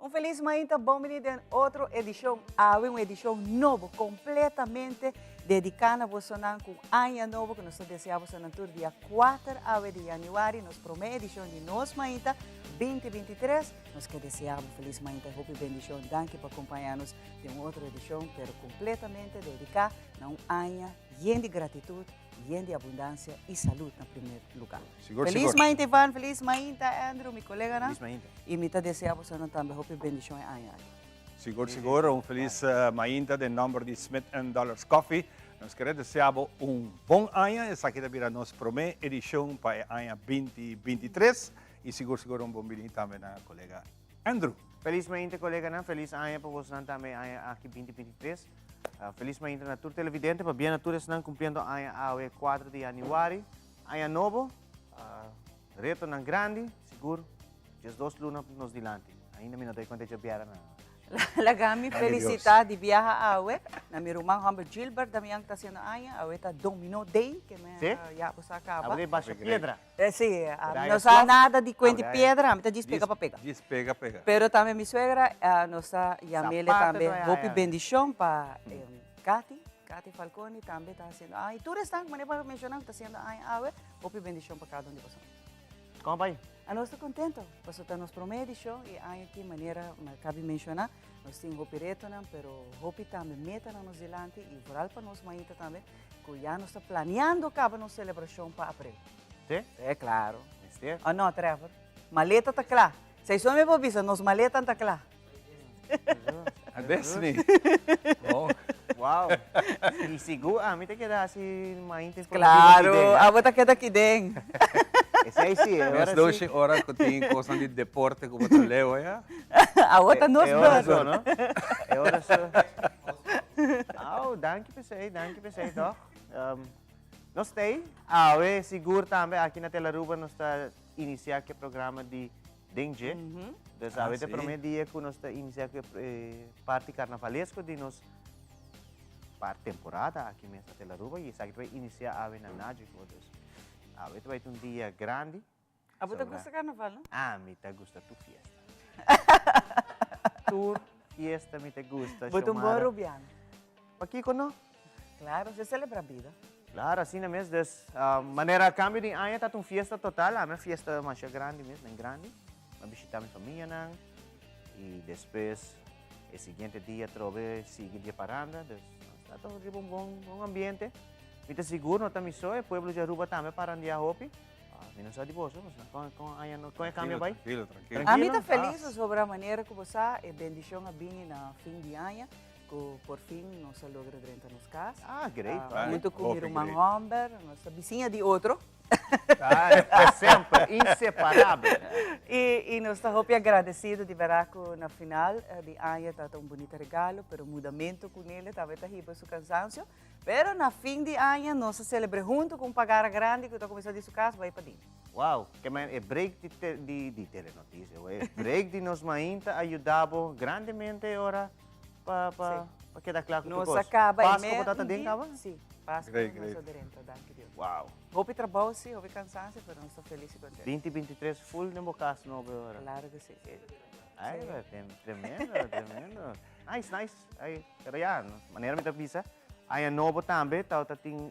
Un felis mainta, bon bini den otro edicion. Awe un edicion nobo, completamente dedica na bosonan cu aña nobo cu nos ta desea bosonan tur dia 4 awe di januari, nos prome edicion di Nos Mainta 2023. Nos ke desea bo felis mainta y hopi bendicion. Danki pa acompaña nos den un otro edicion, pero completamente dedica na un aña yen di gratitud, yen di abundancia y salud na primer lugar. Sigur, Feliz sigur. mainta Ivan, feliz mainta Andrew, mi coleganan. Feliz mainta. Y mi ta desea bosonan tambe hopi bendicion e aña aki. Sigur, sigur. Un feliz mainta den nomber di Smith and Dollars Coffee. Nos kere desea bo un bon aña. Esaki ta bira nos prome edicion pa e aña 2023. Y sigur, sigur un bon bini tambe na colega Andrew. Feliz mainta coleganan, feliz aña pa bosonan tambe e aña aki 2023. Feliz mainta na tur televidente, pabia na tur esnan cumpliendo aña awe 4 di januari. Aña nobo, retonan grandi, sigur 12 luna nos dilanti. Ainda mi no ta cuenta djabiera na. Laga mi felicita di biaha awe na mi ruman homber Gilbert Damian cu ta haciendo aña. Awe ta Domino Day, ke me Sí? ya bo sa caba. Awe ta basha piedra. Sí, ami no sa nada di cuenti piedra, ami ta djis pega pa pega. Djis pega pega. Pero tambe mi suegra nos ta yam'ele tambe hopi bendicion pa Cathy, Cathy Falconi tambe ta haciendo aña. Y tur esnan cu manera bo a menciona cu ta haciendo aña awe, hopi bendicion pa cada un di boso. Como bai? Anos ta contento, pasobra ta nos prome edicion y aña aki manera mi a cabi menciona, nos tin hopi retonan, pero hopi tambe metanan nos dilanti y vooral pa nos maita tambe, cu ya nos ta planeando caba nos celebracion pa april. Sí? Sí, claro. Mester. O no, Trevor? Maleta ta cla. Esei so mi por bisa, nos maletan ta cla. A Disney. Oh. Wow. Y sigur ami ta keda haci mainta informativo Claro, aki den, eh? abo ta keda aki den. Esei si, e ora Mes si. doshi ora cu tin cosnan di deporte cu bo ta leu aya. Abo ta nos E ora brother. so, no? E ora so. Au, danki p'esei, danki p'esei toch. Nos ta ei. Awe sigur tambe aki na Telaruba nos ta inicia cu e programa di Den dje. Dus awe ta e prome dia ku nos ta inisiá ku e parti karnavalesco di nos par temporada aki mes na Telaruba i esaki ta bai inisiá awe na Nagico. Dus awe ta bai ta un dia grandi. Abo ta gusta karnaval, no? Ami ta gusta tur fiesta. Tur fiesta mi ta gusta, Bo ta un bon Xiomara. rubiano. Pakiko no? Claro, se celebra bida. Claro, asina mes. Dus, manera cambio di aña ta un fiesta total. Ami a fiesta masha grandi mes, den grandi. Mi a bishita mi famianan y despues e siguiente dia atrobe sigui di e paranda. Dus, nos ta riba un bon, bon ambiente. Mi ta sigur no ta mi so, e pueblo di Aruba tambe a parandia hopi. Mi no sa di boso, boso con, con aña no, con e cambio bai? Tranquilo, tranquilo. Ami ta feliz pasobra manera cu bo sa e bendicion a bini na fin di aña. Cu por fin nos a logra drenta nos cas. Ah, great. Hunto cu mi ruman homber, nos ta bisiña di otro. Ah, semper, inseparabel. Y nos ta hopi agradecido di berdad cu na final di aña ta un bunita regalo, pero mudamento cu Nele tambe ta hiba su cansancio. Pero na fin di aña nos a celebre hunto cu un pagara grandi cu ta cuminsa di su cas bay pa dina. Wow, ke men e break di di di telenoticia, e break di nos mainta a yuda bo grandemente ora Pa, pa, pa keda kla ku tur Nos kos. a kaba e Pasku me bo ta ta den un kaba? dia. Sí, Pasku Great, nos great. a drenta, danki Dios. Wow. Hopi trabou sí, hopi kansansia, pero nos ta felis i kontentu. 2023 full den bo kas nobo e ora. Klaro ku sí. Ai, ba, tremendo, tremendo. Nice, nice. Ai, pero ya, no, manera mi ta bisa, aña nobo tambe tabata tin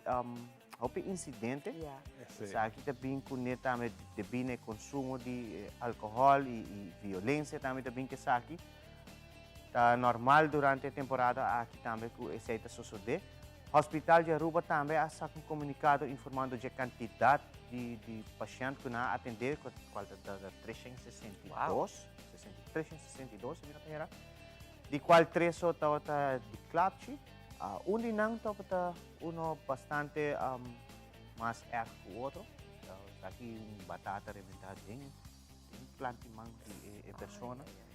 hopi incidente. Ya. Sí. Esaki ta bin kuné tambe debí na e konsumo di alkohòl i violensia tambe ta bin ku esaki. Ta normal durante e temporada aki tambe cu esey ta sosode. Hospital di Aruba tambe a saca un comunicado informando dje cantidad di di pashent cu nan a atende, cual ta ta 362, 362 si mi no ta hera, di cual tres so tabata di klapchi. Un di nan tabata uno bastante mas erg cu otro. Esaki un batata reventa den den planti man di e persona.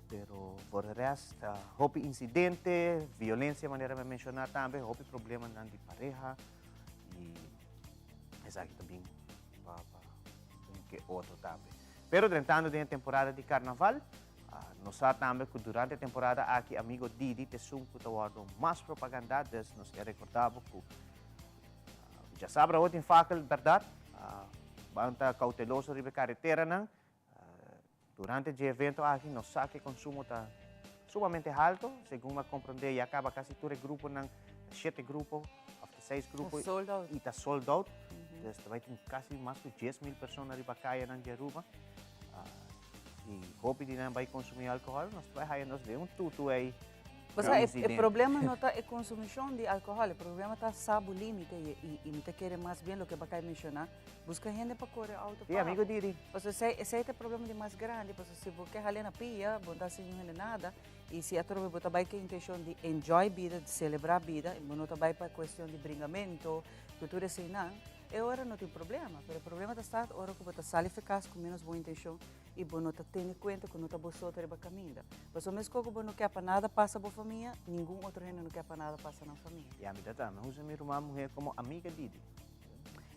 Pero por de rest, hopi incidente, violencia manera mi a menciona tambe, hopi problemanan di pareha y esaki ta bin pa pa un ke otro tambe. Pero drentando den e temporada di carnaval, nos sa tambe cu durante e temporada aki amigo Didi ta esun cu ta wordo mas propaganda, dus nos ke recorda bo cu djasabra awo tin fakel, berdad? Ban ta cauteloso riba e carreteranan. Durante dje evento aki nos sa ku e konsumo ta sumamente halto, segun a komprondé ya kaba kasi tur e gruponan, ta shete grupo òf ta seis grupo i ta sold out. Dus ta bai tin kasi mas ku 10,000 persona riba kayanan di Aruba. I hopi di nan bai konsumí alkohòl, nos ta bai haya nos den un tutu ei. Pasobra e problema no ta e konsumishon di alkohòl, e problema ta sa bo límite i mi ta kere mas bien loke bo a kai menshoná, Buska hende pa kore auto pa. Sí, amigo Didi. Pasobra esei, esei ta e problema di mas grandi, pasobra si bo ke hal'é na pia, bo no ta hasi niun hende nada, i si atrobe bo ta bai ku e intenshon di enjoy bida, di selebrá bida, i bo no ta bai pa e kuestion di bringamento, ku tur eseinan, e ora no tin problema. Pero e problema ta start ora ku bo ta sali for kas ku ménos bon intenshon i bo no ta tene kuenta ku no ta bo so ta riba kaminda. Pasobra meskos ku bo no ke pa nada pasa bo famia, ningun otro hende no ke pa nada pasa nan famia. Ya mi ta tambe usa mi ruman muhé komo amiga Didi.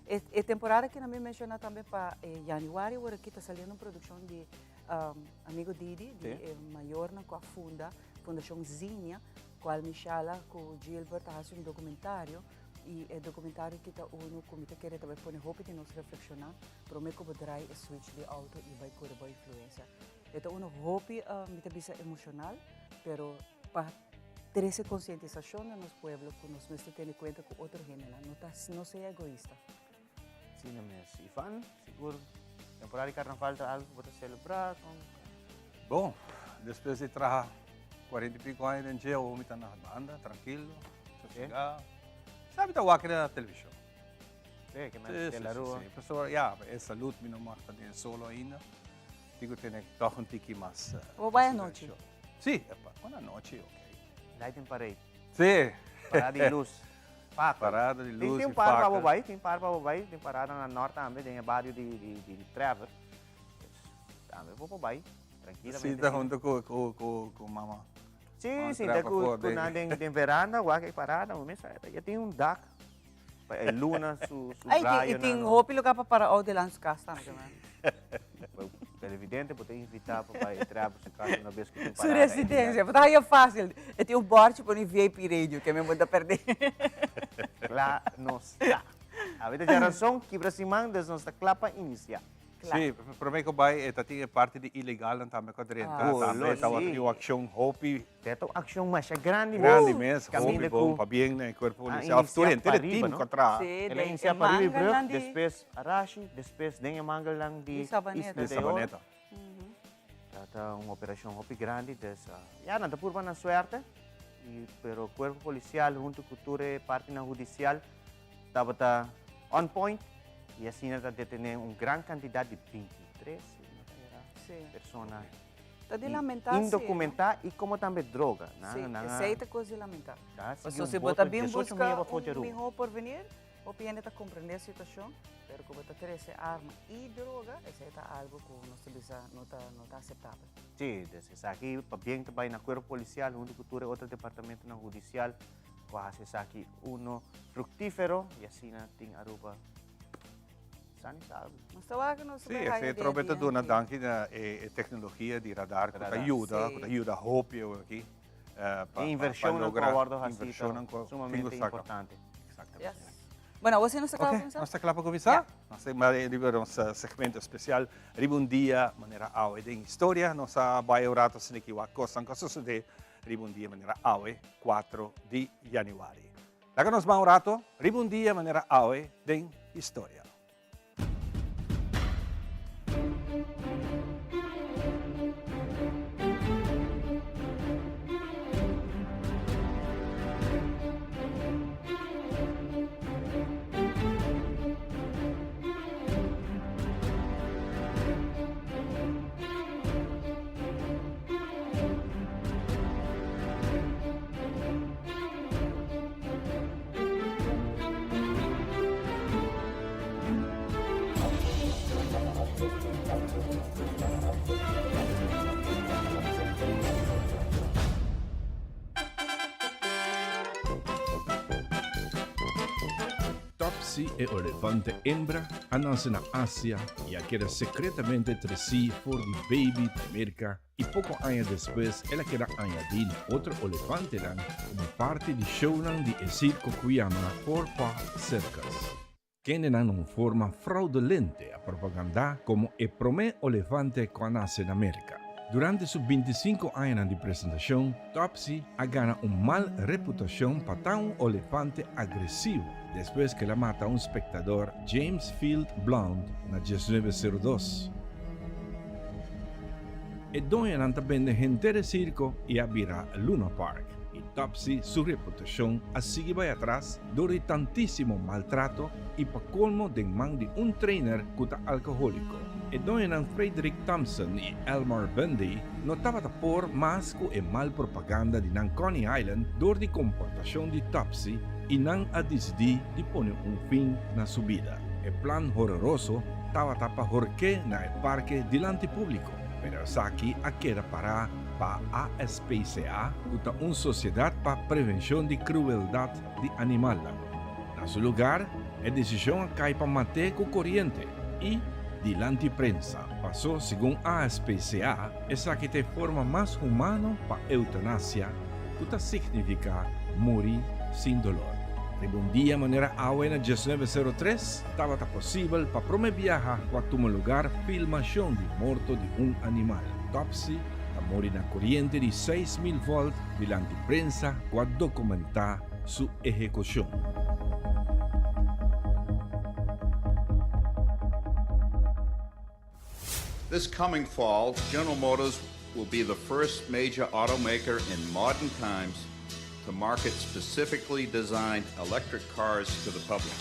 E temporada ki nan mi menciona tambe pa e januari awor aki ta saliendo un produccion di amigo Didi, di e mayornan cu a funda Fundacion Zinnia, cual Mishala cu Gilbert a haci un documentario y e documentario aki ta uno cu mi ta kere ta bay pone hopi di nos reflexiona prome cu bo draai e switch di auto y bay core bo influencia. E ta uno hopi mi ta bisa emocional, pero pa Trese konsientisashon na nos pueblo ku nos mester tene kuenta ku otro hendenan. No ta, no sea egoista. Asina mes. Ivan, sigur temporada di karnaval ta algu ku bo ta selebrá kon? Bon, despues di traha kuarenta i piko aña den dje, awor mi ta na banda, trankilo, sosegá. Sa mi ta wak na televishon. Sí, ke men Sí, de la sí, rua. sí. Pasobra, ya, e salud mi no mag ta den solo ainda. Tin ku tene tòg un tiki mas. Bo bai anochi? Sí, con anochi, ok. Lighting parade. Sí. Parada di luz. Fakkel. Parada di luz Tin i un par pa bo fakkel. bai, tin par pa bo bai, tin parada na nort tambe, den e bario di di di Trevor. Tambe bo por bai trankilamente. Sinta hunto ku ku ku ku mama. Sí, sinta ku ku nan den den veranda, wak e parada, bo mester sa, ya tin un dak. Pa e luna su su Ay, rayo i tin nan. hopi lugar pa para auto dilanti su cas tambe, man. Pero evidente bo ta invita pa bai e Trevor su cas una bes cu tin Su parada ei residencia, bo ta haya facil. E tin un borchi poni VIP radio, ke men bo ta perde. Kla nos ta. Awe ta djaranson, kibra siman, dus nos ta kla pa inicia. Sí, prome ku bai e ta tin e parti di ilegalnan tambe ku a drenta. Tambe tabata tin un akshon hopi. Ta un akshon masha grandi mes. Grandi mes, hopi bon, pabien na e kuerpo polisial. Òf tur henter e tim ku a traha. El a inisiá pa riba e brug, despues Arashi, despues den e mangelnan di Isla de Oro. Ta un operashon hopi grandi, dus ya nan ta purba nan suerte, pero kuerpo polisial huntu ku tur e partinan hudisial Tabata on point y asina ta detene un gran cantidad di 23, si no ta era, persona Ta di lamenta si, no? indocumenta y como tambe droga. Nan, Si, nan a esey ta cos di lamenta. Ta sigui Pasobra un si bo boto ta bin 18 busca mia pa for di un Aruba. miho porvenir, hopi hende ta comprende e situacion, pero cu bo ta trece arma y droga, esey ta algo cu nos ta bisa no ta, no ta aceptabel. Si, dus esaki pabien ta bay na Cuerpo Policial hunto cu tur e otro departamentonan hudicial. Cu a haci esaki uno fructifero y asina tin Aruba san y salvo. Nos ta wak nos Sí, esey trobe ta duna danki na e tecnologia di radar cu ta yuda, cu ta yuda hopi awe aki pa E inversionnan cu a logra wordo haci ta inversionnan cu sumamente importante. Exactamente. Bueno, awor si nos ta cla pa cuminsa? Nos ta cla pa cuminsa? Nos ta bay riba nos segmento especial riba un dia manera awe den historia. Nos a bay un rato asina ki wak cosnan cu a sucede Riba un dia manera awe, 4 di januari. Laga nos ban un rato riba un dia manera awe den historia. Topsy e olefante embra a nase na Asia i a keda sekretamente tresí for di baby pa Merka i poko aña despues el a keda añadí na otro olefantenan komo parti di shownan di e sirko ku yama Four Paw Circus. Kendenan na un forma fraudulente a propagandá komo e promé olefante ku a nase na Merka. Durante su bintisinko añanan di presentashon, Topsy a gana un mal reputashon pa ta un olefante agresivo despues ku el a mata un spektador James Field Blount na 1902. E doñonan ta bende henter e sirko i a bira Luna Park, i Topsy su reputashon a sigui bai atras dor di tantísimo maltrato i pa kolmo den man di un trainer ku ta alkohóliko. E doñonan Frederick Thompson i Elmar Bundy no tabata por mas ku e mal propaganda di nan Coney Island dor di komportashon di Topsy i nan a disidí di pone un fin na su bida. E plan hororoso tabata pa hork'é na e parke dilanti públiko, pero esaki a keda pará pa ASPCA, ku ta un sosiedat pa prevenshon di krueldat di animalnan. Na su lugar, e desishon a kai pa mat'é ku koriente i dilanti prensa. Pasó segun ASPCA, esaki ta e forma mas humano pa eutanasia, ku ta signifiká muri sin dolor. Riba un dia manera awe na 1903 tabata posibel pa promé biaha ku a tuma lugar filmashon di morto di un animal. Topsy ta muri na koriente di 6000 volt dilanti prensa ku a dokumentá su ehekushon. This coming fall, General Motors will be the first major automaker in modern times to market specifically designed electric cars to the public.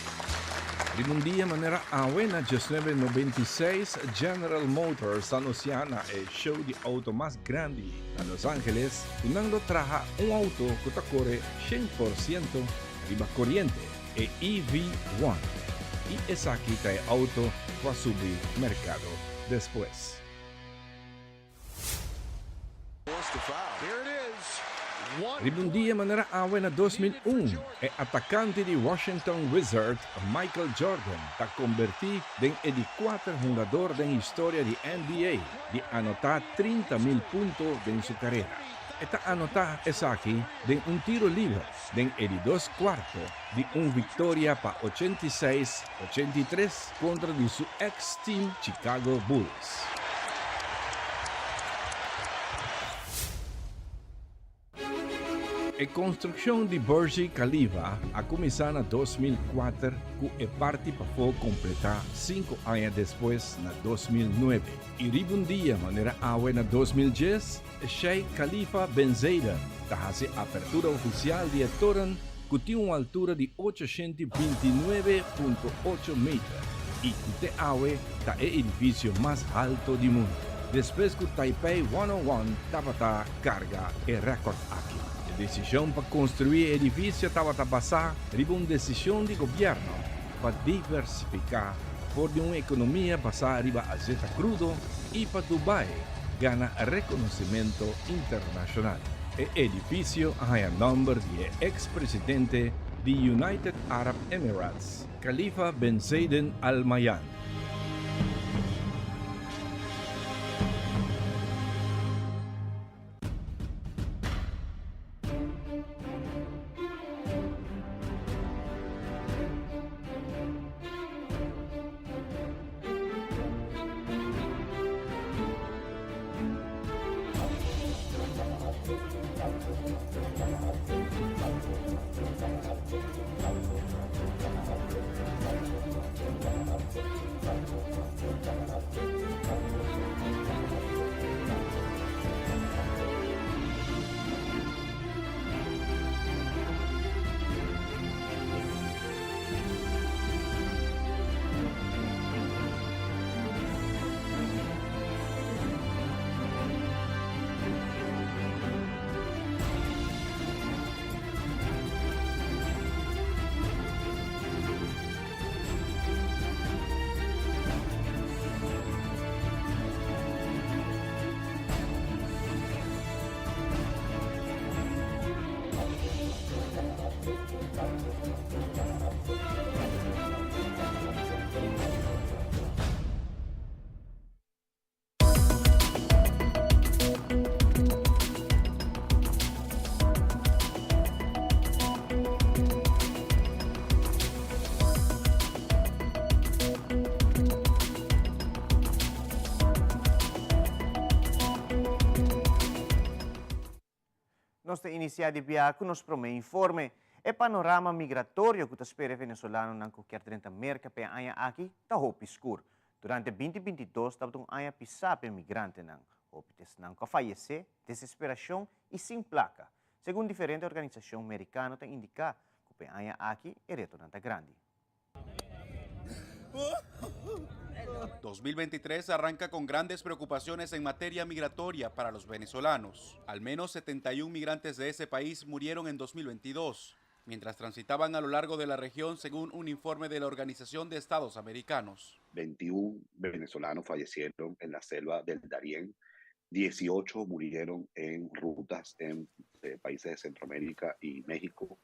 Riba un dia manera awe na 1996, General Motors a anuncia na e show di auto mas grandi na Los Angeles cu nan lo traha un auto cu ta core 100% riba coriente, e EV-One. Y esaki ta e auto cu a subi mercado despues. Riba un dia manera awe na 2001, e atakante di Washington Wizard, Michael Jordan, ta kombertí den e di kuater hungador den historia di NBA di anotá 30,000 punto den su karera. E ta anotá esaki den un tiro liber den e di dos kuarto di un viktoria pa 86-83 kontra di su eks-team Chicago Bulls. E konstrukshon di Burj Khalifa a kuminsá na 2004 ku e parti pafó kompletá 5 aña despues na 2009. I riba un dia manera awe na 2010, Sheikh Khalifa bin Zayed ta hasi apertura ofisial di e toren ku tin un altura di 829.8 meter i ku te awe ta e edifisio mas altu di mundu. Despues ku Taipei 101 tabata karga e rèkòrt aki. E desishon pa konstruí e edifisio tabata basá riba un desishon di gobièrnu pa diversifiká for di un ekonomia basá riba azeta krudo i pa Dubai gana rekonosementu internashonal. E edifisio a haña nòmber di e eks-presidente di United Arab Emirates, Khalifa bin Zayed Al Nahyan. Nos ta inicia di bia cu nos prome informe. E panorama migratorio cu ta spera e venezolanonan cu kier drenta Merca p'e aña aki ta hopi scur. Durante binti binti dos tabata un aña pisa p'e migrantenan. Hopi ta esnan cu a fayece, desesperacion y sin placa. Segun diferente organisacion mericano ta indica cu p'e aña aki e retonan ta grandi. 2023 arranca con grandes preocupaciones en materia migratoria para los venezolanos. Al menos 71 migrantes de ese país murieron en 2022, mientras transitaban a lo largo de la región según un informe de la Organización de Estados Americanos. 21 venezolanos fallecieron en la selva del Darién, 18 murieron en rutas en eh, países de Centroamérica y México,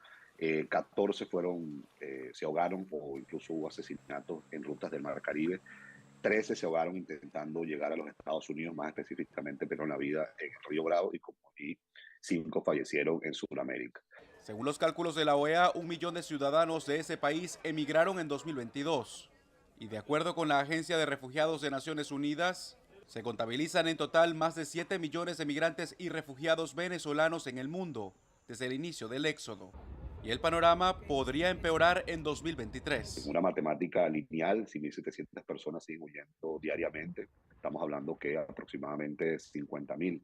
14 eh, fueron, eh, se ahogaron o incluso hubo asesinatos en rutas del Mar Caribe. 13 se ahogaron intentando llegar a los Estados Unidos, más específicamente pero en la vida en el Río Bravo y, como, y cinco fallecieron en Sudamérica. Según los cálculos de la OEA, un millón de ciudadanos de ese país emigraron en 2022. Y de acuerdo con la Agencia de Refugiados de Naciones Unidas, se contabilizan en total más de 7 millones de migrantes y refugiados venezolanos en el mundo desde el inicio del éxodo. Y el panorama podría empeorar en 2023. Una matemática lineal, si 1.700 personas siguen huyendo diariamente, estamos hablando que aproximadamente 50.000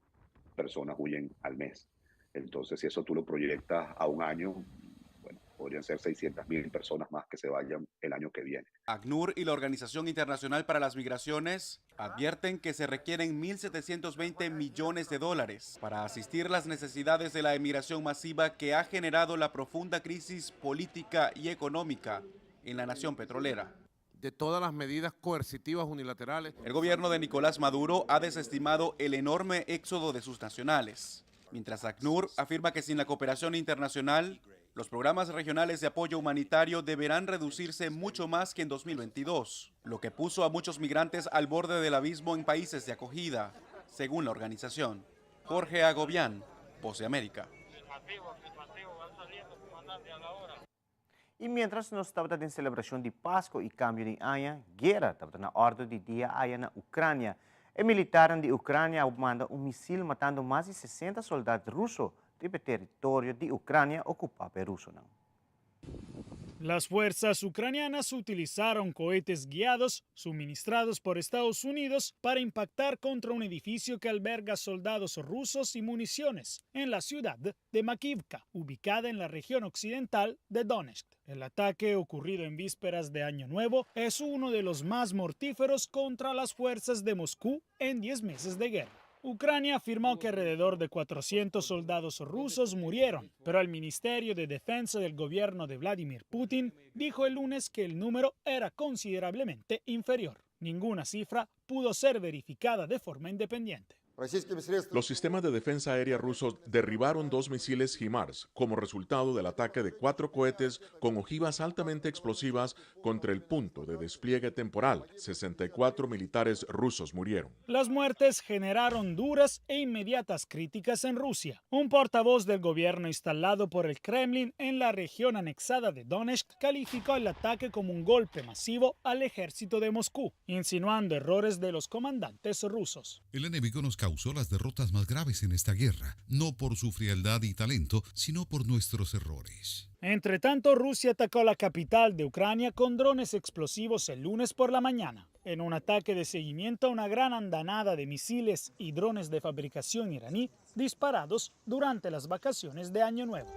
personas huyen al mes. Entonces, si eso tú lo proyectas a un año, bueno, podrían ser 600.000 personas más que se vayan el año que viene. ACNUR y la Organización Internacional para las Migraciones advierten que se requieren 1.720 millones de dólares para asistir las necesidades de la emigración masiva que ha generado la profunda crisis política y económica en la nación petrolera. De todas las medidas coercitivas unilaterales. El gobierno de Nicolás Maduro ha desestimado el enorme éxodo de sus nacionales, mientras ACNUR afirma que sin la cooperación internacional, los programas regionales de apoyo humanitario deberán reducirse mucho más que en 2022, lo que puso a muchos migrantes al borde del abismo en países de acogida, según la organización. Jorge Agobián, Voz de América. Y mientras nos tabata den celebracion di Pasco y cambio di aña, guera tabata na ordo di dia aya na Ucrania. E militarnan di Ucrania a manda un misil matando mas di 60 soldad ruso riba e teritorio di Ucrania ocupa pa e rusonan. Las fuerzas ucranianas utilizaron cohetes guiados suministrados por Estados Unidos para impactar contra un edificio que alberga soldados rusos y municiones en la ciudad de Makivka, ubicada en la región occidental de Donetsk. El ataque ocurrido en vísperas de Año Nuevo es uno de los más mortíferos contra las fuerzas de Moscú en 10 meses de guerra. Ucrania afirmó que alrededor de 400 soldados rusos murieron, pero el Ministerio de Defensa del gobierno de Vladimir Putin dijo el lunes que el número era considerablemente inferior. Ninguna cifra pudo ser verificada de forma independiente. Los sistemas de defensa aérea rusos derribaron dos misiles HIMARS como resultado del ataque de cuatro cohetes con ojivas altamente explosivas contra el punto de despliegue temporal. 64 militares rusos murieron. Las muertes generaron duras e inmediatas críticas en Rusia. Un portavoz del gobierno instalado por el Kremlin en la región anexada de Donetsk calificó el ataque como un golpe masivo al ejército de Moscú, insinuando errores de los comandantes rusos. El enemigo nos causó las derrotas más graves en esta guerra, no por su frialdad y talento, sino por nuestros errores. Entre tanto, Rusia atacó la capital de Ucrania con drones explosivos el lunes por la mañana, en un ataque de seguimiento a una gran andanada de misiles y drones de fabricación iraní disparados durante las vacaciones de Año Nuevo.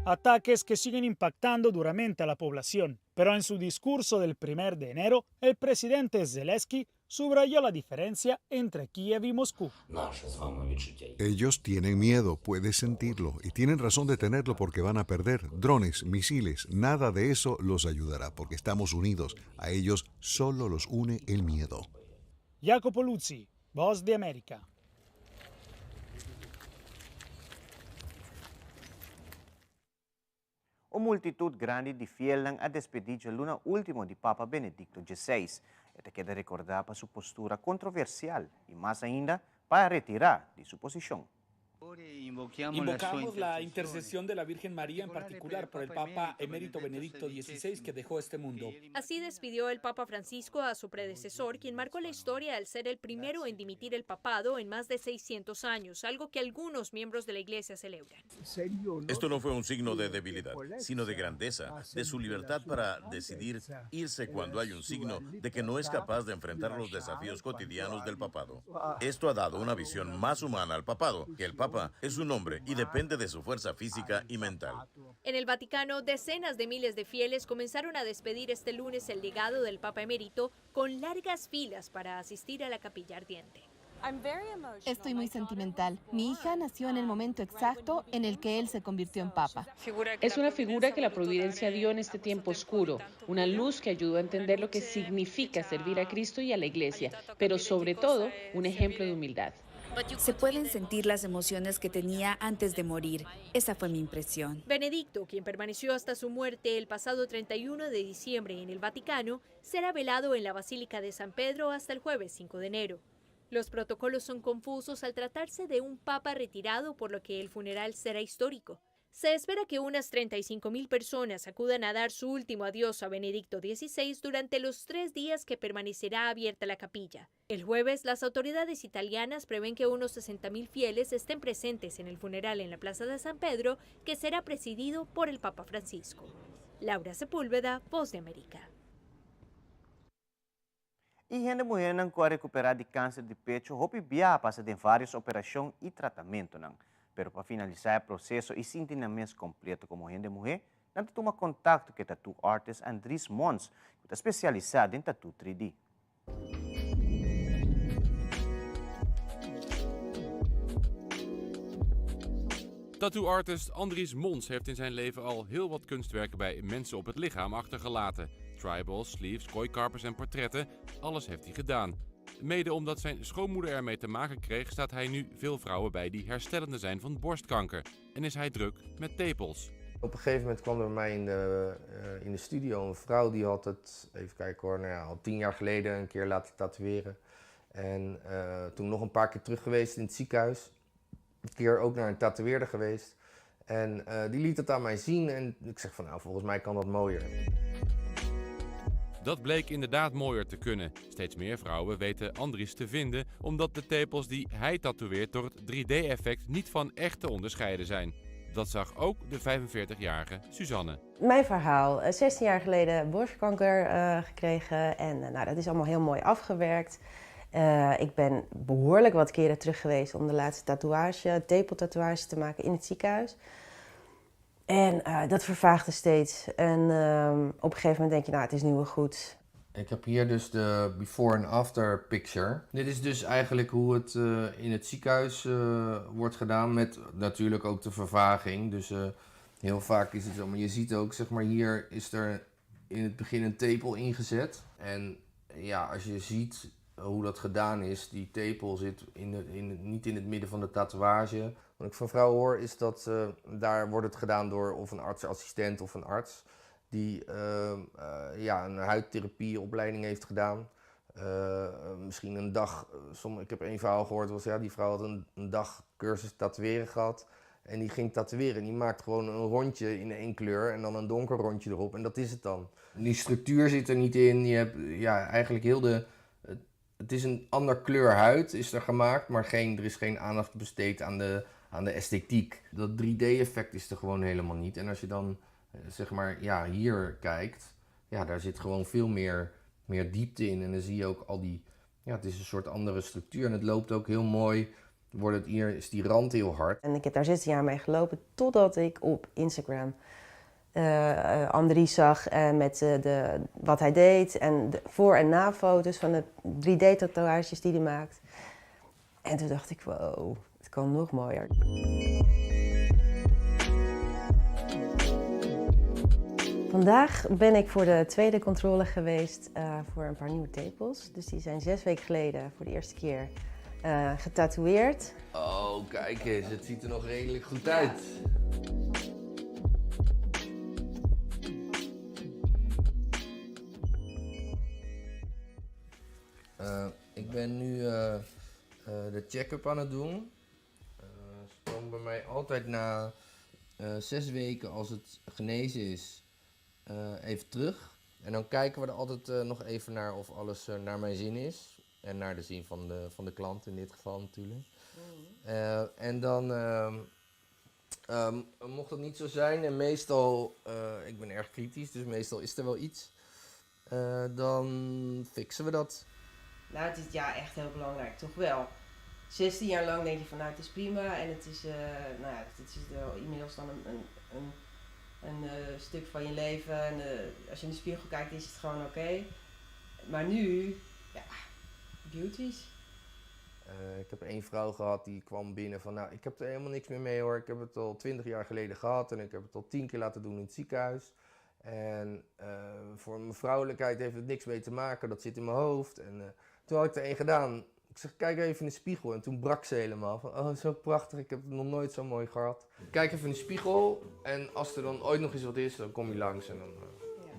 Ataques que siguen impactando duramente a la población. Pero en su discurso del 1 de enero, el presidente Zelensky subrayó la diferencia entre Kiev y Moscú. Ellos tienen miedo, puedes sentirlo, y tienen razón de tenerlo porque van a perder drones, misiles, nada de eso los ayudará porque estamos unidos. A ellos solo los une el miedo. Jacopo Luzzi, Voz de América. Un multitut grandi di fielnan a despedí djaluna último di Papa Benedicto xvi. E ta keda rekordá pa su postura kontroversial i mas ainda pa a retirá di su posishon. Invocamos la intercesión de la Virgen María, en particular por el Papa emérito Benedicto XVI, que dejó este mundo. Así despidió el Papa Francisco a su predecesor, quien marcó la historia al ser el primero en dimitir el papado en más de 600 años, algo que algunos miembros de la Iglesia celebran. Esto no fue un signo de debilidad, sino de grandeza, de su libertad para decidir irse cuando hay un signo de que no es capaz de enfrentar los desafíos cotidianos del papado. Esto ha dado una visión más humana al papado, que el Papa es un hombre y depende de su fuerza física y mental. En el Vaticano, decenas de miles de fieles comenzaron a despedir este lunes el legado del Papa emérito con largas filas para asistir a la capilla ardiente. Estoy muy sentimental. Mi hija nació en el momento exacto en el que él se convirtió en papa. Es una figura que la providencia dio en este tiempo oscuro, una luz que ayudó a entender lo que significa servir a Cristo y a la Iglesia, pero sobre todo un ejemplo de humildad. Se pueden sentir las emociones que tenía antes de morir. Esa fue mi impresión. Benedicto, quien permaneció hasta su muerte el pasado 31 de diciembre en el Vaticano, será velado en la Basílica de San Pedro hasta el jueves 5 de enero. Los protocolos son confusos al tratarse de un papa retirado, por lo que el funeral será histórico. Se espera que unas 35.000 personas acudan a dar su último adiós a Benedicto XVI durante los 3 días que permanecerá abierta la capilla. El jueves, las autoridades italianas prevén que unos 60.000 fieles estén presentes en el funeral en la Plaza de San Pedro, que será presidido por el Papa Francisco. Laura Sepúlveda, Voz de América. E hende muhernan cu a recupera di cancer di pecho hopi bia a pasa den varios operacion y tratamentonan. Pero pa finalisa e proceso y sinti nan mes completo como hende muher, nan ta tuma contacto cu e tattoo artist Andries Mons, cu ta specialisa den tattoo 3D. Tattoo artist Andries Mons heeft in zijn leven al heel wat kunstwerken bij mensen op het lichaam achtergelaten. Tribals, sleeves, kooikarpers en portretten, alles heeft hij gedaan. Mede omdat zijn schoonmoeder ermee te maken kreeg, staat hij nu veel vrouwen bij die herstellende zijn van borstkanker. En is hij druk met tepels. Op een gegeven moment kwam er bij mij in de studio een vrouw die had het, even kijken hoor, al 10 jaar geleden een keer laten tatoeëren. En toen nog een paar keer terug geweest in het ziekenhuis. Een keer ook naar een tatoeëerder geweest. En die liet het aan mij zien en ik zeg van volgens mij kan dat mooier. Dat bleek inderdaad mooier te kunnen. Steeds meer vrouwen weten Andries te vinden, omdat de tepels die hij tatoeëert door het 3D-effect niet van echt te onderscheiden zijn. Dat zag ook de 45-jarige Suzanne. Mijn verhaal, 16 jaar geleden borstkanker gekregen en dat is allemaal heel mooi afgewerkt. Ik ben behoorlijk wat keren terug geweest om de laatste tatoeage, tepeltatoeage te maken in het ziekenhuis. En dat vervaagde steeds. En op een gegeven moment denk je, het is nu wel goed. Ik heb hier dus de before en after picture. Dit is dus eigenlijk hoe het in het ziekenhuis wordt gedaan, met natuurlijk ook de vervaging. Dus heel vaak is het zo, maar je ziet ook, hier is er in het begin een tepel ingezet. En als je ziet hoe dat gedaan is, die tepel zit niet in het midden van de tatoeage. Wat ik van vrouwen hoor is dat daar wordt het gedaan door of een artsassistent of een arts die een huidtherapieopleiding heeft gedaan. Misschien een dag, ik heb één verhaal gehoord, was, die vrouw had een dag cursus tatoeëren gehad. En die ging tatoeëren en die maakt gewoon een rondje in één kleur en dan een donker rondje erop en dat is het dan. Die structuur zit er niet in, je hebt, ja, eigenlijk heel de... Het is een ander kleur huid is er gemaakt, maar er is geen aandacht besteed aan de esthetiek. Dat 3D-effect is er gewoon helemaal niet. En als je dan hier kijkt, daar zit gewoon veel meer diepte in. En dan zie je ook al die, ja, het is een soort andere structuur en het loopt ook heel mooi. Hier is die rand heel hard. En ik heb daar 16 jaar mee gelopen totdat ik op Instagram Andries zag met wat hij deed en de voor- en na-foto's van de 3D-tatoeages die hij maakt. En toen dacht ik, wow, het kan nog mooier. Vandaag ben ik voor de tweede controle geweest voor een paar nieuwe tepels. Dus die zijn 6 weken geleden voor de eerste keer getatoeëerd. Oh, kijk eens, het ziet er nog redelijk goed uit. Ik ben nu de check-up aan het doen. komt bij mij altijd na 6 weken als het genezen is even terug. En dan kijken we er altijd nog even naar of alles naar mijn zin is. En naar de zin van de klant in dit geval natuurlijk. En dan, mocht dat niet zo zijn, en meestal, ik ben erg kritisch, dus meestal is er wel iets, dan fixen we dat. Nou, het is ja, echt heel belangrijk, toch wel. 16 jaar lang denk je van, nou, het is prima en het is, nou ja, het is wel inmiddels dan een stuk van je leven. En als je in de spiegel kijkt, is het gewoon oké. Maar nu, ja, beauties. Ik heb één vrouw gehad die kwam binnen van, nou, ik heb er helemaal niks meer mee hoor. Ik heb het al 20 jaar geleden gehad en ik heb het al 10 keer laten doen in het ziekenhuis. En voor mijn vrouwelijkheid heeft het niks mee te maken, dat zit in mijn hoofd. En toen had ik er één gedaan. Ik zeg, kijk even in de spiegel. En toen brak ze helemaal. Van, oh, zo prachtig, ik heb het nog nooit zo mooi gehad. Kijk even in de spiegel en als er dan ooit nog eens wat is, dan kom je langs en dan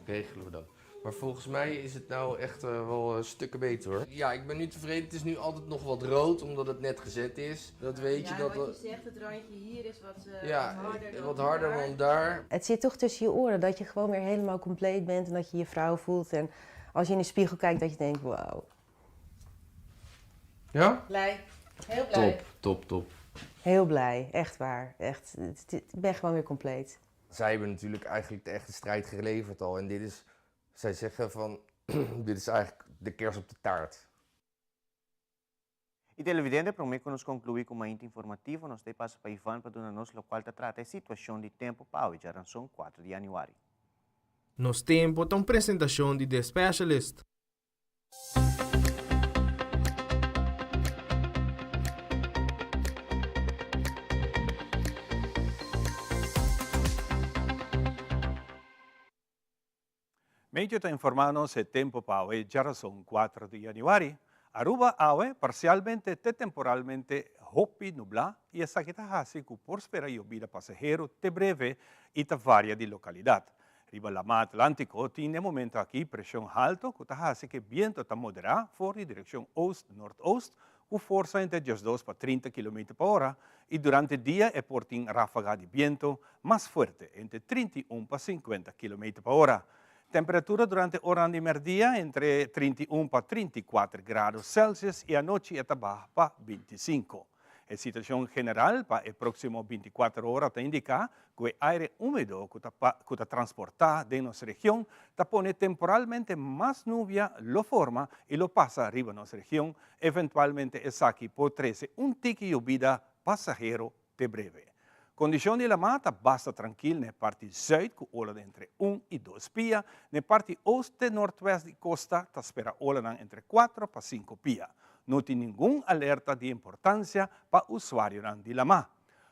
regelen we dat. Maar volgens mij is het nou echt wel stukken beter hoor. Ja, ik ben nu tevreden. Het is nu altijd nog wat rood, omdat het net gezet is. Dat weet je. Ja, Dat wat we je zegt, het randje hier is Ja, wat harder dan wat harder daar. dan daar. Het zit toch tussen je oren dat je gewoon weer helemaal compleet bent en dat je je vrouw voelt. En als je in de spiegel kijkt, dat je denkt, wauw. Ja? Blij. Heel blij. Top, top, top. Heel blij, echt waar. Echt, ik ben gewoon weer compleet. Zij hebben natuurlijk eigenlijk de echte strijd geleverd al. En dit is, zij zeggen van, dit is eigenlijk de kers op de taart. I televidente, promé ku nos konkluí ku Mainta Informativo, nos ta pasa pa Ivan pa duna nos lokual ta trata e situashon di tempu pa awe, djarason 4 di yanüari. Nos Tempo ta un presentashon di The Specialist. Meteo ta informa nos e tempo pa awe djarason 4 di januari. Aruba awe parcialmente te temporalmente hopi nubla y esaki ta haci cu por spera yobida pasahero te breve y ta varia di localidad. Riba Lama Atlantico tin e momento aki presion halto cu ta haci cu e biento ta modera for di direccion oost-noordoost cu forsa entre 12 pa 30 kilometer pa ora y durante dia e por tin rafaga di biento mas fuerte entre 31 pa 50 kilometer pa ora. Temperatura durante oranan di merdia entre 31 pa 34 grado Celsius y anochi e ta baha pa 25. E situacion general pa e proximo 24 ora ta indica cu e aire humedo cu ta cu ta transporta den nos region ta pone temporalmente mas nubia lo forma y lo pasa riba nos region, eventualmente esaki por trece un tiki yobida pasahero te breve. Kondishon di lamá ta basta trankil na e parti zùit ku ola di entre un i dos pia, na e parti oost te nortwèst di kosta ta spera olanan entre kuatro pa sinku pia. No tin ningun alerta di importansia pa usuarionan di lamá.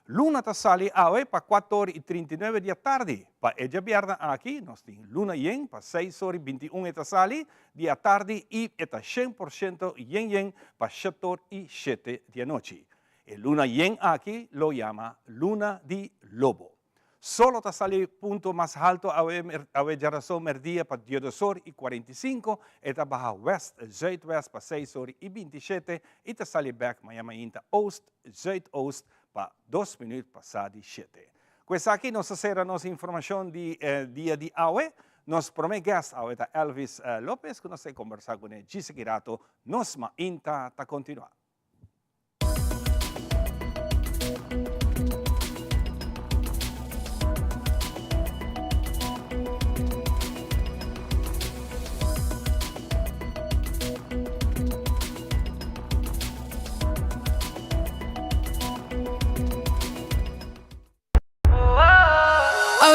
Luna ta sali awe pa kuator i 39 di atardi. Pa e djabièrnè aki nos tin luna yen pa seis or i 21 e ta sali di atardi i e ta 100% yen yen pa shetor i shete di anochi. E luna yen aki lo yama luna di lobo. Solo ta sali punto mas halto awe awe djarason merdia pa diodos or i 45, e ta baha west zuidwest pa seis or i 27 i ta sali bek maña mainta oost zuidoost pa dos minuut pasá di shete. Ku esaki nos ta sera nos informashon di dia di awe. Nos promé guest awe ta Elvis Lopez ku nos ta kombersá kuné djis aki rato. Nos mainta ta kontinuá.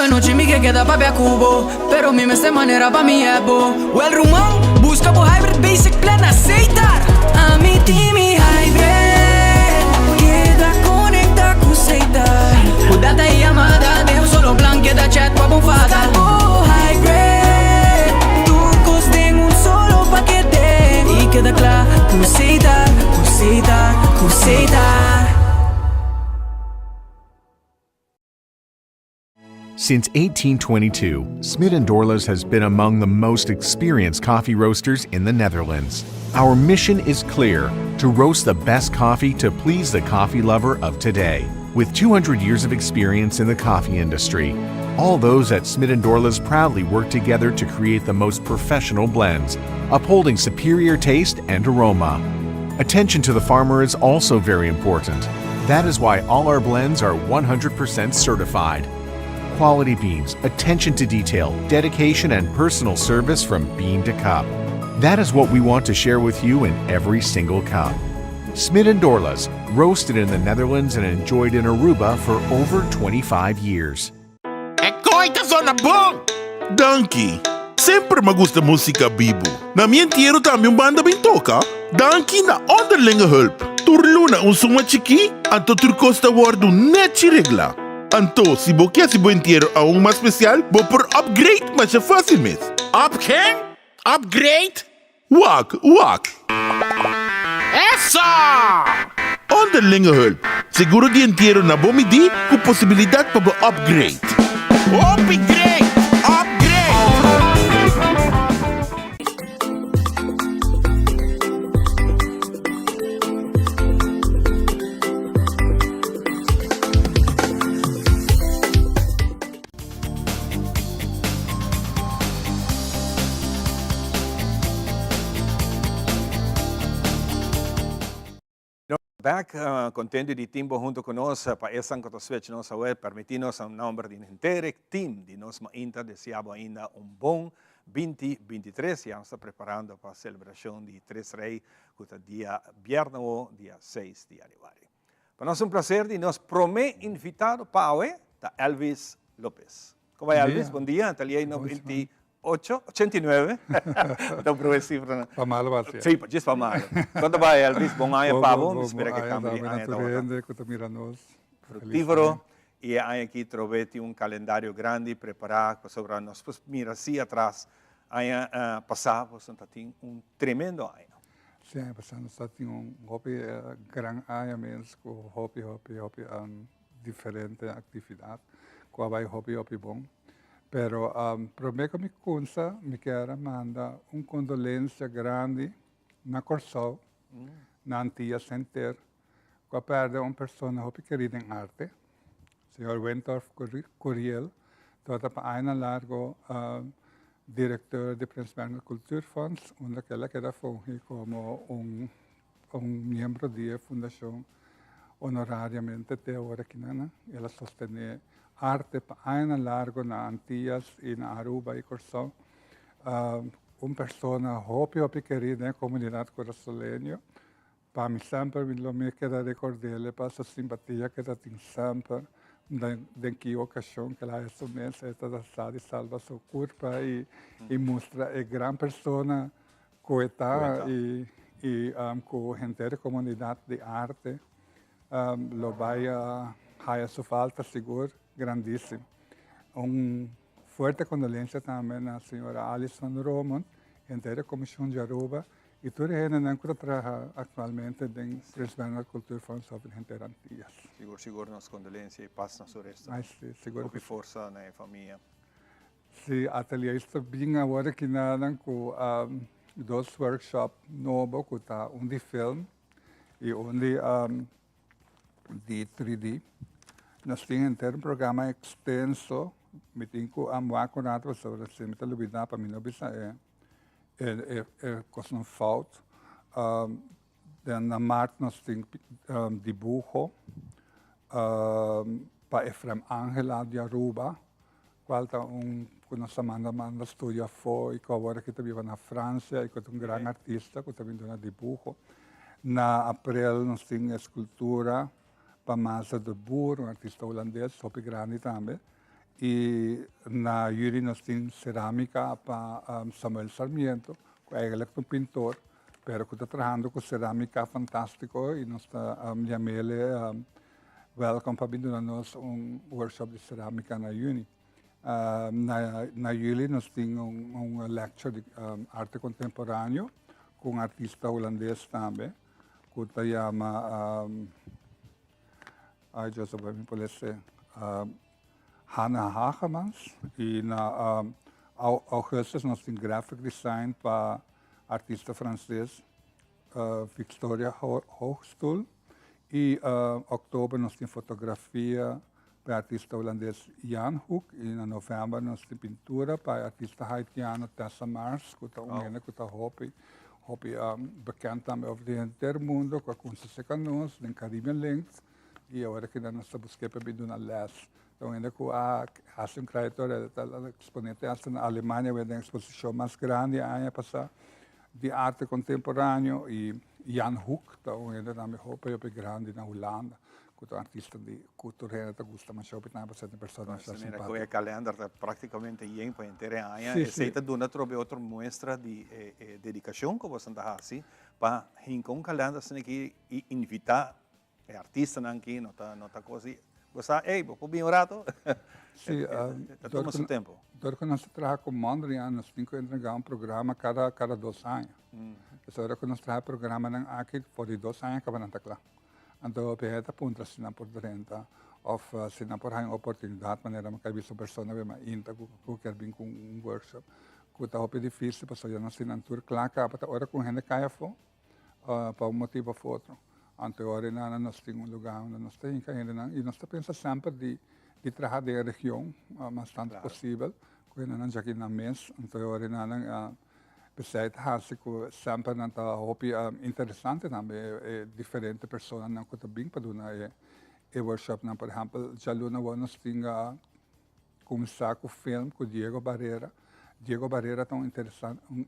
Anochi mi ke keda papia ku bo Pero mi mester manera pa mi ebo Wel ruman, buska bo hybrid basic plan na Setar Ami tin mi hybrid Keda konekta ku Setar Ku data i yamada den un solo plan Keda chat pa bo fada Buska bo hybrid Tur kos den un solo pakete I keda kla ku Setar, ku Setar, ku Setar. Since 1822, Smit & Dorlas has been among the most experienced coffee roasters in the Netherlands. Our mission is clear to roast the best coffee to please the coffee lover of today. With 200 years of experience in the coffee industry, all those at Smit & Dorlas proudly work together to create the most professional blends, upholding superior taste and aroma. Attention to the farmer is also very important. That is why all our blends are 100% certified. Quality beans, attention to detail, dedication, and personal service from bean to cup. That is what we want to share with you in every single cup. Smit and Dorlas, roasted in the Netherlands and enjoyed in Aruba for over 25 years. E koi ta zona bon! Danki! Semper m'a gusta músika bibu. Na mi entiero tambe un banda bin toka. Danki na Onderlinge Hulp. Tur luna un suma chikí, anto tur kos ta wòrdu nèchi reglá. Anto, si bo ke hasi bo entiero aun mas spesial, bo por upgrade masha fásil mes. Up ken? Upgrade? Wak, wak! Eso! Onderlinge hulp, seguro di entiero na bo midí ku posibilidat pa bo upgrade. Hopi great! Upgrade! Back, contento di tin bo hunto cu nos pa esan cu ta switch nos awe. Permiti nos na nomber di henter e team di nos mainta desea bo ainda un bon binti bintitres. Ya nos ta preparando pa celebracion di Tres Rey cu ta dia bierna awo, dia seis di januari. Pa nos un placer di nos prome invitado pa awe ta Elvis Lopez. Como bai Elvis? Bon dia. Ta liei 98, 89. Ta un prome cifra. Pa malo ba sia. Si, djis pa malo. Con ta bai Elvis? Bon aña pa bo. Mi spera ke cambio di aña tabata. Bon aña tambe na tur hende cu ta mira nos. Fructifero. Y e aña aki trobe tin un calendario grandi prepara pasobra nos por mira si atras aña pasa boso ta tin un tremendo aña. Si aña pasá nos ta tin un hopi gran aña mes ku hopi hopi hopi diferente aktividat ku a bai hopi hopi bon. Pero promé ku mi kunsa mi kier a manda un kondolensia grandi na Kòrsou, na Antias henter ku a pèrdè un persona hopi kerí den arte, señor Wintorf Curiel, tabata pa añanan largo director di Prins Bernhard Cultuurfonds, unda ku el a keda fungi komo un un miembro di e fundashon honorariamente te awor akinan. El a sostené arte pa añanan largo na Antias i na Aruba i Kòrsou. Un persona hopi hopi kerí den e komunidat kurasoleño. Pa mi semper mi lo mi keda rekord'é pa su simpatia ku e ta tin semper den ki okashon ku el a haña su mes e ta sa di salba su kurpa i i mustra e gran persona ku e ta i i ku henter e komunidat di arte lo bai haña su falta sigur grandísimo. Un fuerte kondolensia tambe na señora Alison Roman, henter e komishon di Aruba I tur e hendenan ku ta traha aktualmente den Prins Bernhard Cultuurfonds of den henter Antillas. Sigur sigur nos kondolensia i pas na su resto. Ai si, sigur. Hopi forsa na e famia. Si, Atelier ta bin awor aki nanan ku dos workshop nobo ku ta un di film i un di di 3D. Nos tin henter un programa ekstenso, mi tin ku a wak un rato pasobra si mi ta lubida pa mi no bisa e. E e kosnan fout. Den na maart nos tin dibuho pa Efrem Angela di Aruba, kual ta un ku nos a manda manda studia afó i ku awor aki ta biba na Fransia i ku ta un gran artista ku ta bin duna dibuho. Na aprel nos tin eskultura pa Marcel de Boer, un artista hulandes hopi grandi tambe. I na yüli nos tin serámika pa Samuel Sarmiento, ku eigenlijk ta un pintor, pero ku ta trahando ku serámika fantástiko i nos ta yam'é wèlkòm pa bin duna nos un workshop di serámika na yüni. Na yüli nos tin un lecture di arte kontemporáneo ku un artista hulandes tambe ku ta yama. Ay Joseph, mi por lese. Hanna Hagemans y na augustus nos tin graphic design pa artista frances Victoria Hoogstoel y october nos tin fotografia pa e artista hulandes Jan Hoek y na november nos tin pintura pa e artista haitiano Tessa Mars cu ta un hende cu ta hopi hopi bekend tambe over di henter mundo cu a cuminsa cerca nos den Caribbean Links y awor aki nos ta busca pa bin duna les. Ta un hende cu a haci un trayectoria, ta exponente hasta na Alemania den exposicion mas grandi aña pasa di arte contemporaneo y Jan Hoek ta un hende tambe hopi hopi grandi na Hulanda cu ta un artista di cu tur hende ta gusta masha hopi tambe pasobra ta un persona masha simpatico. Mira cu e kalender ta practicamente yen pa henter e aña, esey ta duna atrobe otro muestra di e dedicacion cu boso ta haci pa hinca un kalender asina aki y invita E artistanan aki no ta no ta cos di bo sa ey bo por bin un rato. Sí, Ta tuma su tempo. Dor cu nos ta traha cu Mondriaan nos tin cu entrega un programa cada cada dos aña. Pues ora cu nos traha e programanan aki for di dos aña caba nan ta cla. Anto hopi hende ta puntra si nan por drenta of si nan por haña un oportunidad manera mi a bisa un persona be mainta cu cu kier bin cu un workshop cu ta hopi dificil pasobra ya nos tin nan tur cla caba ta ora cu un hende cay afo pa un motibu of otro. Anto ora nan nos tin un lugar unda nos ta hinca hendenan y nos ta pensa semper di di traha den e region mas tanto posibel cu hendenan djaki nan mes. Anto ora nan pesey ta haci cu semper nan ta hopi interesante tambe e diferente personanan cu ta bin pa duna e workshopnan. Por ehempel djaluna awor nos tin Cuminsa cu film cu Diego Barrera. Diego Barrera ta un interesan un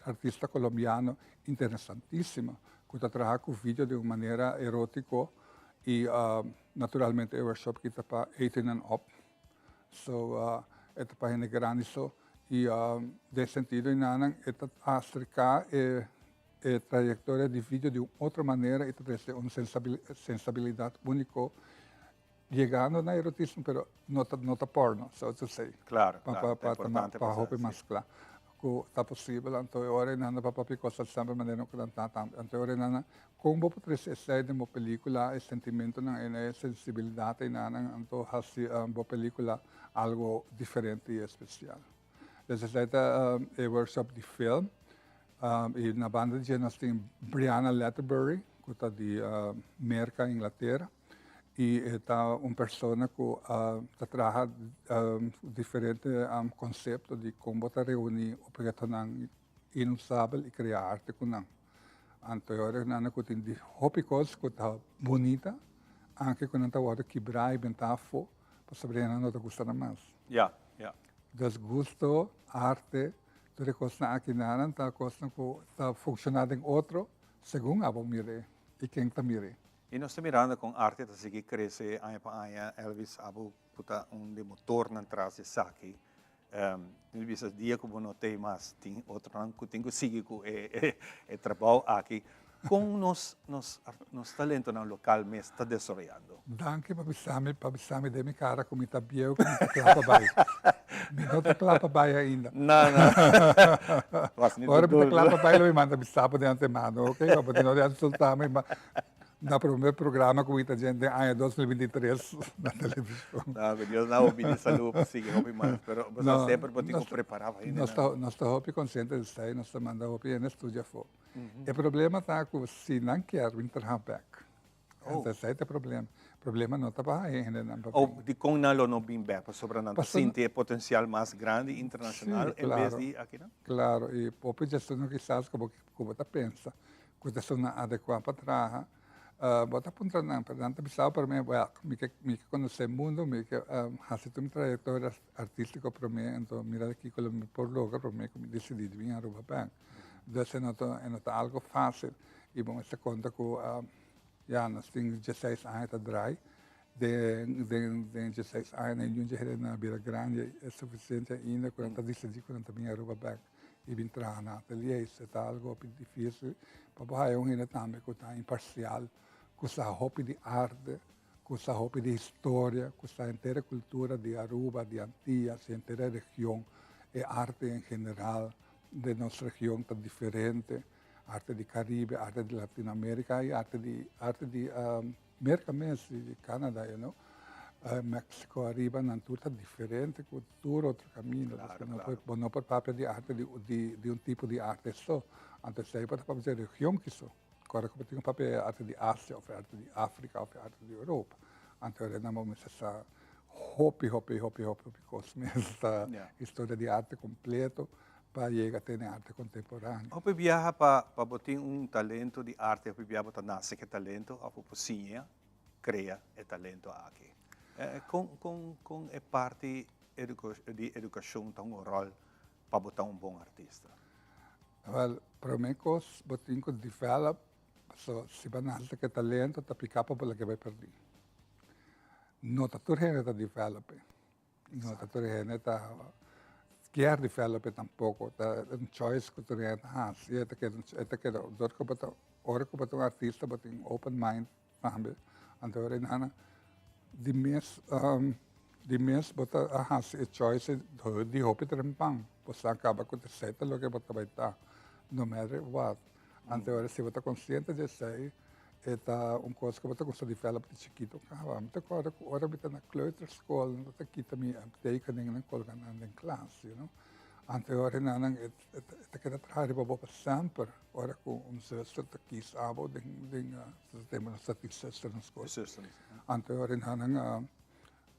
artista colombiano interesantisimo cu ta traha cu video di un manera erotico y naturalmente e workshop aki ta pa 18 and up so e ta pa hende grandi so y den sentido enanan e ta acerca e e trayectoria di video di un otro manera y ta trece un sensabilidad unico Yegando na erotismo pero no ta no ta porno so to say. Claro, Pa claro, pa ta pa ta importante pa pa sa, hopi si. mas cla cu ta posibel anto e ora nan pa papia cosnan semper manera cu nan ta tambe. Anto e ora nan con bo por trece esey den bo pelicula e sentimentonan en e sensibilidad eynan anto haci bo pelicula algo diferente y especial. Dus esey ta e workshop di film y na banda di dje nos tin Brianna Letterbury cu ta di Merca, Inglatera. y e ta un persona cu ta traha diferente concepto di con bo ta reuni obhetonan inusabel y crea arte cu nan. Anto e ora nan cu tin di hopi cos cu ta bunita, anke cu nan ta wordo kibra y benta afo, pasobra nan no ta gusta nan mas. Ya, ya. Dus gusto, arte, tur e cosnan aki nan ta cosnan cu ta funciona den otro segun abo mir'e y ken ta mir'e. Y nos ta mirando con arte ta sigui crece aña pa aña, Elvis abo cu ta un di motornan tras di esaki, mi bisa dia cu bo no tey mas tin otronan cu tin cu sigui cu e trabao aki, con nos nos nos talentonan local mes ta desaroyando? Danki pa bisami pa bisami den mi cara cu mi ta bieu cu mi ta cla pa bay. Mi no ta cla pa bay ainda. No, no. Ora mi ta cla pa bay lo mi manda bisa bo den antemano, ok? Pa bo no den insulta mi. Na prome programa cu mi ta djente aña 2023 na television. No, cu Dios na hopi di salud pa sigui hopi mas, pero bo sa semper bo tin cu prepara pa hende. Nos ta hopi consciente di esey, nos ta manda hopi hende studia afo. E problema ta cu si nan kier bin traha bek, esey ta e problema. Problema no ta pa haya hendenan pa bin. Oh, dicon nan lo no bin bek? Pasobra nan ta sinti e potencial mas grandi internacional en bes di akinan? Claro, y hopi dje kisas cu bo ta pensa Ku ta esnan adekuá pa traha, bo ta puntra nan, pero nan ta bisa bo promé, wèl, mi ke mi ke konosé mundu, mi ke hasi tur mi trayektoria artístiko promé, anto mira kiko lo mi por logra promé ku mi disidí di bin Aruba bèk. Dus e no ta e no ta algu fásil i bo mester konta ku ya nos tin dieseis aña ta drai, den den den dieseis aña ningun dje hende nan a bira grandi e sufisiente ainda ku nan ta disidí ku nan ta bin Aruba bèk. y bin traha na atelier. Esei ta algo hopi dificil pa bo haya un hende tambe cu ta imparcial, cu sa hopi di arte, cu sa hopi di historia, cu sa henter e cultura di Aruba, di Antillas, henter e region. E arte en general den nos region ta diferente, arte di Caribe, arte di Latinoamerica y arte di arte di Merca mes, di Canada, you know. Mexico ariba, nan tur ta diferente ku tur otro kaminda. Claro, no por, bo no por papia di arte di, di, di un tipo di arte so. Anto esei bo ta papia di region kiso. Kòrda ku bo tin ku papia di arte di Asia òf arte di Afrika òf arte di Europa. Anto e nan bo mester sa hopi, hopi, hopi, hopi, hopi kos mes. Ta historia di arte kompleto pa yega te na e arte kontemporáneo. Hopi biaha pa pa bo tin un talento di arte, hopi biaha bo ta nase ku e talento òf bo por siña krea e talento aki. Kon kon kon e parti di edukashon ta hunga un ròl pa bo ta un bon artista? Wèl, promé kos bo tin ku develop, pasobra si bo nase ku e talento ta piká pa bo laga bai pèrdí. No ta tur hende ta develop e. No ta tur hende ta kier develop e tampoko. Ta un choice ku tur hende ta hasi. E ta keda, e ta keda, dor ku bo ta, ora ku bo ta un artista bo tin open mind tambe. Anto ora nan di mes, di mes bo ta hasi e choice di hopi trempan. Bo sa kaba ku ta esei ta loke bo ta bai ta, no matter what. Anto ora si bo ta konsiente di esei, e ta un kos ku bo ta kuminsá develop di chikito kaba. Mi ta kòrda ku ora mi ta na kleuterschool, mi ta kita mi tekeningen en kolga nan den klas, you know. Anto ora nan e ta keda traha riba bo pa semper. Ora ku un zuster ta kis abo den den tempu nos ta tin zuster na skol. Anto ora nan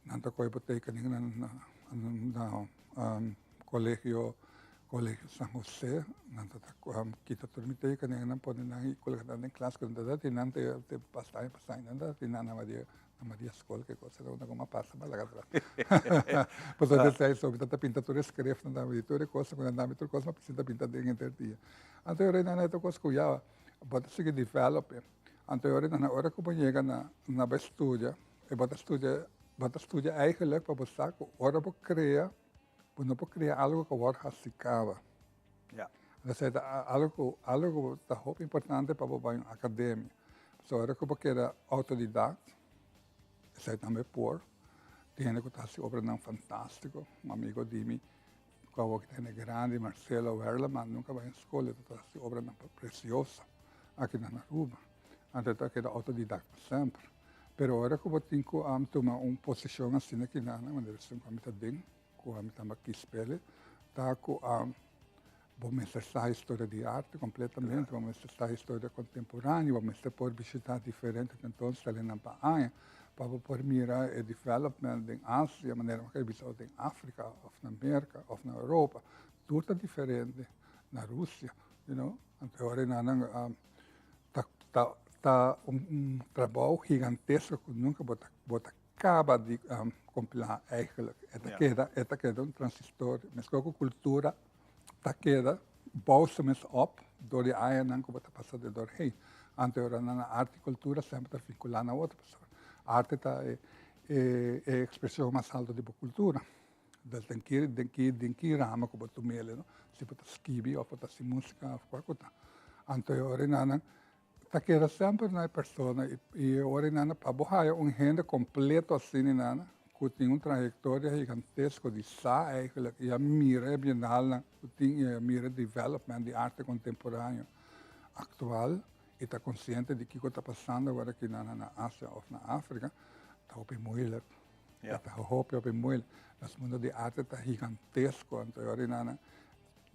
Nan ta kohe bo tekening na na kolegio kolegio San Jose nan ta kita tur mi tekening nan pone nan i kolga nan den klas ku nan ta tin nan te pasa aña pasa aña nan ta tin nan na Maria na Maria skol ke kosa unda ku mi a pasa pa laga atras pasobra desde so mi ta pinta tur e skrif nan tambe tur e kosa ku nan dami tur kos mi a sinta pinta den henter dia anto e rei nan e ta kos ku ya bo ta sigui develop anto e ora nan ora ku bo yega na na bo studia E bo ta studia, bo ta studia eigenlijk pa bo sa ku ora bo krea, bo no por krea algo ku a wòrdu hasi kaba. Ja. Entonces ta algo ku, algo ku ta hopi importante pa bo bai un akademia. Pasobra ora ku bo keda autodidact, esei tambe por, tin hende ku ta hasi obranan fantástiko. Un amigo di mi ku awor ta hende grandi, Marcelo Werleman, nunka bai un skol, e ta hasi obranan precioso aki na Aruba. Anto e ta keda autodidact pa semper. Pero ora ku bo tin ku tuma un posishon asina ki nan, manera esun ku ami ta den, ku ami ta kies p'e, ta ku bo mester sa historia di arte kompletamente, bo mester sa historia kontemporáneo, bo mester por bishitá diferente tentoonstellingnan pa aña, pa bo por mira e development den Asia, manera bo a bisa, òf den Afrika, òf na Merka, òf na Europa. Tur ta diferente, na Rusia, you know. Anto ora nan Ta ta ta un trabou gigantesko ku nunka bo ta bo ta kaba di kompilá eigenlijk. E ta keda e ta keda un transistor. Meskos ku kultura ta keda bou su mes op dor di añanan ku bo ta pasa den dor hei. Anto ora nan arte i kultura semper ta vinkulá na otro pasobra arte ta e e ekspreshon mas alto di bo kultura. Dus den ki den ki den ki rama ku bo tum'el no, si bo ta skibi òf bo ta hasi músika òf kua ku ta. Anto e ora nan ta keda semper na e persona i e ora nan pa bo haya un hende kompleto asina nan ku tin un trayektoria gigantesko di sa eigentlik i a mira e bienalnan ku tin i a mira e development di arte kontemporáneo aktual i ta konsiente di kiko ta pasando awor aki nan na Asia òf na Afrika ta hopi moeilijk. Ja. Ta hopi, hopi moeilijk. Nos mundo di arte ta gigantesko, anto e ora nan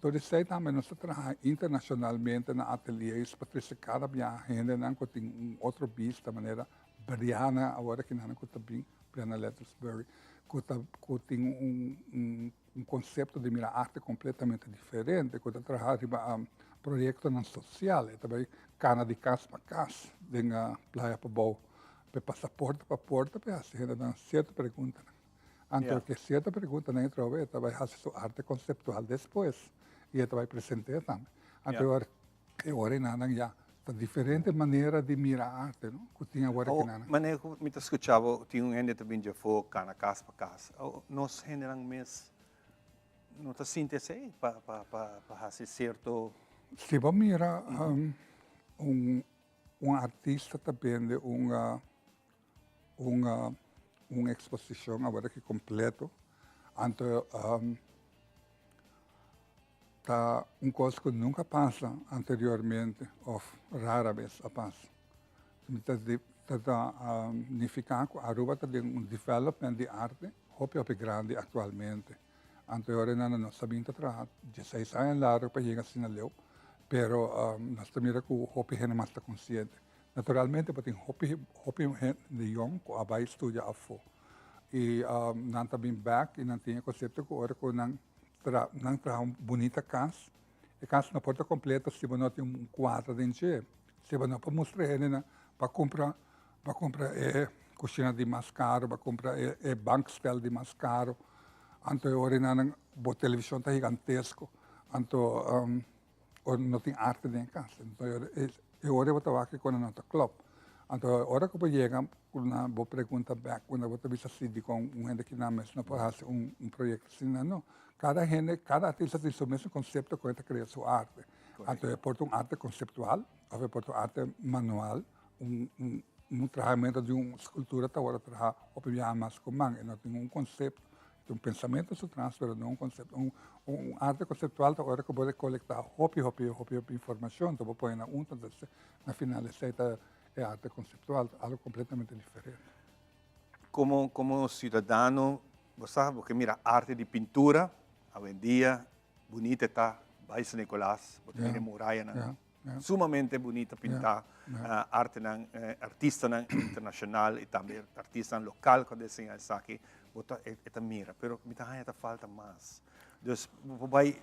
Door di esei tambe nos ta traha internacionalmente na ateliers pa trese kada biaha hendenan ku tin un otro bista manera Brianna awor aki nan ku ta bin, Brianna Lettresbury, ku ta ku tin un un un konsepto di mira arte kompletamente diferente, ku ta traha riba proyektonan sosial, e ta bai kana di kas pa kas den Playa Pabou. Pe pasa porta pa porta pe hasi hendenan sierto preguntanan. Anto ke sierto preguntanan e trobe e ta bai hasi su arte konseptual despues i e ta bai present'é tambe. Anto e ora e ora enanan ya ta diferente manera di mira arte no ku tin awor aki nan. Manera ku mi ta skucha bo tin un hende ta bin djafó kana kas pa kas. Nos hendenan mes no ta sinti esei pa pa pa hasi sierto. Si bo mira un Un artista ta bende un un un eksposishon awor aki kompleto, anto ta un kos ku nunka a pasa anteriormente òf rara bes a pasa. Ta ta nifiká ku Aruba ta den un development di arte hopi hopi grandi aktualmente. Anto e ora nan nos ta bin ta traha dieseis aña largu pa yega asina leu, pero nos ta mira ku hopi hende mas ta konsiente. Naturalmente bo tin hopi hopi hende yong ku a bai studia afó i nan ta bin bèk i nan tin e konsepto ku ora ku nan tra nan traha un bunita kas, e kas no por ta kompleto si bo no tin un kuadro den dje. Si bo no por mustra e hendenan pa kumpra pa kumpra e kushina di mas karu, pa kumpra e e bankstel di mas karu, anto e ora nan bo televishon ta higantesko, anto ora no tin arte den e kas. Anto e ora bo ta wak ku nan no ta klòp. Anto ora ku bo yega ku nan bo pregunta bèk ku bo ta bisa si dikon un hende kinan mes no por hasi un un proyekto asina, no. Kada hende, kada artista tin su mesun konsepto ku e ta krea su arte. Anto e por ta un arte konseptual òf e por ta un arte manual, un un un trahamentu di un skultura ta wòrdu traha hopi biaha mas ku man, e no tin un konsepto, e tin un pensamentu su tras pero no un konsepto. Un un arte konseptual ta ora ku bo rekolektá hopi hopi hopi hopi informashon, anto bo pone nan huntu, entonces na final esei ta e arte konseptual, ta algu kompletamente diferente. Komo komo siudadano bo sa bo ke mira arte di pintura awendia Bunita ta bai San Nicolas, bo ta mira e murayanan sumamente bunita pintá, artenan, artistanan internashonal i tambe artistanan lokal ku a deseñá esaki, bo ta e ta mira. Pero mi ta haña ta falta mas. Dus bo por bai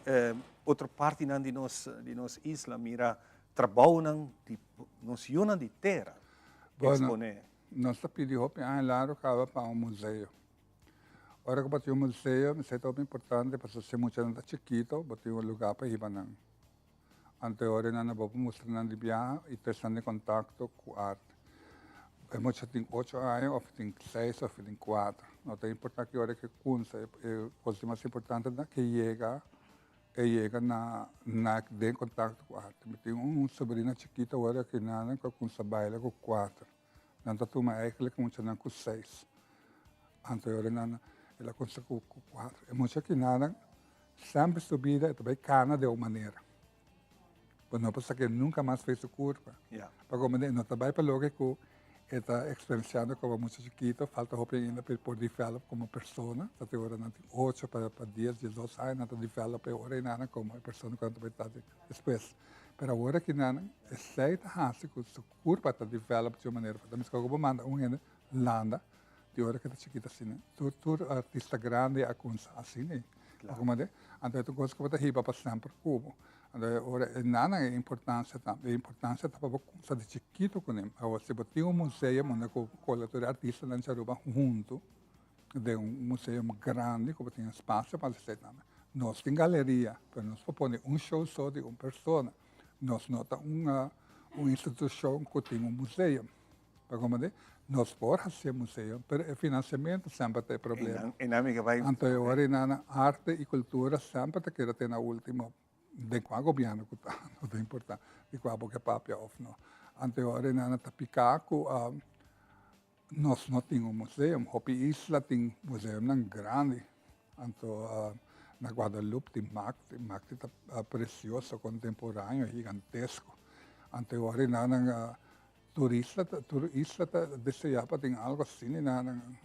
otro partinan di nos di nos isla mira trabounan di nos yunan di tera eksponé. Bueno, nos ta pidi hopi aña largu kaba pa un museo. Ora ku bo tin un museo, esei ta hopi importante pasobra si muchanan ta chikito, bo tin un lugá pa hiba nan. Anto e ora nan bo por mustra nan di biaha i ta esnan den kontakto ku arte. E mucha tin ocho aña òf tin seis òf tin kuater, no ta importá ki ora ke kunsa, e kos di mas importante ta ke yega, e yega na na den kontakto ku arte. Mi tin un sobrina chikito awor aki nan ku a kunsa baila ku kuater. Nan ta tuma eigenlijk muchanan ku seis. Anto e ora nan el a kuminsá ku kuater. E mucha kinanan semper su bida e ta bai kana den un manera. Bo no por sak'é nunka mas for su kurpa. Pa komo e no ta bai pa loke ku e ta eksperensiando komo mucha chikito, falta hopi ainda pa e por develop komo persona. Ta te ora nan tin ocho pa dies, diesdos aña nan ta develop e ora einan komo e persona ku nan ta bai ta despues. Pero awor aki nan esei ta hasi ku su Curpa ta develop di un manera ta meskos ku bo manda un hende landa di ora ke ta chikito asina. Tur tur artista grandi a kumsa asina ei. Bo komprende? Anto e ta un kos ku bo ta hiba pa semper ku bo. Anto e ora e nanan e importansia ta, e importansia ta pa bo kumsa di chikito kuné. Awor si bo tin un museo unda ku kola tur e artistanan di Aruba huntu den un museo grandi ku bo tin espasio pa hasi esei tambe. Nos tin galeria, pero nos por pone un show so di un persona. Nos no ta un un institucion cu tin un museo. Pa comprende? Nos por haci museo, pero e financiamento semper ta e problema. Anto e ora einan arte y cultura semper ta keda te na ultimo, den cua gobierno cu ta, no ta importa di cua bo ke papia of no. Anto e ora einan ta pica cu Nos no tin un museum. Hopi isla tin museumnan grandi. Anto na Guadalupe tin Macti. Macti ta precioso, contemporaneo, gigantesco. Anto e ora nan tur isla ta tur isla ta desea pa tin algo asina na nan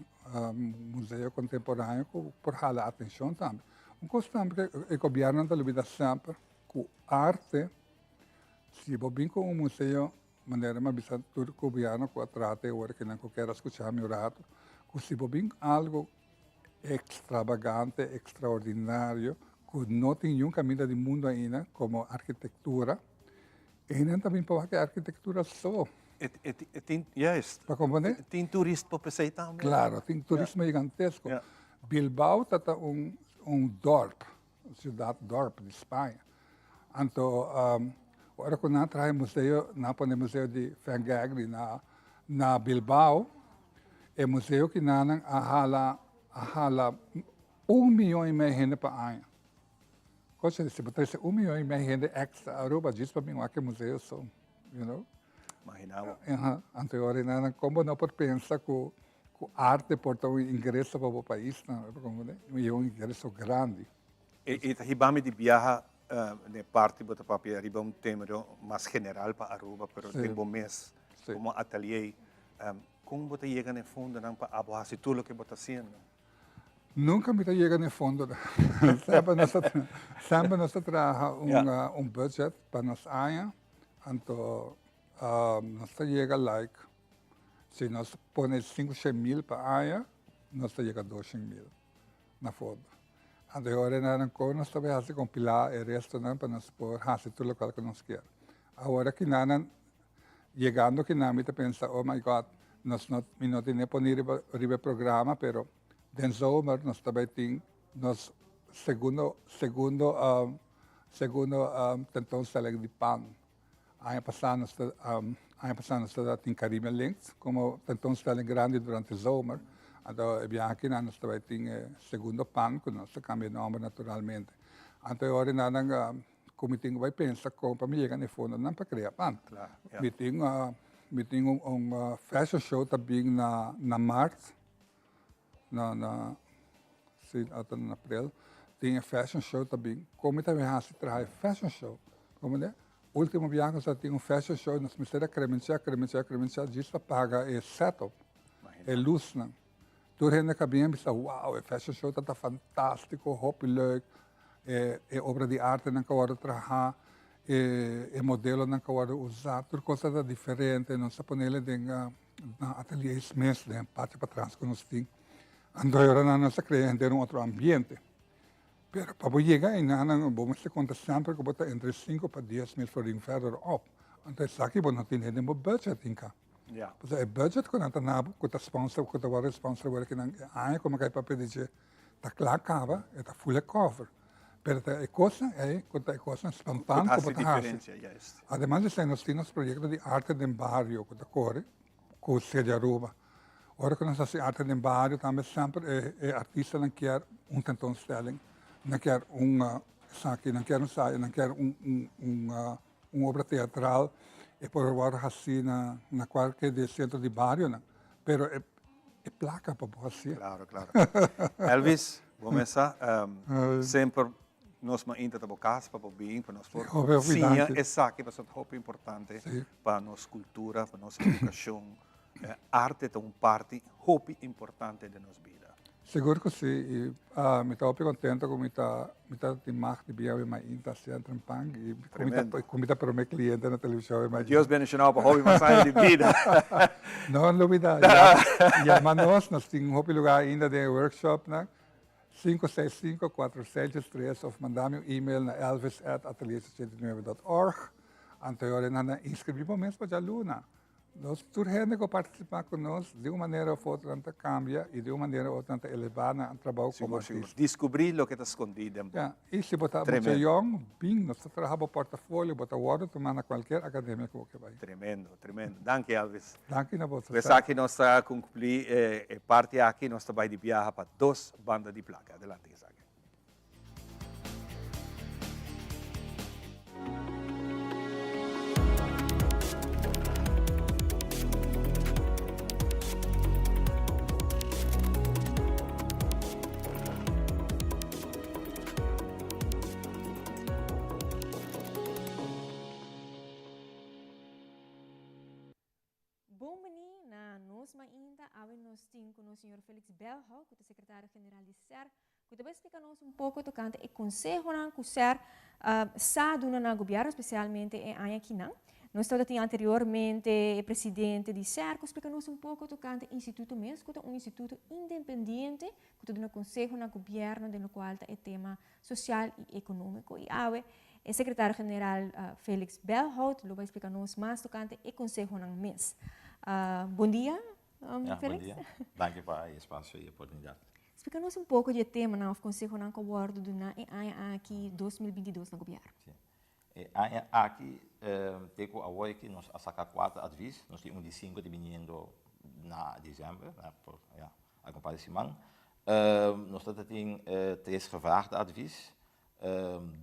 museo contemporaneo cu por hala atencion tambe. Un cos tambe cu e gobiernonan ta lubida semper cu arte, si bo bin cu un museo Manera mi a bisa tur gobièrnu ku a trata e ora ku nan ku kier a skucha mi un ratu, ku si bo bin algu ekstrabagante, ekstraordinario, ku no tin niun kaminda di mundu ainda komo arkitektura, einan ta bin pa wak e arkitektura so. E tin, juist. Bo komprendé? Tin turismo p'esei tambe. Klaro, tin turismo gigantesko. Bilbao ta ta un un dòrp. Ciudad dorp di Spaña. Anto ora cu nan traha e museo, nan a pone e museo di Van Gogh di na na Bilbao, e museo kinanan a hala a hala un miyon y mei hende pa aña. Kochi si bo trece un miyon y mei hende extra Aruba djis pa bin wak e museo so, you know. Imagina bo. Anto e ora nan con bo no por pensa cu Cu arte por ta un ingreso pa bo pais tambe, bo comprende? Y un ingreso grandi. E ta hiba mi di biaha den e parti bo ta papia riba un tema mas general pa Aruba, pero den bo mes. Komo atelier, kon bo ta yega na e fondonan pa abo hasi tur loke bo ta hasiendo? Nunka mi ta yega na e fondonan. Semper nos ta semper nos ta traha un un budget pa nos aña, anto nos ta yega like si nos pone sinku shen mil pa aña, nos ta yega dos shen mil na fondo. Anto e ora nan kon nos ta bai hasi kompilá e restonan pa nos por hasi tur lokual ku nos kier. Awor aki nan Yegando kinan mi ta pensa, oh my God, nos no, mi no tene poni riba, riba e programa, pero den zomer nos ta bai tin nos segundo, segundo, um, segundo um, tentoonstelling di pan. Aña pasá nos ta, um, aña pasá nos ta tin Caribbean Links como tentoonstelling grandi durante zomer. Anto e biaha kinan nos ta bai tin e segundo pan, ku nos ta kambia e nomber naturalmente. Anto e ora nan, um, Ku mi tin ku bai pensa kon pa mi yega na e fondonan pa krea pan. Mi tin mi tin un un fashion show ta bin na na mart, na na si ata na aprel, tin e fashion show ta bin. Kon mi ta bin hasi traha e fashion show? Comprende? Ultimo biaha ku nos a tin un fashion show nos mester a kremenchá kremenchá kremenchá djis pa paga e setup, e lusnan. Tur hende ka bin a bisa, wow, e fashion show ta ta fantástiko, hopi leuk. E, e obra di artenan ka wòrdu trahá, e, e modelonan ka wòrdu usá, tur kos ta ta diferente. Nos ta ponele den nan ateliers mes, den patio patras ku nos tin. Anto e ora nan nos ta krea henter un otro ambiente. Pero pa bo yega einan, bo mester konta semper ku bo ta entre sinku pa 10,000 florin verder op. Anto esaki bo no tene den bo budget inka. Ja. Pasobra e budget ku nan ta na bo, ku ta sponsor, ku ta wòrdu sponsor wòrdu ki nan e aña ku mi kai papia di dje, ta kla kaba, e ta full e cover. Pero ta e kosnan ei ku ta e kosnan spontaan ku bo ta hasi. Ademas di esei nos tin nos proyekto di arte den bario ku ta kore ku Sede Aruba. Ora ku nos hasi arte den bario tambe semper e e artistanan kier un tentoonstelling, nan kier un esaki, nan kier un sayo, nan kier un un un Un obra teatral e por wòrdu hasí na na kualke di e sentro di barionan, pero e e plaka pa bo hasié. Klaro, klaro. Elvis, bo mesa, semper nos mainta ta bo kas pa bo bin, pa nos por siña esaki, pasobra ta hopi importante pa nos kultura, pa nos edukashon. Arte ta un parti hopi importante den nos bida. Sigur ku si, i mi ta hopi kontento ku mi ta mi ta tin mag di bia awe mainta asina trempan i ku mi ta ku mi ta prome kliente na televishon awe mainta. Dios bendishona bo pa hopi mas aña di bida. No lubida, yama nos, nos tin hopi lugar ainda den e workshopnan, 565 463 of manda mi un email na elvis at atelier 69 dot org, anto e ora nan a inscribi bo mes pa djaluna. Nos tur hende ku a partisipá ku nos, di un manera òf otro nan ta kambia i di un manera òf otro nan ta elevá nan trabou komo Sigur, sigur. Diskubrí loke ta skondí den bo. Ya, i si bo ta mucha yòn, bin, nos ta traha bo portafolio, bo ta wòrdu tumá na kualkier akademia ku bo ke bai. Tremendo, tremendo. Danki, Elvis. Danki na boso. Ku esaki nos ta kunklí e parti aki, nos ta bai di biaha pa dos banda di plaka. Adelante, esaki. Bon bini na nos mainta. Awe nos tin ku nos señor Felix Belhou, ku ta sekretario general di ser, ku ta bai splika nos un poko tokante e konsehonan ku ser sa duna na gobièrnu, spesialmente e aña akinan. Nos tabata tin anteriormente e presidente di ser ku splika nos un poko tokante e instituto mes, ku ta un instituto independiente ku ta duna konseho na gobièrnu den lokual ta e tema sosial i ekonómiko. I awe e sekretario general Felix Belhout lo bai splika nos mas tokante e konsehonan mes. Bon dia, Felix. Bon dia. Danki pa e espasio i e oportunidat. Splika nos un poko di e temanan òf konsehonan ku a wòrdu duná e aña aki 2022 na gobièrnu. Si. E aña aki te ku awor aki nos a saka kuater advis. Nos tin un di sinku ta biniendo na desèmber, ya, algun par di siman. Nos ta tin tres gevraagde advies.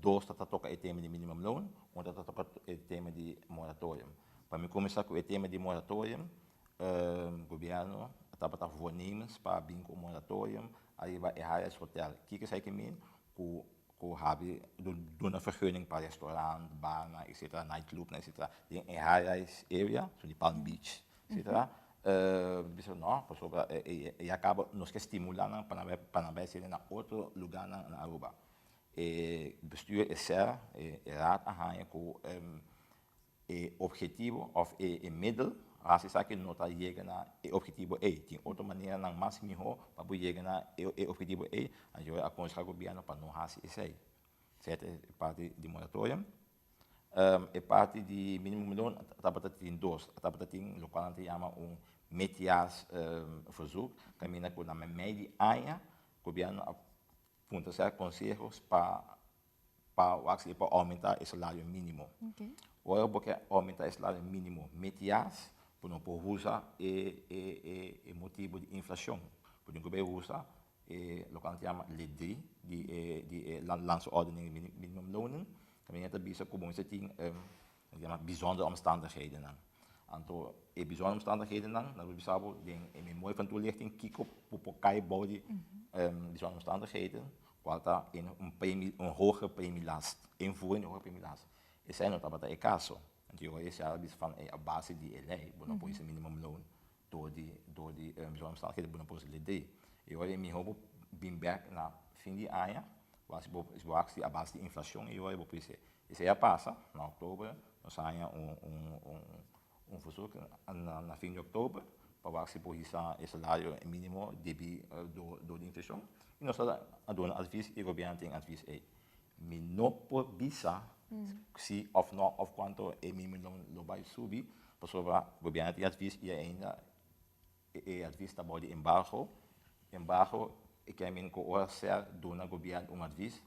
Dos ta ta toka e tema di minimumloon, un ta ta toka e tema di moratorium. Pa mi kuminsá ku e tema di moratorium, gobièrnu tabata voornemens pa bin ku un moratorium ariba e Harris Hotel. Kiko esaki mean? Ku. Ku habi duna vergunning pa restaurant, barnan etc. Nightclubnan etc. Den e high rise area, so di Palm Beach etc. Bisa no, pasobra e a kaba nos ke stimula nan pa nan bai pa nan bai sede na otro lugarnan na Aruba. E bestuur e ser, e raad a haña ku E obhetivo of e e middel hasi esaki no ta yega na e obhetivo ei. Tin otro maneranan mas miho pa bo yega na e e obhetivo ei. Anto yo a akonseha gobierno pa no hasi esei. Esei ta e parti di moratorium. E parti di minimum loon tabata tin dos. Tabata tin lokual nan ta yama un midjaars verzoek kaminda ku na mei di aña gobierno a puntra sèt konsehos pa pa wak si e por aumenta e salario minimo. Ora bo ke aumenta e salario minimo metias, bo no por usa e e e e motibo di inflacion. Bo tin ku bay usa e loke nan ta yama lid drie di e di e Landsordening Minimumlonen. Kaminda ta bisa ku bo mester tin nan ta yama bijzondere omstandighedennan. Anto e bijzondere omstandighedennan nan lo bisa bo den e memorie van toelichting kiko bo por kai bou di bijzondere omstandigheden cual ta un premie, un hoge premielast, invoering di hoge premielast. Esei no tabata e caso. Anto yo a a bisa van a base di e ley bo no por hisa minimumloon door di door di bijzondere omstandigheden bo no por hisa ley drie. E ora e miho bo bin bek na fin di aña, si bo si bo haci a base di inflacion e ora bo por hisa. Esei a pasa na oktober nos a haña un un un un verzoek na na fin di oktober pa wak si por hisa e salario minimo debi door door di inflacion y nos a duna advies y gobierno tin advies ey. Mi no por bisa si of no of cuanto e minimumloon lo bay subi pasobra gobierno tin advies y ainda e advies ta bao di embargo. Embargo e kier men cu ora ser duna gobierno un advies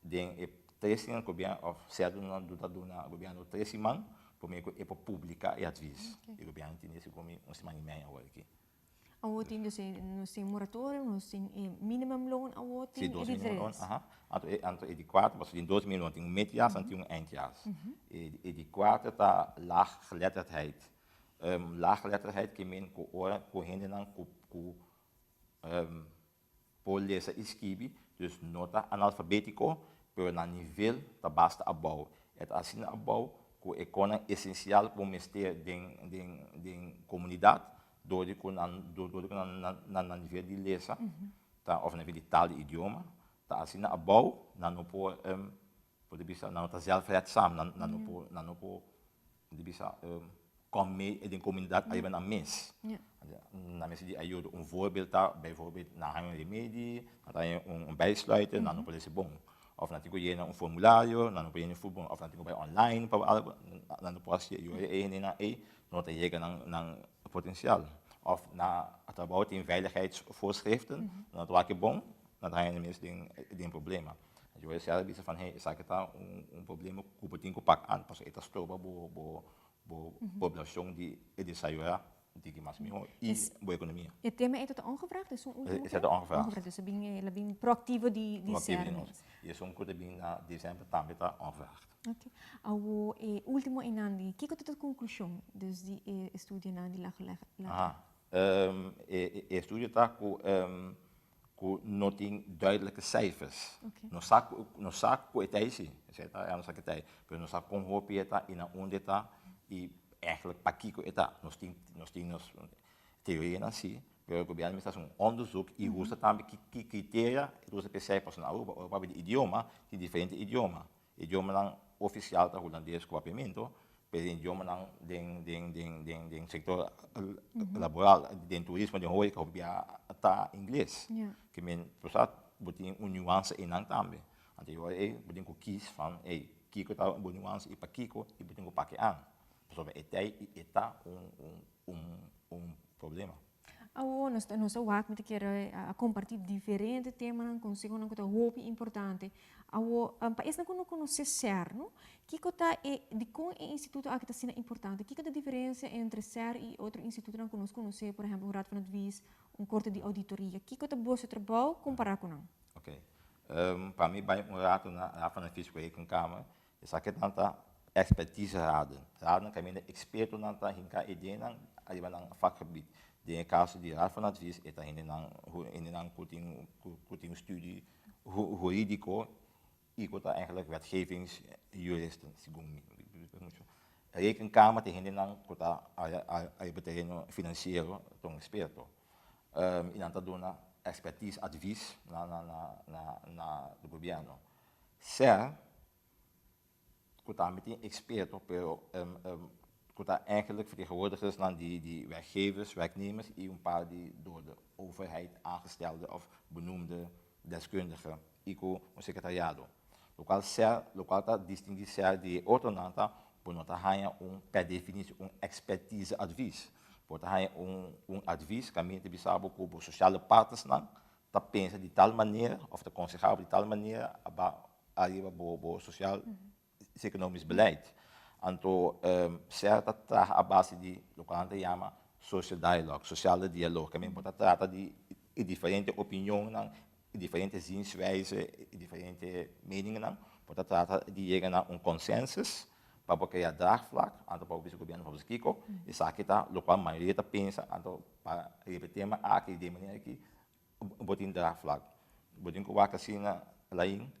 Den e tres siman gobierno of sea duna ta duna gobierno tres siman prome cu e por publica e advies. E gobierno tin ese como un siman y mei awor aki. Awor tin dus e nos tin moratorium, nos tin e minimum loan awor tin Si, e dos di minimum loan, tres. aha. Anto e anto e di cuater, pasobra tin dos minimum loan, tin un midjaars en tin un eindjaars. E e di cuater ta laaggeletterdheid. Laaggeletterdheid ke men cu ora cu hendenan cu cu Por lesa i skibi, dus no ta analfabetiko, pero nan nivel ta basta abou. E ta asina abou ku e konan esensial ku bo mester den den den komunidat, dor di ku nan dor di ku nan nan nan nivel di lesa ta òf nivel di taal di idioma ta asina abou, nan no por por di bisa nan no ta zelfredzaam, nan nan no por nan no por di bisa kom mee den komunidat ariba nan mes. Nan mester di ayuda. Un voorbeeld ta bijvoorbeeld nan haña un remedi, nan ta haña un bijsluiter, nan no por lesa bon. Of nan tin ku yena un formulario, nan no por yena bon. Of nan tin ku bai online pa algu, nan no por hasi. I ora e hendenan ei no ta yega nan nan potensial. Of na trabou tin veiligheidsvoorschriften, nan no ta wak e bon, nan ta haña nan mes den den problema. Yo a a bisa van hey esaki ta un un problema ku bo tin ku pak an pasobra e ta stroba bo bo bo poblashon di e desaroyá diki mas mihó i bo ekonomia. E tema ei ta ongevraagd? Esun ultimo Esei ta ongevraagd. Ongevraagd, dus el a bin proaktivo di di Proaktivo di nos. I esun ku ta bin na desèmber tambe ta ongevraagd. Oké. Awo e ultimo einan di kiko ta ta konklushon dus di e estudionan di laaggeletterden? Aha. E estudio ta ku ku no tin duidelijke cijfers. Nos sa ku nos sa ku e ta ei si, esei ta nos sa ku e ta ei, pero nos sa kon hopi e ta i na unda e ta i eigenlijk pakiko e ta. Nos tin nos tin nos teorianan si, pero gobièrnu mester hasi un onderzoek i usa tambe ki ki kriteria e ta usa pa e cijfers na Aruba. Ora papia di idioma, tin diferente idioma. Idiomanan ofisial ta hulandes ku papiamentu, pero den idiomanan den den den den den sektor laboral, den turismo, den horeca hopi bia ta ingles. Ke men por sa bo tin un nuanse einan tambe. Anto e ora ei bo tin ku kis van ey kiko ta bo nuanse i pakiko i bo tin ku pake an. Pasobra e ta ei i e ta un un un un problema. Awor nos ta nos a wak mi ta kere a comparti diferente temanan consehonan cu ta hopi importante. Awor pa esnan cu no conoce SER no, kico ta e dicon e instituto aki ta asina importante? Kico ta diferencia entre SER y otro institutonan cu nos conoce por ehempel un Raad van Advies, un Corte di Auditoria? Kico ta boso trabou compara cu nan? Ok. Pa mi bay un rato na Raad van Advies cu Rekenkamer, Esaki nan ta expertise raden. Raden kaminda ekspertonan ta hinká ideenan ariba nan vakgebied. Den e kaso di Raad van Advies e ta hendenan hendenan ku tin ku tin un studie hurídiko. I ku ta eigenlijk wetgevingsjuristen, segun mi. Rekenkamer ta hendenan ku ta ariba tereno finansiero, ta un eksperto. I nan ta duna ekspertis, advis na na gobièrnu. Ser ku tambe tin eksperto, pero ku ta eigenlijk vertegenwoordigersnan di di werkgevers, werknemers i un par di door de overheid aangestelde of benoemde deskundigen i ku un sekretariado. Lokual ser, lokual ta distinguí ser di e otronan ta bo no ta haña un per definisi un ekspertise advis. Bo ta haña un un advis kaminda ta bisa bo ku bo sosiale partnersnan ta pensa di tal manera of ta konsehá bo di tal manera aba ariba bo bo sosial economisch beleid. Anto ser ta traha a base di lokual nan ta yama social dialogue, sosiale dialog. Kaminda bo ta trata di e diferente opinionnan, e diferente zienswijze, e diferente meningennan, bo ta trata di yega na un consensus pa bo krea draagvlak, anto pa bo bisa gobièrnu pa bo bisa kiko, esaki ta lokual mayoria ta pensa, anto pa riba e tema aki di e manera aki bo tin draagvlak. Bo tin ku wak asina Lain,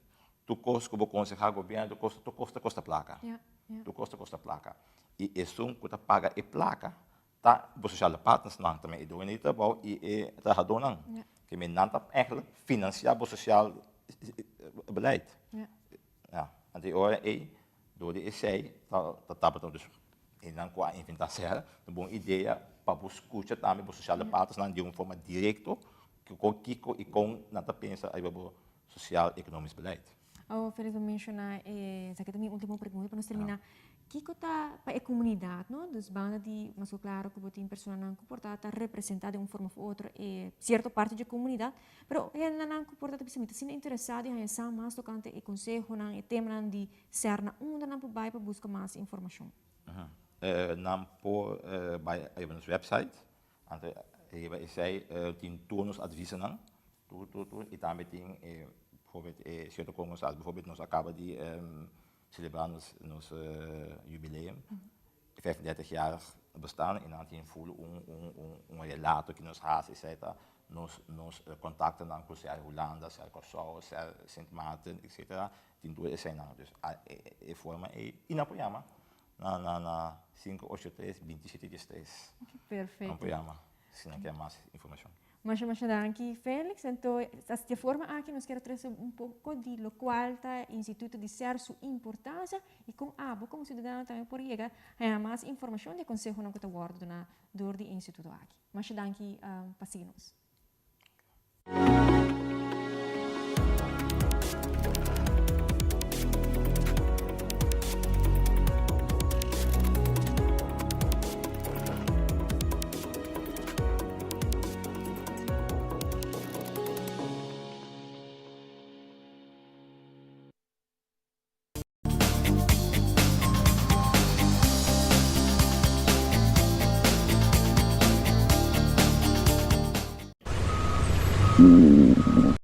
tur kos ku bo konsehá gobièrnu, tur kos, tur kos ta kosta plaka. Tur kos ta kosta plaka. I esun ku ta paga e plaka ta bo sosiale partnersnan, ta e doño di trabou i e trahadónan. Ke men nan ta ègentlik finansiá bo sosial beleid. Ya, anto e ora ei, dor di esei ta tabata dus hendenan ku a inventá sèr, un bon idea pa bo skucha tambe bo sosiale partnersnan di un forma direkto kon kiko i kon nan ta pensa ariba bo sosial ekonomisch beleid. Awor Felix bo menshoná e, esaki ta mi último pregunta pa nos terminá. Kiko ta pa e komunidat, no? Dus banda di mas ku klaro ku bo tin personanan ku por ta ta representá den un forma òf otro e sierto parti dje komunidat, pero hendenan ku por ta ta bisa mi ta asina interesá di haña sa mas tokante e konsehonan, e temanan di ser na unda nan por bai pa buska mas informashon? Nan por bai riba nos website, anto riba esei tin tur nos advisonan, tur tur tur, i tambe tin e bijvoorbeeld e sierto kon nos a bijvoorbeeld nos a kaba di Selebrá nos nos jubileum, 35 jarig bestaan i nan tin ful un un un un relato ki nos hasi esei ta nos nos kontaktonan ku sea Hulanda, sea Kòrsou, sea Sint Maarten etcetera tin tur eseinan. Dus e forma ei i nan por yama na na na 583 27 13. Perfecto. Nan por yama si nan kier mas informashon. Masha masha danki Felix. Anto as di e forma aki nos kier a trese un poko di lokual ta Instituto di ser su importansia i kon abo komo siudadano tambe por yega haña mas informashon di e konsehonan ku ta wòrdu duna dor di e instituto aki. Masha danki pa sigui nos.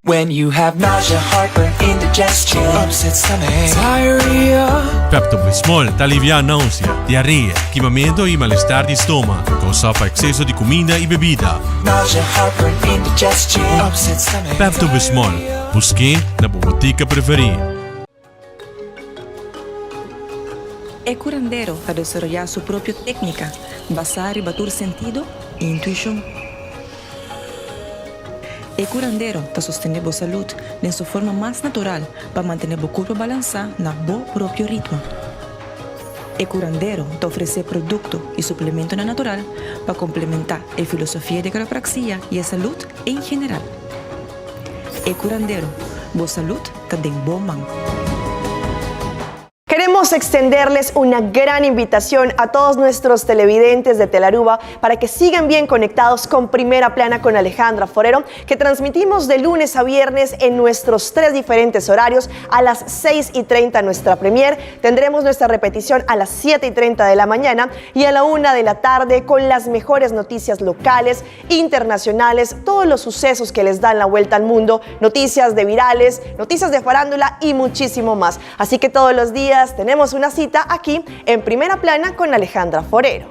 When you have nausea, heartburn, indigestion, upset stomach, diarrhea. Pepto-Bismol ta aliviá náusea, diarea, kimamentu i malestar di stoma kousá pa ekseso di kuminda i bebida. Nausea, heartburn, indigestion, upset stomach, Pepto-Bismol, busk'é na bo botika preferí. E curandero ta desaroyá su propio técnica basá riba tur sentido i intuishon. E curandero ta sostené bo salud den su forma mas natural pa mantené bo curpa balansá na bo propio ritmo. E curandero ta ofresé producto i suplementonan natural pa complementá e filosofia di quiropraxia i e salud en general. E curandero, bo salud ta den bo man. Queremos extenderles una gran invitación a todos nuestros televidentes de Telaruba para que sigan bien conectados con Primera Plana con Alejandra Forero, que transmitimos de lunes a viernes en nuestros tres diferentes horarios a las 6 y 30 nuestra premier. Tendremos nuestra repetición a las 7 y 30 de la mañana y a la 1 de la tarde con las mejores noticias locales, internacionales, todos los sucesos que les dan la vuelta al mundo, noticias de virales, noticias de farándula y muchísimo más. Así que todos los días tenemos una cita aquí en Primera Plana con Alejandra Forero.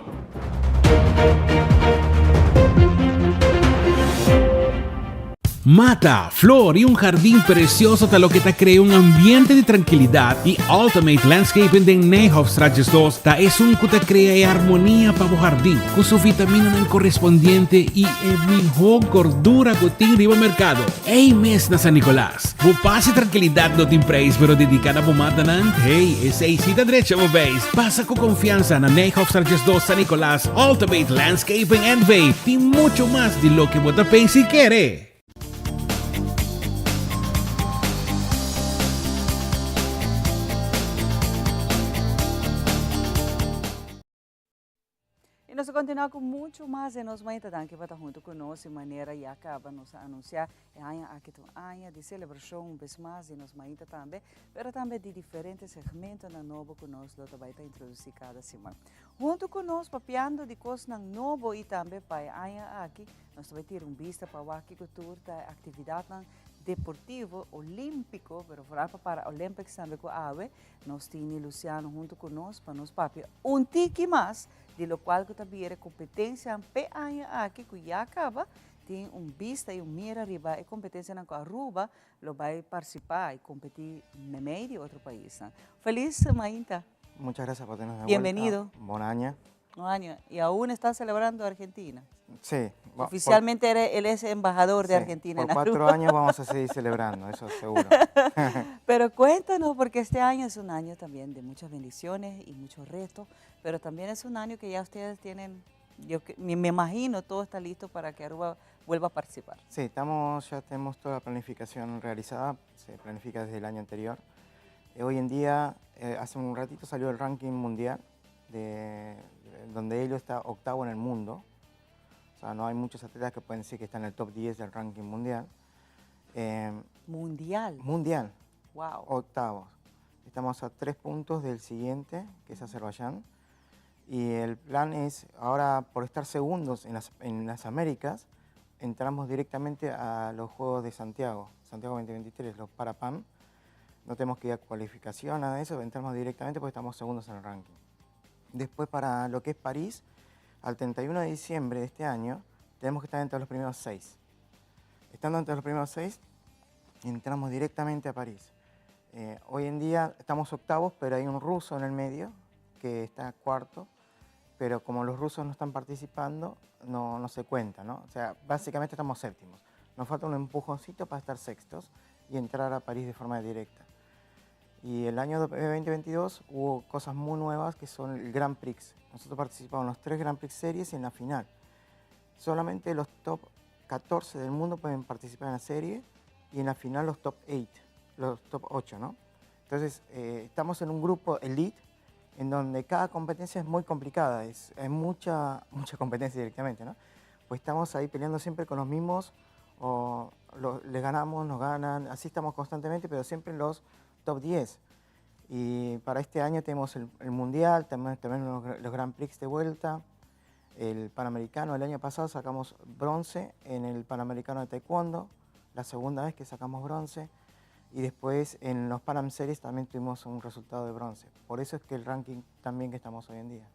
Mata, flor y un jardin precioso ta loke ta crea un ambiente di trankilidad y Ultimate Landscaping den Nijhofstraat 12 ta esun cu ta crea e armonia pa bo jardin cu su vitaminanan correspondiente y e miho gordura cu tin riba mercado. Ey mes na San Nicolas. Bo paz y trankilidad no tin prijs pero dedica na bo matanan, hey, esey si ta drecha bo beis. Pasa cu confiansa na Nijhofstraat 12 San Nicolas, Ultimate Landscaping NV tin mucho mas di loke bo ta pensa y kere. Y nos ta continua cu mucho mas den nos mainta. Danki pa ta hunto cu nos y manera ya caba nos a anuncia e aña aki ta un aña di celebracion un bes mas di nos mainta tambe, pero tambe di diferente segmentonan nobo cu nos lo ta bay ta introduci cada siman. Hunto cu nos papiando di cosnan nobo y tambe pa e aña aki nos ta bay tira un bista pa wak kico tur ta e actividadnan deportivo olimpico, pero vooral pa Paralympics tambe cu awe Nos tini Luciano hunto cu nos pa nos papia un tiki mas di locual cu ta bira e competencianan p'e aña aki cu ya caba tin un bista y un mira riba e competencianan cu Aruba lo bay participa y competi memey di otro paisnan. Feliz mainta. Muchas gracias por tenernos de Bienvenido. vuelta. Buen año. Un año. Y aún está celebrando Argentina. Sí. Oficialmente él es embajador de Argentina Por 4 años vamos a seguir celebrando, eso seguro. Pero cuéntanos, porque este año es un año también de muchas bendiciones y muchos retos, pero también es un año que ya ustedes tienen, yo me imagino, todo está listo para que Aruba vuelva a participar. Sí, ya tenemos toda la planificación realizada, se planifica desde el año anterior. Hoy en día, hace un ratito salió el ranking mundial, donde Elio está octavo en el mundo. No hay muchos atletas que pueden decir que están en el top 10 del ranking mundial. ¿Mundial? Mundial. Wow. Octavos. Estamos a 3 puntos del siguiente, que es Azerbaiyán. Y el plan es, ahora por estar segundos en las Américas, entramos directamente a los Juegos de Santiago, Santiago 2023, los Parapam. No tenemos que ir a cualificación, nada de eso, entramos directamente porque estamos segundos en el ranking. Después, para lo que es París, al 31 de diciembre de este año, tenemos que estar entre los primeros 6. Estando entre los primeros 6, entramos directamente a París. Hoy en día estamos octavos, pero hay un ruso en el medio que está cuarto, pero como los rusos no están participando, no se cuenta, ¿no? Básicamente estamos séptimos. Nos falta un empujoncito para estar sextos y entrar a París de forma directa. Y el año 2022 hubo cosas muy nuevas que son el Grand Prix. Nosotros participamos en los 3 Grand Prix series y en la final. Solamente los top 14 del mundo pueden participar en la serie y en la final los top 8, los top 8, ¿no? Entonces, estamos en un grupo elite en donde cada competencia es muy complicada, es mucha competencia directamente, ¿no? Pues estamos ahí peleando siempre con los mismos, o les ganamos, nos ganan, así estamos constantemente, pero siempre en los top 10. Y para este año tenemos el Mundial, también los Grand Prix de vuelta, el Panamericano. El año pasado sacamos bronce en el Panamericano de Taekwondo, la segunda vez que sacamos bronce, y después en los Pan Am Series también tuvimos un resultado de bronce. Por eso es que el ranking también que estamos hoy en día.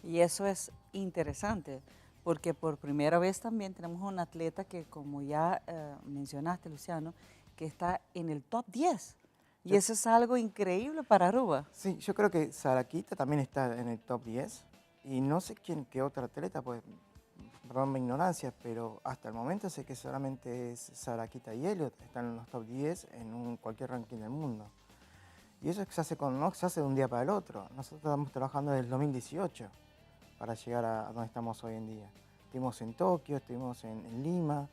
Y eso es interesante, porque por primera vez también tenemos un atleta que, como ya mencionaste, Luciano, que está en el top 10. Y eso es algo increíble para Aruba. Sí, yo creo que Saraquita también está en el top 10. Y no sé qué otro atleta, pues, perdón mi ignorancia, pero hasta el momento sé que solamente es Saraquita y Elliot están en los top 10 en cualquier ranking del mundo. Y eso es que se hace con, no se hace de un día para el otro. Nosotros estamos trabajando desde el 2018 para llegar a donde estamos hoy en día. Estuvimos en Tokio, estuvimos en Lima.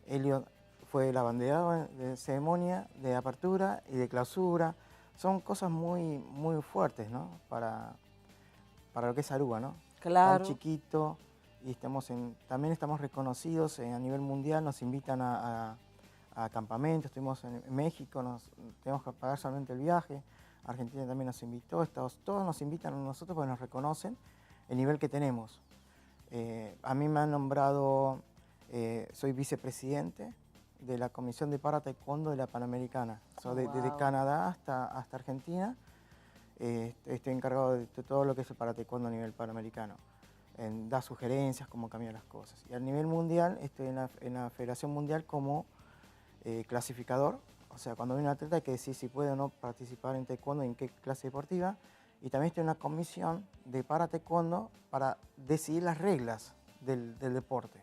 Elliot fue el abanderado de ceremonia, de apertura y de clausura. Son cosas muy, muy fuertes, ¿no? Para lo que es Aruba, ¿no? Tan chiquito, y también estamos reconocidos a nivel mundial, nos invitan a campamentos, estuvimos en México, tenemos que pagar solamente el viaje, Argentina también nos invitó, Estados, todos nos invitan a nosotros porque nos reconocen el nivel que tenemos. A mí me han nombrado, soy vicepresidente de la Comisión de Para Taekwondo de la Panamericana, desde Canadá hasta Argentina, estoy encargado de todo lo que es el para taekwondo a nivel panamericano, en dar sugerencias, cómo cambiar las cosas. Y a nivel mundial, estoy en la Federación Mundial como eh, clasificador, o sea, cuando viene un atleta hay que decir si puede o no participar en taekwondo, en qué clase deportiva, y también estoy en una comisión de para taekwondo para decidir las reglas del, del deporte.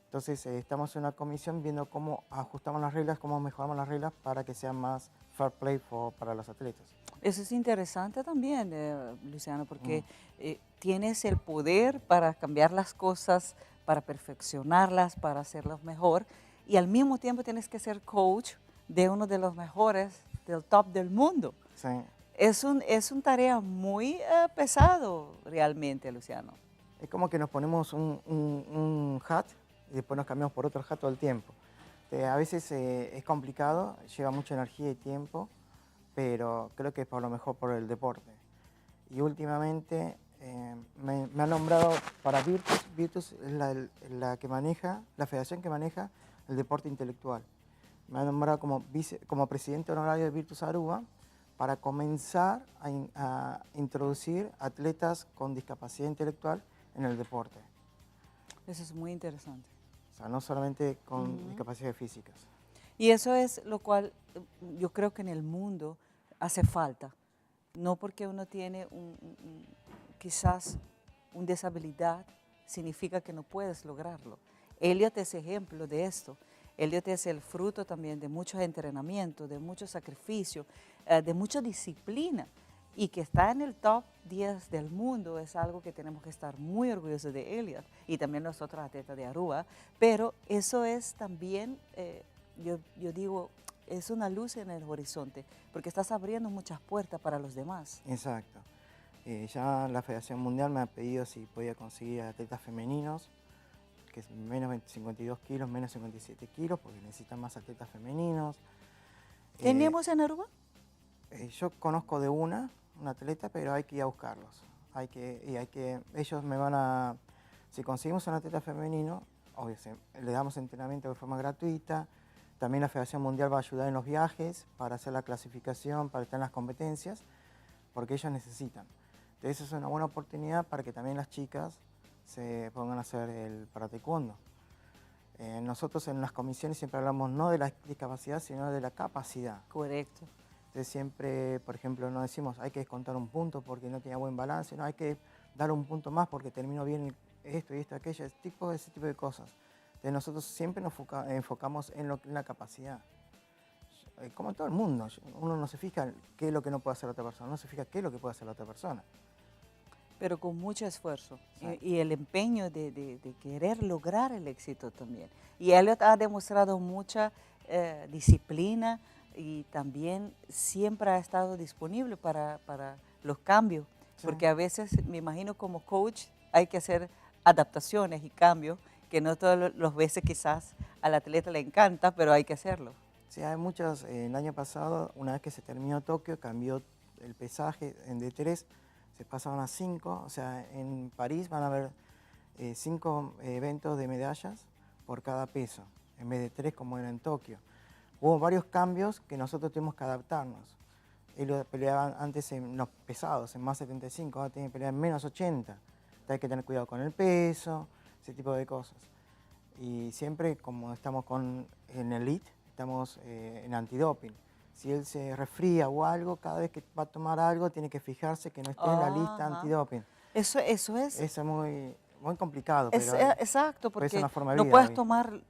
Entonces eh, estamos en una comisión viendo cómo ajustamos las reglas, cómo mejoramos las reglas para que sea más fair play for, para los atletas. Eso es interesante también, eh, Luciano, porque eh, tienes el poder para cambiar las cosas, para perfeccionarlas, para hacerlas mejor, y al mismo tiempo tienes que ser coach de uno de los mejores del top del mundo. Sí. Es un, es un tarea muy eh, pesado realmente, Luciano. Es como que nos ponemos un, un, un hat y después nos cambiamos por otro hat todo el tiempo. Eh, a veces eh, es complicado, lleva mucha energía y tiempo, pero creo que es por lo mejor por el deporte. Y últimamente eh, me, me han nombrado para Virtus. Virtus es la, la que maneja, la federación que maneja el deporte intelectual. Me han nombrado como, vice, como presidente honorario de Virtus Aruba para comenzar a, in, a introducir atletas con discapacidad intelectual en el deporte. Eso es muy interesante. O sea, no solamente con uh -huh. discapacidades físicas. Y eso es lo cual eh, yo creo que en el mundo hace falta. No porque uno tiene un, un, quizás una deshabilidad, significa que no puedes lograrlo. Elliot es ejemplo de esto. Elliot es el fruto también de mucho entrenamiento, de mucho sacrificio, eh, de mucha disciplina y que está en el top 10 del mundo es algo que tenemos que estar muy orgullosos de Elliot y también los otros atletas de Aruba, pero eso es también, eh, yo, yo digo, es una luz en el horizonte, porque estás abriendo muchas puertas para los demás. Exacto. Eh, ya la Federación Mundial me ha pedido si podía conseguir atletas femeninos, que es menos 52 kilos, menos 57 kilos, porque necesitan más atletas femeninos. ¿Tenemos eh, en Aruba? Eh, yo conozco de una, un atleta, pero hay que ir a buscarlos. Hay que, y hay que, ellos me van a, si conseguimos un atleta femenino, obvio, le damos entrenamiento de forma gratuita, también la Federación Mundial va a ayudar en los viajes para hacer la clasificación, para estar en las competencias, porque ellos necesitan. Entonces es una buena oportunidad para que también las chicas se pongan a hacer el para taekwondo. Eh, nosotros en las comisiones siempre hablamos no de la discapacidad, sino de la capacidad. Correcto. Entonces siempre, por ejemplo, no decimos hay que descontar un punto porque no tenía buen balance, no, hay que dar un punto más porque terminó bien esto y esto, aquello, ese tipo, ese tipo de cosas. Entonces nosotros siempre nos enfocamos en, lo, en la capacidad. Eh, como en todo el mundo, uno no se fija qué es lo que no puede hacer la otra persona, no se fija qué es lo que puede hacer la otra persona. Pero con mucho esfuerzo y, y, el empeño de, de, de, querer lograr el éxito también. Y Elliot ha demostrado mucha eh, disciplina y también siempre ha estado disponible para, para los cambios, sí. porque a veces me imagino como coach hay que hacer adaptaciones y cambios que no todas las veces quizás al atleta le encanta, pero hay que hacerlo. Sí, hay muchas. Eh, el año pasado, una vez que se terminó Tokio, cambió el pesaje en D3, se pasaron a 5. O sea, en París van a haber 5 eh, eventos de medallas por cada peso, en vez de 3 como era en Tokio. Hubo varios cambios que nosotros tuvimos que adaptarnos. Ellos peleaban antes en los pesados, en más 75, ahora tienen que pelear en menos 80. Entonces hay que tener cuidado con el peso, ese tipo de cosas. Y siempre, como estamos con, en elite, estamos eh, en antidoping. Si él se resfría o algo, cada vez que va a tomar algo, tiene que fijarse que no esté en la lista antidoping. Eso, eso es. Eso es muy, muy complicado. Es, pero, eh, exacto, pero es porque una forma de no vida puedes hoy. tomar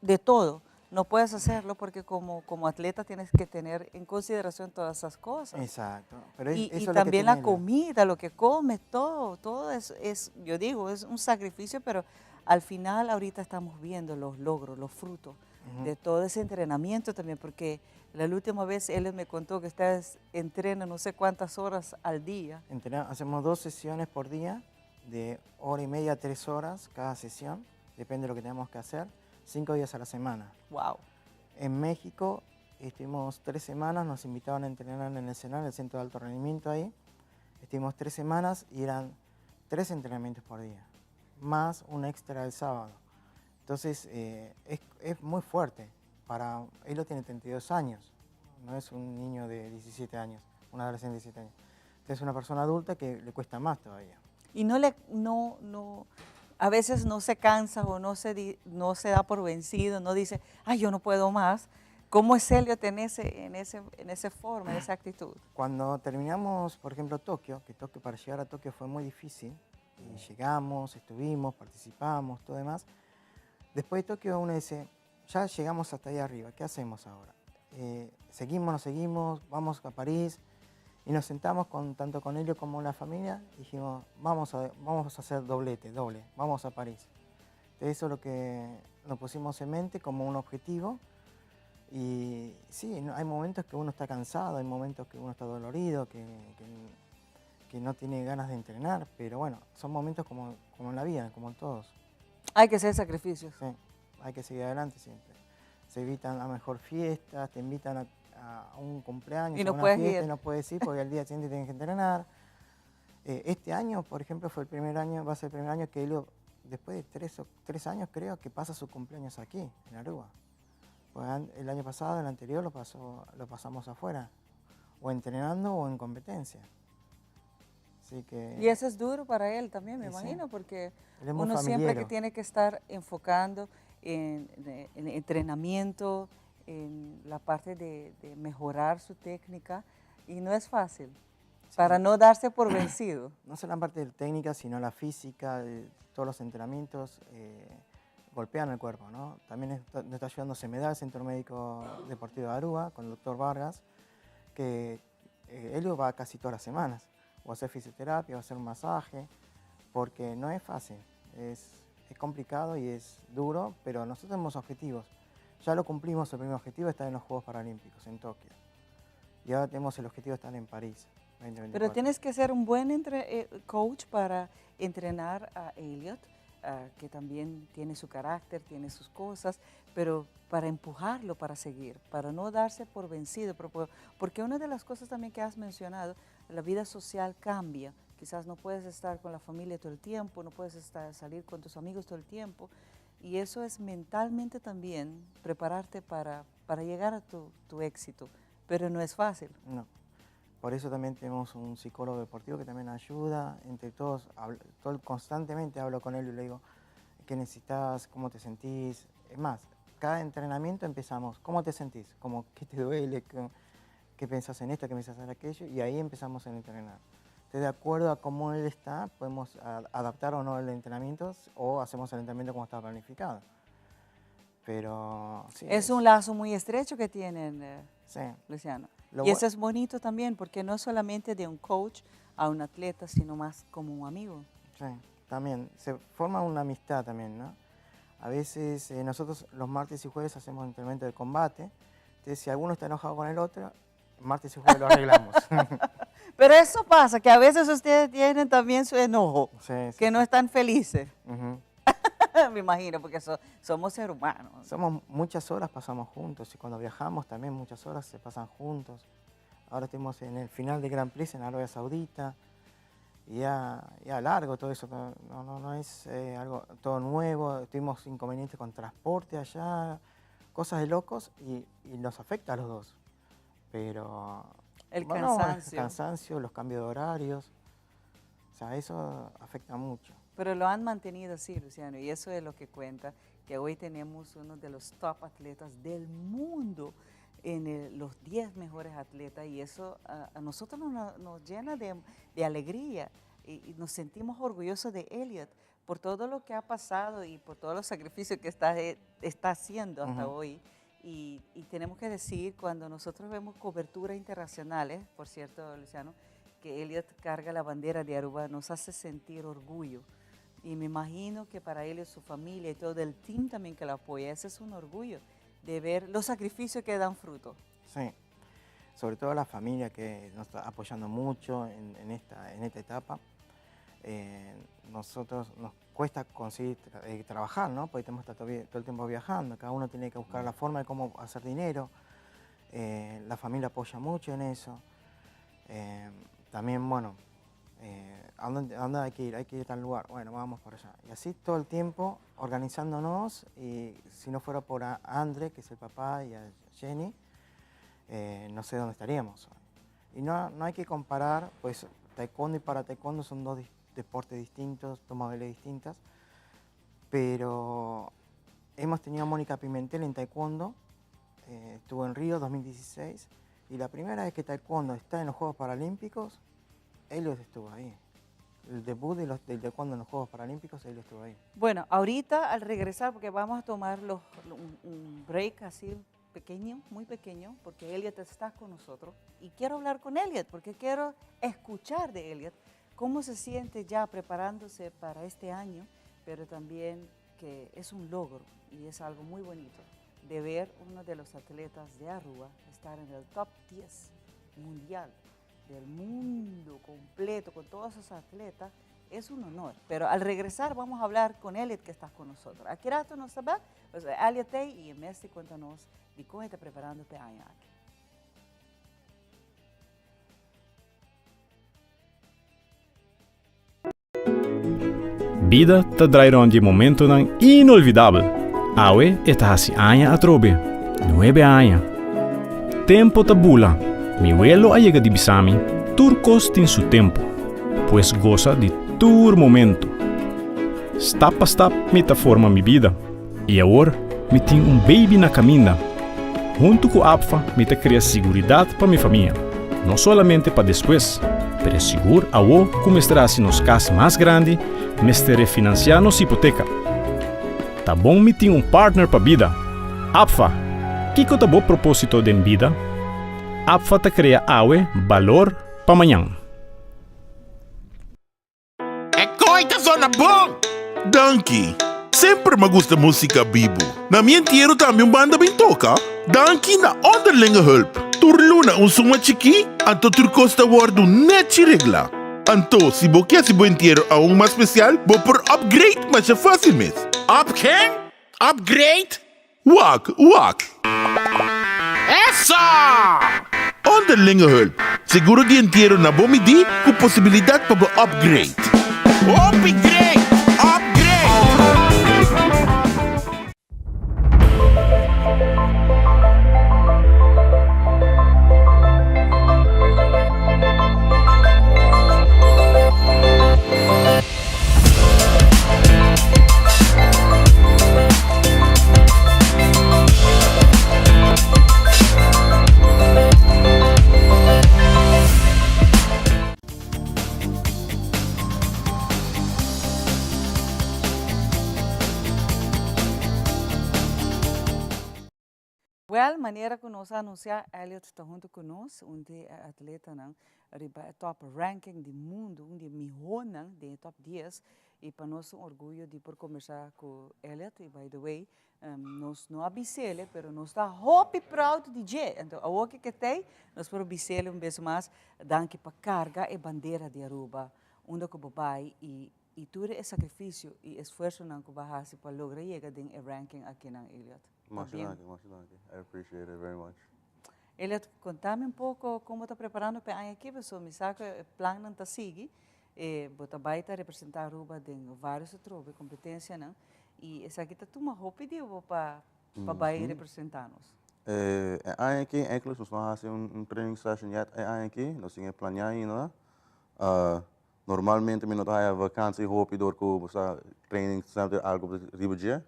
de todo, no puedes hacerlo porque como, como atleta tienes que tener en consideración todas esas cosas. Exacto. Pero es, Y, eso y es lo que también la tiene él. comida, lo que comes, todo, todo es, es, yo digo, es un sacrificio, pero al final ahorita estamos viendo los logros, los frutos Ujú. de todo ese entrenamiento también, porque la última vez él me contó que ustedes entrenan no sé cuántas horas al día. Entrena- hacemos dos sesiones por día, de hora y media a tres horas cada sesión, depende de lo que tenemos que hacer, cinco días a la semana. Wow. En México estuvimos tres semanas, nos invitaban a entrenar en el CENAR, en el Centro de Alto Rendimiento ahí. Estuvimos tres semanas y eran tres entrenamientos por día, más un extra el sábado. Entonces, eh, es, es muy fuerte. Para, él lo tiene 32 años, no es un niño de 17 años, un adolescente de 17 años. Entonces, es una persona adulta que le cuesta más todavía. Y no le, no, no, A veces no se cansa o no se, no se da por vencido, no dice, ay, yo no puedo más. ¿Cómo es Elliot en, ese, en, ese, en esa forma, en esa actitud? Cuando terminamos, por ejemplo, Tokio, que Tokio, para llegar a Tokio fue muy difícil, y llegamos, estuvimos, participamos, todo demás. Después de Tokio uno dice, ya llegamos hasta ahí arriba, ¿qué hacemos ahora? Eh, seguimos, no seguimos, vamos a París. Y nos sentamos con, tanto con ellos como la familia y dijimos, vamos a hacer doblete, doble, vamos a París. Entonces eso es lo que nos pusimos en mente como un objetivo. Y sí, hay momentos que uno está cansado, hay momentos que uno está dolorido, que no tiene ganas de entrenar, pero bueno, son momentos como en la vida, como en todos. Hay que hacer sacrificios. Sí, hay que seguir adelante siempre. Se evitan a mejor fiestas, te invitan a un cumpleaños, y no a una puedes fiesta ir. Y no puedes ir porque al día siguiente tienes que entrenar. Este año, por ejemplo, fue el primer año, va a ser el primer año que él, después de 3 años creo, que pasa su cumpleaños aquí, en Aruba. Pues el año pasado, el anterior, lo pasamos afuera, o entrenando o en competencia. Así que... Y eso es duro para él también, me Y sí. imagino, porque Él es muy uno siempre que familiero. tiene que estar enfocando en entrenamiento, en la parte de mejorar su técnica, y no es fácil, para no darse por vencido. No solo la parte de técnica, sino la física, todos los entrenamientos golpean el cuerpo, ¿no? También nos está ayudando CEMEDA, el Centro Médico Deportivo de Aruba, con el doctor Vargas, que él va casi todas las semanas, o a hacer fisioterapia, o a hacer un masaje, porque no es fácil, es complicado y es duro, pero nosotros tenemos objetivos. Ya lo cumplimos, el primer objetivo está en los Juegos Paralímpicos, en Tokio. Y ahora tenemos el objetivo de estar en París, 2024. Pero tienes que ser un buen coach para entrenar a Elliot, que también tiene su carácter, tiene sus cosas, pero para empujarlo para seguir, para no darse por vencido, porque una de las cosas también que has mencionado, la vida social cambia. Quizás no puedes estar con la familia todo el tiempo, no puedes salir con tus amigos todo el tiempo, y eso es mentalmente también prepararte para llegar a tu éxito, pero no es fácil. No. Por eso también tenemos un psicólogo deportivo que también ayuda, entre todos, constantemente hablo con él y le digo, ¿qué necesitas? ¿Cómo te sentís? Es más, cada entrenamiento empezamos, ¿cómo te sentís? Como, ¿qué te duele? ¿Qué pensás en esto? ¿Qué pensás en aquello? Y ahí empezamos a entrenar. Entonces, de acuerdo a cómo él está, podemos adaptar o no el entrenamiento o hacemos el entrenamiento como está planificado. Pero sí. Es un lazo muy estrecho que tienen, Sí. Luciano. Lo Y eso es bonito también, porque no solamente de un coach a un atleta, sino más como un amigo. Sí, también. Se forma una amistad también, ¿no? A veces nosotros los martes y jueves hacemos entrenamiento de combate. Entonces, si alguno está enojado con el otro, martes y jueves lo arreglamos. Pero eso pasa, que a veces ustedes tienen también su enojo, que no están felices. Ujú. Me imagino, porque somos seres humanos. Somos muchas horas pasamos juntos y cuando viajamos también muchas horas se pasan juntos. Ahora estamos en el final de Grand Prix en Arabia Saudita y ya, ya largo todo eso, no, no, no es algo todo nuevo, tuvimos inconvenientes con transporte allá, cosas de locos y nos afecta a los dos. Pero El bueno, el cansancio. cansancio, los cambios de horarios, o sea, eso afecta mucho. Pero lo han mantenido así, Luciano, y eso es lo que cuenta, que hoy tenemos uno de los top atletas del mundo, en los 10 mejores atletas, y eso a nosotros nos llena de alegría y nos sentimos orgullosos de Elliot por todo lo que ha pasado y por todos los sacrificios que está haciendo hasta Ujú. hoy. Y tenemos que decir, cuando nosotros vemos coberturas internacionales, por cierto, Luciano, que Elliot carga la bandera de Aruba, nos hace sentir orgullo. Y me imagino que para él y su familia y todo el team también que lo apoya, ese es un orgullo de ver los sacrificios que dan fruto. Sí, sobre todo la familia que nos está apoyando mucho en esta etapa. Nosotros nos cuesta conseguir trabajar, ¿no? Porque tenemos que estar todo el tiempo viajando, cada uno tiene que buscar la forma de cómo hacer dinero. La familia apoya mucho en eso. También, bueno, ¿a dónde hay que ir? Hay que ir a tal lugar. Bueno, vamos por allá. Y así todo el tiempo organizándonos y si no fuera por a André, que es el papá, y a Jenny, no sé dónde estaríamos hoy. Y no, no hay que comparar, pues taekwondo y para taekwondo son dos deportes distintos, dos modalidades distintas. Pero hemos tenido a Mónica Pimentel en taekwondo, eh, estuvo en Río 2016, y la primera vez que taekwondo está en los Juegos Paralímpicos, Elliot estuvo ahí. El debut de los, del taekwondo en los Juegos Paralímpicos, él estuvo ahí. Bueno, ahorita al regresar, porque vamos a tomar los, un, un break así pequeño, muy pequeño, porque Elliot está con nosotros. Y quiero hablar con Elliot, porque quiero escuchar de Elliot cómo se siente ya preparándose para este año, pero también que es un logro y es algo muy bonito de ver uno de los atletas de Aruba estar en el top 10 mundial del mundo completo con todos esos atletas es un honor. Pero al regresar vamos a hablar con Elliot que está con nosotros. Aki rato nos ta bek, pues Elliot y mester conta nos di con e ta preparando pa e aña aki. Bida ta drai rond di e momentonan inolvidabel. Awe e ta hasi aña atrobe. Nuebe aña. Tempo ta bula. Mi welo a yega di bisa mi, tur kos tin su tempo. Pues gosa di tur momento. Stap pa stap mi ta forma mi bida. I awor mi tin un baby na kaminda. Huntu ku APFA mi ta krea siguridat pa mi famia, no solamente pa despues, pero sigur awo ku mester hasi nos kas mas grandi, mester refinansiá nos hipoteka. Ta bon mi tin un partner pa bida. APFA! Kiko ta bo propósito den bida? APFA ta krea awe balor pa mañan. E koi ta sona bon! Danki! Semper m'a gusta musica bibu. Na mi entiero tambe un banda bin toca. Danki na Onderlinge Hulp. Tur luna un suma chikí, anto tur kos ta wordu nechi regla. Anto, si bo ke hasi bo entiero aun mas special, bo por upgrade masha facil mes. Up ken? Upgrade? Wak, wak! Eso! Onderlinge hulp, seguro di entiero na bo midí ku posibilidat pa bo upgrade. Hopi great! Upgrade! Well, manera cu nos a anuncia, Elliot ta hunto cu nos, un di e atletanan riba e top ranking di mundo, un di e mihonan den e top dies, y pa nos un orguyo di por combersa cu Elliot, y by the way, nos no a bisele, pero nos ta hopi proud di dje, enton awor cu ke tey, nos por bisele un bes mas, danki pa carga e bandera di Aruba, unda cu bo bay y y tur e sacrificio y esfuerzonan cu bo a haci pa logra yega den e ranking akinan, Elliot. Masha danki, masha danki. I appreciate it very much. Elliot, contami un poco con bo ta preparando pa e aña aki, pasobra mi sa cu e plannan ta sigui, e bo ta bay ta representa Aruba den varios atrobe competencianan y esaki ta tuma hopi di bo pa pa bay representa nos. E aña aki eigenlijk nos no a haci un training session yet e aña aki, nos tin e planea ainda. Normalmente mi no ta haya vakantie hopi dor ku bo sa training semper algo riba dje.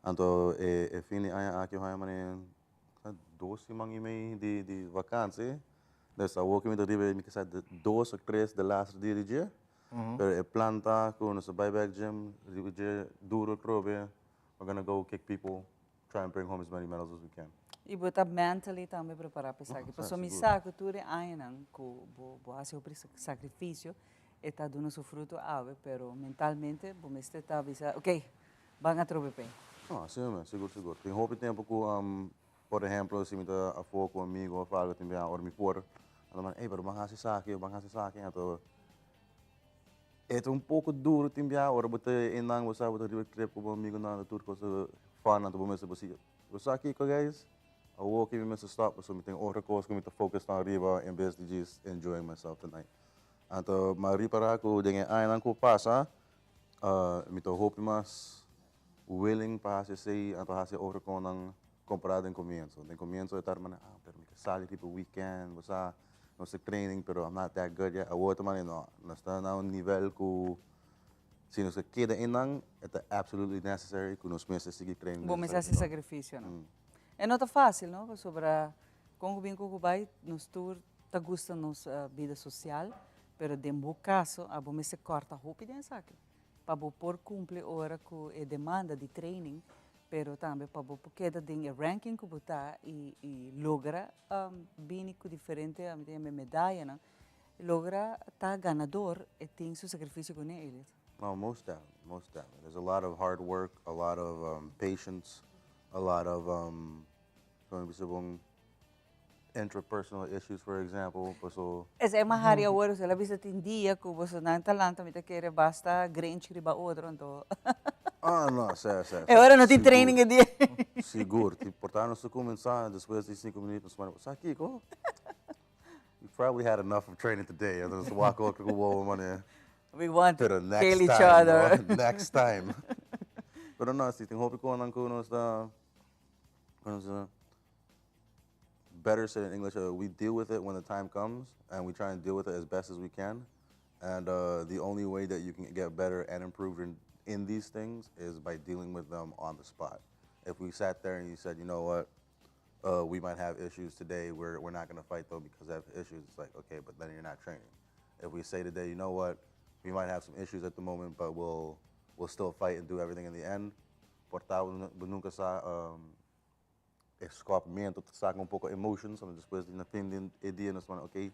Anto e e fin di aña aki haya manera dos siman i mei di di vakantie. Dus awor ku mi ta riba mi kisa dos o tres de laatste dia di dje. Pero e plan ta ku nos ta bai bek gym riba dje duro atrobe. We're gonna go kick people. try and bring home as many medals as we can. Y bo ta mentally tambe prepara pa esaki. Pasobra mi sa cu tur e añanan cu bo bo haci hopi sacrificio, e ta duna su fruto awe, pero mentalmente bo mester ta bisa, ok, ban atrobe p'e. No, asina mes, sigur sigur. Tin hopi tempo cu, por ehemplo, si mi ta afo cu amigo of algo, tin bia ora mi por, nan ta manda, ey, pero ban haci esaki, ban haci esaki, anto E ta un poko duro tin biaha ora bo ta einan bo sa bo ta riba trip ku bo amigunan tur kos ta fun anto bo mester bo si bo sa kiko guys awor ki mi mester stop pasobra mi tin otro kos ku mi ta focus nan riba en bes di djis enjoying myself tonight anto mi a ripara ku den e añanan ku pasa mi ta hopi mas willing pa hasi esei anto hasi otro kosnan kompara den komienso den komienso e tabata manera ah pero mi ke sali riba weekend bo sa Nos ta training pero I'm not that good yet. Awor ta manera no, nos ta na un nivel ku Si nos keda einan, e ta absolutely necessary ku nos mester sigui train. Bo mester hasi sacrificionan. E no ta fácil, no? Pasobra kon ku bin ku ku bai, nos tur ta gusta nos bida social, pero den bo kaso abo mester kòrta hopi den esaki pa bo por kumpli ora ku e demanda di training, pero tambe pa bo por keda den e ranking ku bo ta i i logra bini ku diferente ami ta yama medayanan, logra ta ganador e tin su sacrificio kuné, Eliot. No, most definitely, most definitely. There's a lot of hard work, a lot of um, patience, a lot of um, kon bisa bon intrapersonal issues, for example, paso. Esei m'a hari awor, el a bisa tin dia ku bosonan ta lanta mi ta kere basta grenchi riba otro, anto. Ah, no, sè, sè, E ora no tin training e dia. Sigur, ti por ta nos ta kuminsá, despues di sinku minuut nos manda, sa kiko? We probably had enough of training today, anto nos ta wak otro ku wowo manera. We want to Pero next kill each time, other. no? Next time. Pero no, si tin hopi konan ku nos ta, ku nos ta, better said in English, we deal with it when the time comes, and we try and deal with it as best as we can. And the only way that you can get better and improve in, in these things is by dealing with them on the spot. If we sat there and you said, you know what, we might have issues today, we're, we're not gonna fight though because I have issues, it's like, okay, but then you're not training. If we say today, you know what, we might have some issues at the moment, but we'll, we'll still fight and do everything in the end, Por ta bo nunca sa um, e skopmento ta saca un poco emotions, and despues di na fin di e dia nos manda, okay,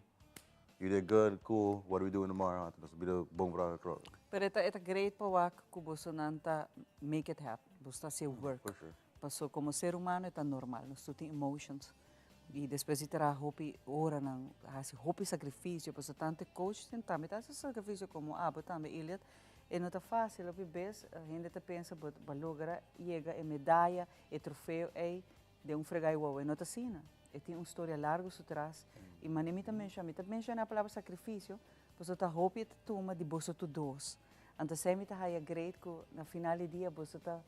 you did good, cool, what are we doing tomorrow? Anto nos bira bon brother atrobe. Pero e ta e ta great pa wak ku bosonan ta make it happen, boso ta hasi work. For sure. Paso komo ser humano e ta normal, nos tur tin emotions i despues di traha hopi oranan, hasi hopi sakrifisio, paso tantu e coachnan tambe ta hasi sakrifisio komo abo tambe Iliad, e no ta fásil, hopi bes hende ta pensa bo bo a logra yega e medaya, e trofeo ei den un fregá i wou, e no ta asina, e tin un storia largu su tras i manera mi ta menshoná, mi ta menshoná e palabra sakrifisio pasobra ta hopi e ta tuma di boso tur dos, anto esei mi ta haya great ku na final di dia boso ta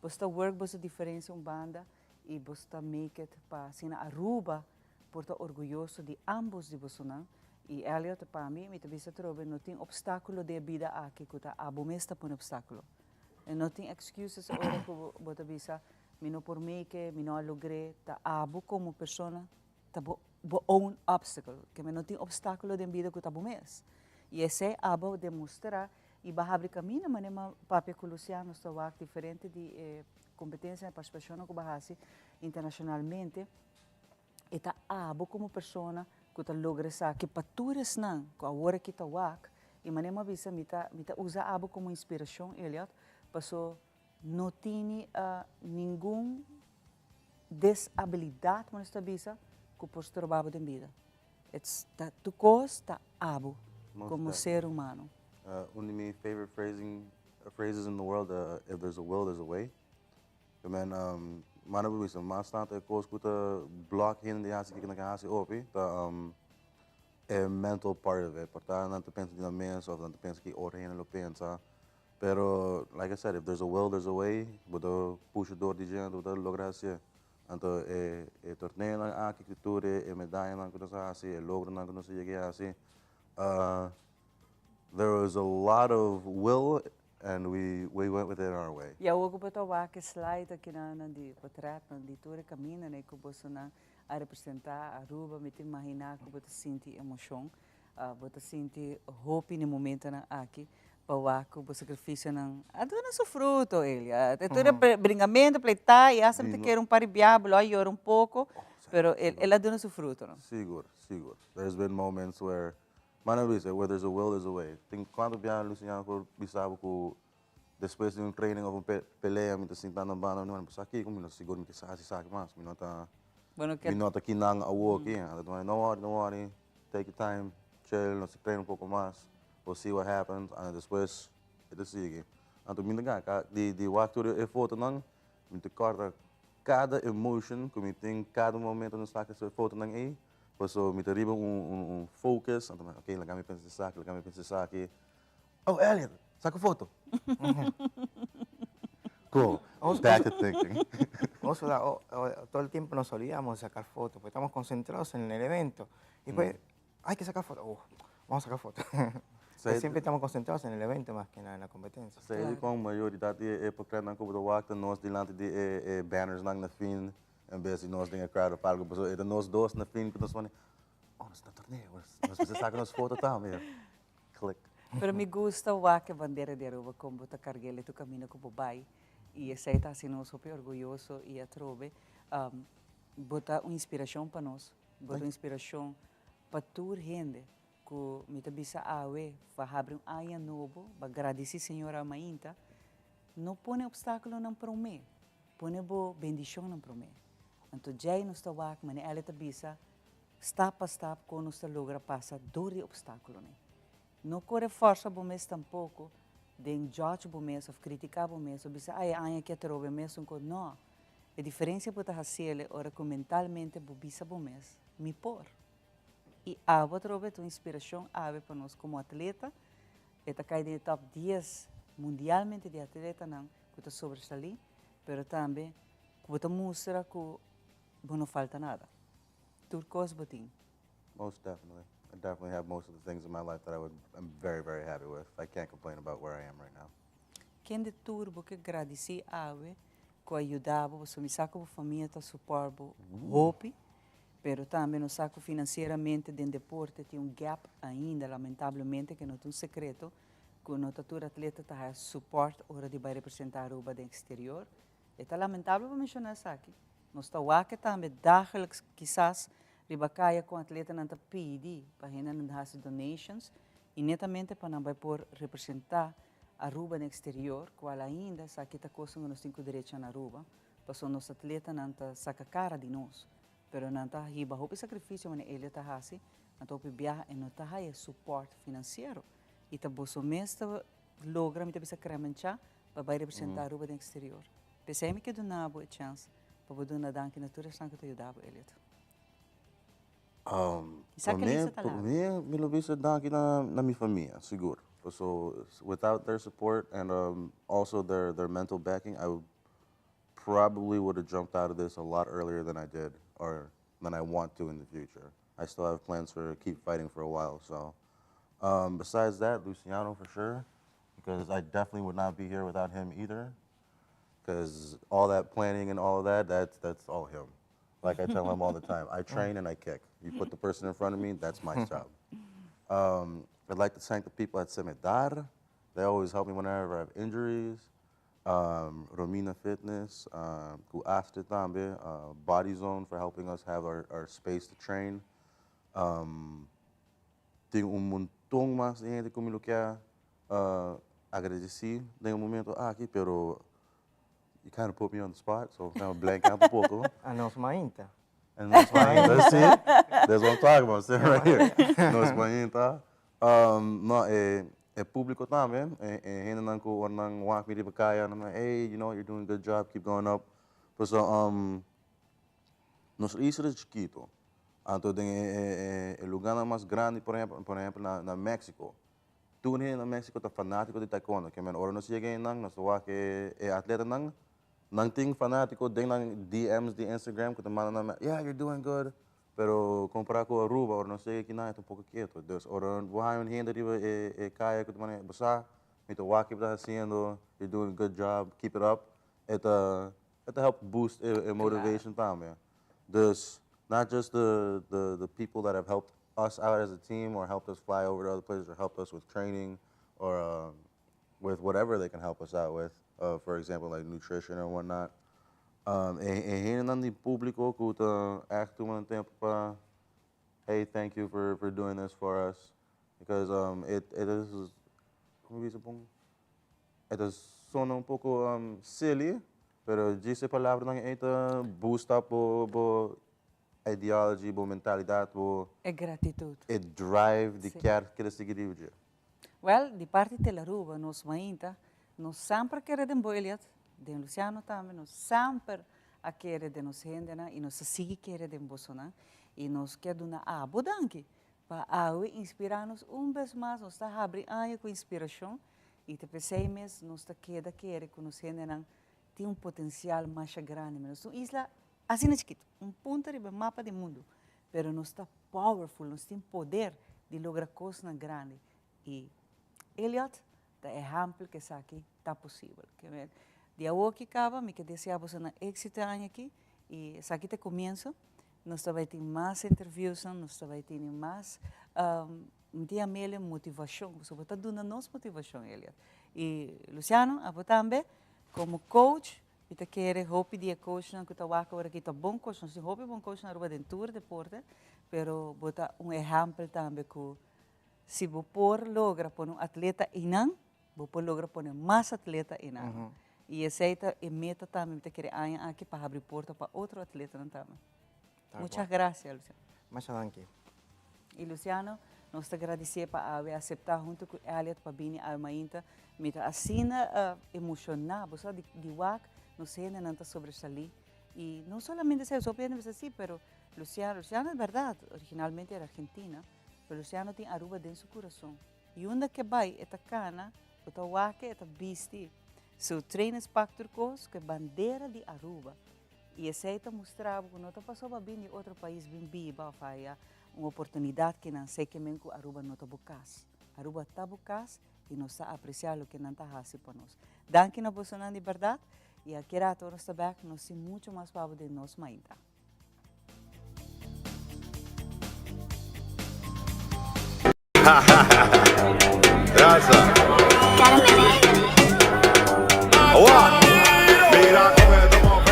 Boso ta work boso diferencia un banda y boso ta make it pa asina Aruba por ta orguyoso di ambos di bosonan y Elliot pa mi, mi ta bisa atrobe no tin obstaculo den e bida aki cu ta abo mes ta pone obstaculo. E no tin excuses ora cu bo ta bisa mi no por make it, mi no a logr'e, ta abo como persona ta bo bo own obstacle, ke mi no tin obstaculo den bida cu ta bo mes y esey abo demostra I bo a habri kaminda manera mi a papia ku Luciano nos ta wak diferente di e kompetensia i partisipashonnan ku bo a hasi internashonalmente. E ta abo komo persona ku ta logra esaki pa tur esnan ku awor aki ta wak i manera mi a bisa mi ta mi ta usa abo komo inspirashon Eliot paso no tini ningun desabilidat manera nos ta bisa ku por stroba bo den bida. It's ta tur kos ta abo komo ser humano. Un di mi favorite phrasing phrases in the world if there's a will there's a way. Ke men manda bo bisa mas tantu e kos ku ta block hende di hasi kiko nan ke hasi hopi ta e mental part of it. Por ta nan ta pensa di nan mes of nan ta pensa ki otro hende lo pensa. Pero like I said if there's a will there's a way. Bo ta pusha dor di dje anto bo ta logra hasié. Anto e e torneonan aki ku tur e medayanan ku nos a hasi, e logronan ku nos a yega a hasi, there was a lot of will and we we went with it our way. I awor ku bo ta wak e slide akinan di potretnan di tur e kamindanan ku bosonan a representá Aruba, mi ta imaginá ku bo ta sinti emoshon. Bo ta sinti hopi n'e momentonan aki pa wak ku bo sakrifisionan a duna su fruto, Elia. E tur e bringamento, pleitá i asta mi ta kere un par di biaha bo lo a yora un poko, pero el a duna su fruto, no? Sigur, sigur. There's been moments where, manda bisa, where there's a will there's a way. Tin kuantu biaha Luciano por bisa bo ku despues di un training of un pelea mi ta sinta na banda, mi ta sa kiko, mi no ta sigur mi ke sa hasi esaki mas, mi no ta, mi no ta kinan awoki. No worry, no worry. Take your time, chill, nos ta train un poco mas, we'll see what happens, anto despues e ta sigui. Anto mi ta gana ka di di wak tur e fotonan, mi ta corda cada emotion cu mi tin cada momento nos saka e fotonan ey, paso mi ta riba un un un focus, anto mi ok laga mi pensa esaki, laga mi pensa esaki, oh Elliot, saka foto! Cool, back to thinking. Todo el tiempo nos olvidamos de sacar fotos, porque estamos concentrados en el evento. Y después, hay que sacar fotos. Oh, vamos a sacar fotos. Siempre estamos concentrados en el evento más que en la competencia. Sei con maioridade e portretnan ku bo ta wak ta nos dilanti di e banners nan na fin en bes di nos den e crowd of algo pasobra e ta nos dos na fin ku nos pone oh nos ta na torneo nos mester saka nos foto tambe click. Pero mi gusta wak e bandera di Aruba con bo ta carguel e tur camino cu bo bay y esey ta haci nos hopi orguyoso y atrobe bo ta un inspiracion pa nos, bo ta un inspiracion pa tur hende Ku mi ta bisa awe pa habri un aña nobo, pa gradisí Señor Amainta, no pone opstákulonan promé, pone bo bendishonnan promé. Anto djei nos ta wak manera Ellie ta bisa, stap pa stap kon nos ta logra pasa dor di opstákulonan. No kore fòrsa bo mes tampoko den judge bo mes òf kritiká bo mes òf bisa ai e aña aki a trobe mesun kos. No, e diferensia bo ta hasiel ora ku mentalmente bo bisa bo mes, mi por. Y abo atrobe ta un inspiracion awe pa nos como atleta. E ta cay den e top dies mundialmente di atletanan cu ta sobresali, pero tambe cu bo ta mustra cu bo no falta nada. Tur cos bo tin. Most definitely. I definitely have most of the things in my life that I would, I'm very, very happy with. I can't complain about where I am right now. Kende tur bo ke gradici awe cu a yuda bo, pasobra mi sa cu bo famia ta support bo hopi. Pero tambe nos sa cu financieramente den deporte tin un gap ainda, lamentablemente, que no ta un secreto, cu no ta tur atleta ta haya support ora di bay representa Aruba den exterior. E ta lamentable pa menciona esaki. Nos ta wak tambe dagelijks kisas riba caya con atletanan ta pidi pa hendenan haci donations y netamente pa nan bay por representa Aruba den exterior, cual ainda esaki ta cosnan cu nos tin cu derecha na Aruba. Pasobra nos atletanan ta saca cara di nos, pero nan ta hiba hopi sacrificio manera Elio ta haci, nan ta hopi biaha y no ta haya support financiero. Y ta boso mes ta logra, mi ta bisa cremencha, pa bay representa Aruba den exterior. P'esey mi ke duna bo e chance pa bo duna danki na tur esnan cu ta yuda bo, Elliot. Pa mi, pa mi, mi lo bisa danki na na mi famia, sigur. Paso without their support and also their their mental backing, I probably would have jumped out of this a lot earlier than I did or than I want to in the future. I still have plans for keep fighting for a while. So besides that, Luciano for sure, because I definitely would not be here without him either. Because all that planning and all of that, that's that's all him. Like I tell him all the time, I train and I kick. You put the person in front of me, that's my job. I'd like to thank the people at Semedar. They always help me whenever I have injuries. Romina Fitness, ku Astrid tambe, Body Zone for helping us have our, our space to train. Tin un monton mas di hende ku mi lo kier agradesí den e momento aki, pero you kind of put me on the spot, so I'm kind of blank out un poko. A nos mainta. A nos mainta, sí. That's what I'm talking about, sitting right here. Nos mainta. No, e, e público tambe, e, e hendenan ku ora nan wak mi riba kaya, nan hey, you know, you're doing a good job, keep going up. Pasobra, nos isla ta chikito. Anto den e, e, e, e lugánan mas grandi, por ehempel, por ehempel na, na Mexico, tur hende na Mexico ta fanátiko di taekwondo. Ke men ora nos yega einan, nos ta wak e, e atletanan, nan tin fanátiko den nan DM's di Instagram ku ta manda nan, yeah, you're doing good. Pero kompará ku Aruba, ora nos yega akinan e ta un poko ketu. Dus ora bo haña un hende riba e e kaya ku ta manda, bo sa, mi ta wak ke bo ta hasiendo, you're doing a good job, keep it up, e ta e ta help boost e e motivation tambe. Dus not just the the the people that have helped us out as a team or helped us fly over to other places or helped us with training or with whatever they can help us out with, for example like nutrition or whatnot. E e hendenan di publico cu ta echt tuma nan tempo pa hey thank you for for doing this for us because it it is como bisa pon e ta sona un poco silly pero djis e palabranan ey ta boost up bo bo ideology bo mentalidad bo E gratitud. E drive di kier keda sigui riba dje. Wel, di parti Telaruba nos mainta, nos semper a kere den bo Eliot, den Luciano tambe, nos semper a kere den nos hendenan y nos ta sigui kere den bosonan y nos kier duna abo danki pa awe inspira nos un bes mas, nos ta habri aña cu inspiracion y ta pesey mes nos ta keda kere cu nos hendenan tin un potencial masha grandi, nos ta un isla asina chikito, un punto riba e mapa di mundo, pero nos ta powerful, nos tin poder di logra cosnan grandi y Eliot ta ehèmpel ku esaki ta posibel. Ke men, di awor ki kaba mi ke deseá bosonan éksito e aña aki i esaki ta e komienso. Nos ta bai tin mas interviewsnan, nos ta bai tene mas, mi tin Amelia motivashon, pasobra bo ta duna nos motivashon Eliot. I Luciano, abo tambe komo coach, mi ta kere hopi di e coachnan ku ta wak awor aki ta bon coach, nos tin hopi bon coach na Aruba den tur deporte, pero bo ta un ehèmpel tambe ku Si bo por logra pone un atleta einan, bo por logra pone mas atleta einan. I esei ta e meta tambe mi ta kere aña aki pa habri porta pa otro atletanan tambe. Muchas gracias, Luciano. Masha danki. I Luciano, nos ta gradisié pa awe aseptá huntu ku Elliot pa bini awe mainta. Mi ta asina emoshoná, bo sa di wak nos hendenan ta sobresalí. I no solamente esei, hopi hende bisa si, pero Luciano, Luciano es bèrdat, originalmente era argentina. Pero Luciano tin Aruba den su curason. Y unda ke bay e ta cana, bo ta wak e ta bisti su trainingspak tur cos cu e bandera di Aruba. Y esey ta mustra bo cu no ta pasobra bin di otro pais bin biba of haya un oportunidad ki nan sey ke men cu Aruba no ta bo cas. Aruba ta bo cas y nos ta aprecia loke nan ta haci pa nos. Danki na bosonan di berdad y aki rato ora nos ta bek nos tin mucho mas pa bo den nos mainta. Raza. Awa. Mira como e ta move.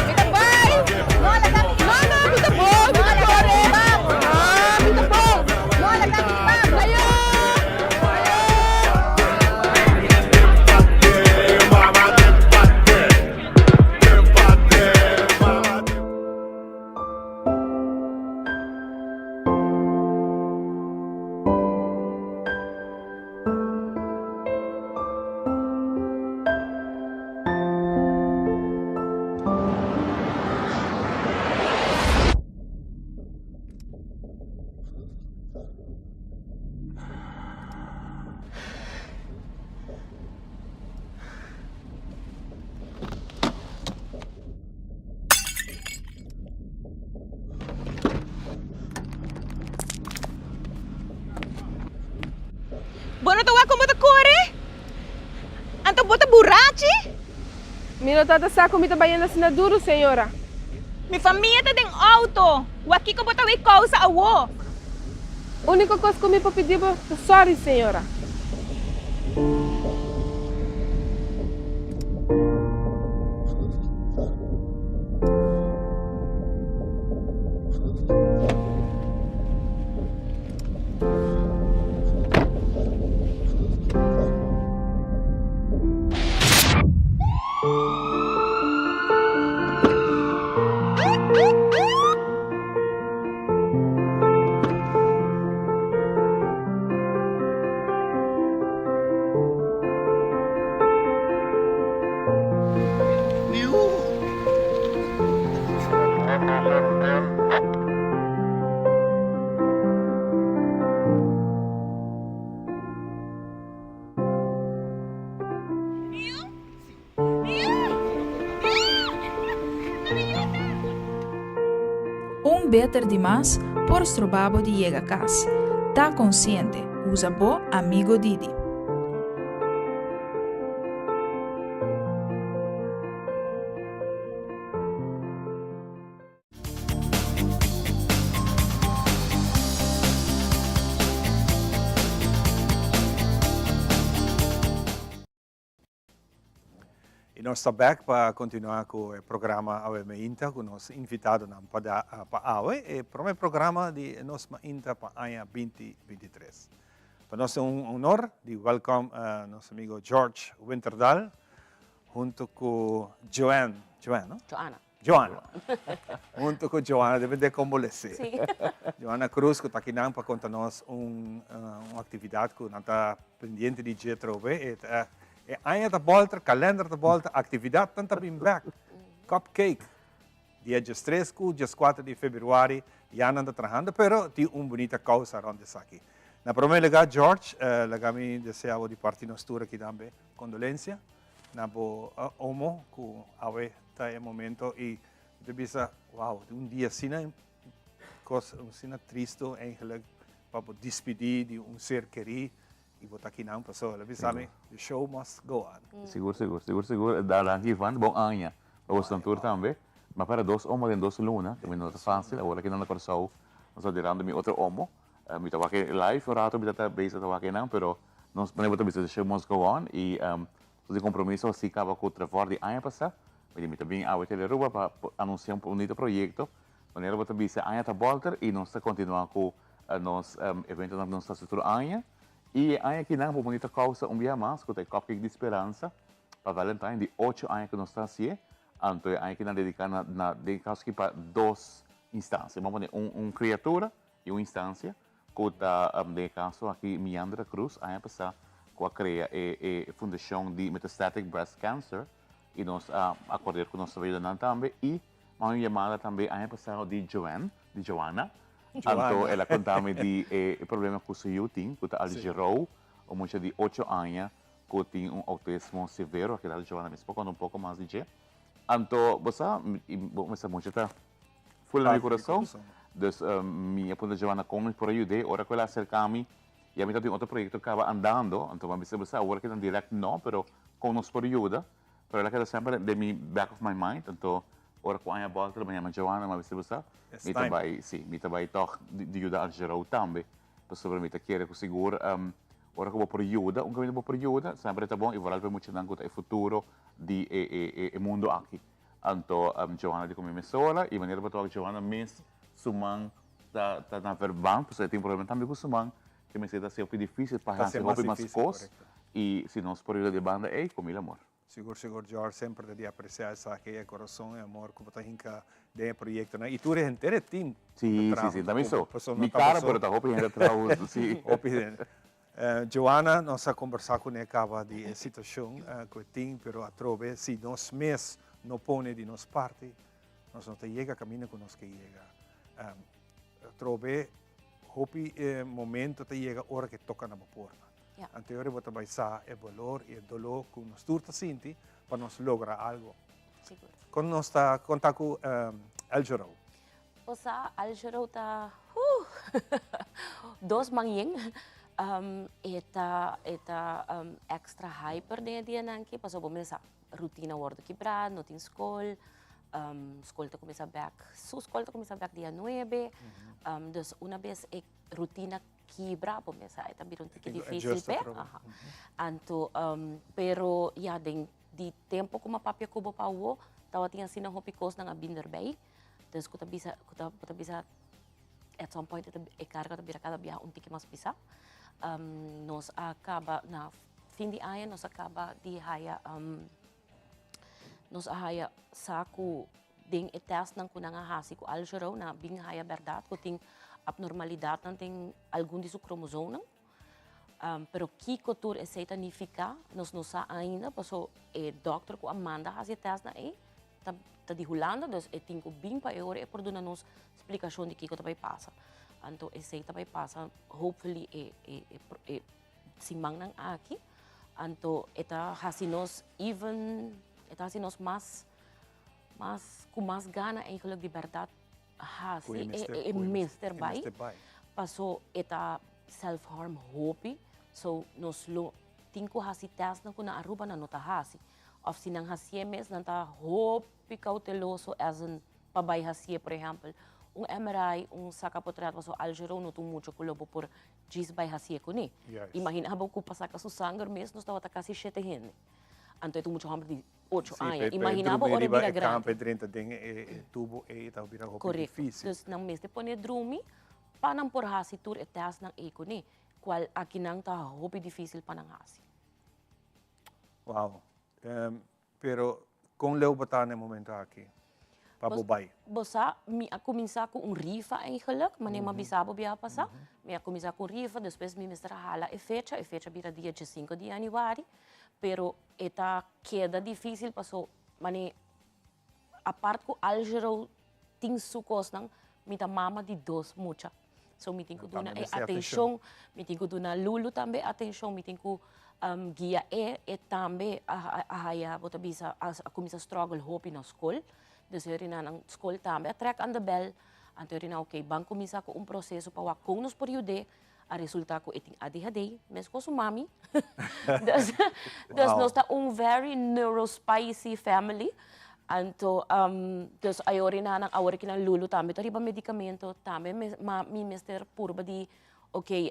Bo no ta wak kon bo ta kore? Anto bo ta burachi? Mi no tabata sa ku mi ta bayendo asina duru, señora. Mi famia ta den outo. Wak kiko bo ta wei kousa awo? Úniko kos ku mi por pidi bo ta sòri, señora. Un beter di mas por stroba bo di yega cas. Ta consciente, usa bo Amigo Didi. Y nos ta back pa continua cu e programa Awe Mainta cu nos invitadonan pa da pa awe e prome programa di nos Mainta pa aña 2023. Pa nos ta un honor di welcome nos amigo George Winterdal hunto cu Joanne, Joanne no? Joanna. Joanna. Hunto cu Joanna, depende con bo lese. Sí. Joanna Cruz cu ta akinan pa conta nos un un actividad cu nan ta pendiente di dje trobe. E ta e aña ta bolter, kalender ta bolter, actividadnan ta bin bek. Cupcake, dia diestres cu diescuater di februari ya nan ta trahando, pero tin un bunita causa rond esaki. Na prome lugar George, laga mi desea bo di parti nos tur aki tambe condolencia. Na bo omo cu awe ta e momento y mi ta bisa wow di un dia asina cos asina tristo eigenlijk pa bo dispidi di un ser keri. Y bo ta akinan paso el a bisa mi, the show must go on. Sigur, sigur, sigur, sigur. Danki Ivan, bon aña pa boso tur tambe. Mi a para dos omo den dos luna, ta no ta facil. Awor aki nan na Kòrsou nos ta dirando mi otro omo. Mi ta wak e live un rato, mi ta ta bezig ta wak einan, pero nos manera bo ta bisa the show must go on y nos tin compromiso asi caba cu Trevor di aña pasa. Mi di mi ta bin awe Telearuba pa anuncia un bunito proyecto. Manera bo ta bisa aña ta bolter y nos ta continua cu nos eventonan cu nos ta haci tur aña. Y e aña akinan bo bunita causa un biaha mas cu ta e Cupcake di Speransa pa Valentine di ocho aña cu nos ta hacié. Anto e aña akinan dedica na na den caso aki pa dos instancia. Bo a pone un un criatura y un instancia cu ta den e caso aki Miandra Cruz aña pasa cu a crea e e fundacion di Metastatic Breast Cancer y nos a acorder cu nos ta yuda nan tambe y M'a un yamada tambe aña pasado di Joanne, di Joanna. Anto el a conta mi di e problema cu su yiu tin, cu ta Algerou, un mucha di ocho aña cu tin un autismo severo. Aki lado Joanna mes por conta un poco mas di dje. Anto bo sa, bo mester mucha ta full na mi curason. Dus mi a puntra Joanna con mi por a yud'é. Ora cu el a acerca mi, ya mi tabatin otro proyecto caba andando. Anto mi a bisa, bo sa, awor aki direct no, pero con nos por yuda? Pero el a keda semper den mi back of my mind, anto ora ku aña bolter mi a yama Joanna, mi a bisa bo sa, mi ta bai, si, mi ta bai tòg di yuda Algerou tambe, pasobra mi ta kere ku sigur ora ku bo por yuda, un kaminda bo por yuda, semper e ta bon i vooral pa e muchanan ku ta e futuro di e e mundo aki. Anto Joanna di ku mi mesora i manera bo ta wak Joanna mes su man ta ta na verband, pasobra e tin problema tambe ku su man, ke mester ta hasi hopi difisil pa hasi hopi mas kos. I si nos por yuda di e banda ei, ku mil amor. Sigur sigur George, semper ta di aprecia esaki, e corazon e amor cu bo ta hinca den e proyectonan y tur e henter e team Si, ta si, si, traha ta mi so. pasobra Mi no ta cara boso. pero ta hopi hende ta traha hunto, si. Hopi hende. Joanna, nos a combersa cune caba di e situacion cu e tin, pero atrobe si nos mes no pone di nos parti, nos no ta yega caminda cu nos ke yega. Atrobe hopi momento ta yega ora ke toca na bo porta. Anto bo ta bai sa e balor i e doló ku nos tur ta sinti pa nos logra algo. Sigur. Kon nos ta konta ku El Jorou? Bo sa, El Jorou ta, huh, dos man yen. E ta, e ta extra hyper den e dianan aki, pasobra bo mester sa rutina wòrdu kibrá, no tin skol, skol ta kuminsá bèk, su skol ta kuminsá bèk dia nuebe, dus una bes e rutina kibra bo mes a e ta bira un tiki dificil p'e aha anto pero ya den di tempo ku mi a papia ku bo pa awo tabatin asina hopi kosnan a bin derbei dus ku ta bisa ku ta bo ta bisa at some point e karga ta bira kada biaha un tiki mas pisa nos a kaba na fin di aña nos a kaba di haya nos a haya sa ku Den e tèstnan ku nan a hasi ku Al Jarreau, nan a bin haya bèrdat ku tin apnormalidatnan den algun di su kromosomnan. Pero kiko tur esei ta nifiká, nos no sa ainda, paso e dòkter ku a manda hasi e tèstnan ei ta ta di Hulanda, dus e tin ku bin pa e ora e por duna nos splikashon di kiko ta bai pasa. Anto esei ta bai pasa hopefully e e e simannan aki. Anto e ta hasi nos even, e ta hasi nos mas. Mas ku mas gana eigenlijk di bèrdat hasi e e mester bai paso e ta self harm hopi so nos lo tin ku hasi tèstnan ku na Aruba nan no ta hasi òf si nan hasié mes nan ta hopi kouteloso as in pa bai hasié por ehèmpel un MRI un saka potrèt paso al jero no tin mucho ku lo bo por djis bai hasié kuné imagina bo ku pa saka su sanger mes nos tabata kasi shete hende anto e ta un mucha hòmber di ocho Sí, aña. pe, pe Imagina bo drumi ora riba bira e grandi. kamp e drenta den e, e tubo ei ta bira hopi Correcto. difícil. Dus nan mester pone drumi pa nan por hasi tur e testnan ei kuné, kual akinan ta hopi difícil pa nan hasi. Wow. Em, pero kon leu bo ta na e momento aki pa bo bai? Bo sa, mi a kuminsá ku un rifa eigenlijk, manera mi a bisa bo biaha pasá. Mi a kuminsá ku un rifa, despues mi mester a hala e fecha, e fecha bira dia diesinko di yanüari, pero E ta keda dificil paso mane apart cu Algero tin su cosnan mi ta mama di dos mucha so mi tin cu duna e atencion mi tin cu duna Lulu tambe atencion mi tin cu guia e e tambe a haya bo ta bisa a cuminsa struggle hopi na scol dus heri na nan scol tambe a trek aan de bel anto heri na ok ban cuminsa cu un proceso pa wak con nos por yude. A resulta cu e tin ADHD, mescos su mami. Dus, dus nos ta un very neurospicy family. Anto, dus ayorina nan awor ki nan Lulu tambe ta riba medicamento, tambe me, ma mi mester purba di, ok,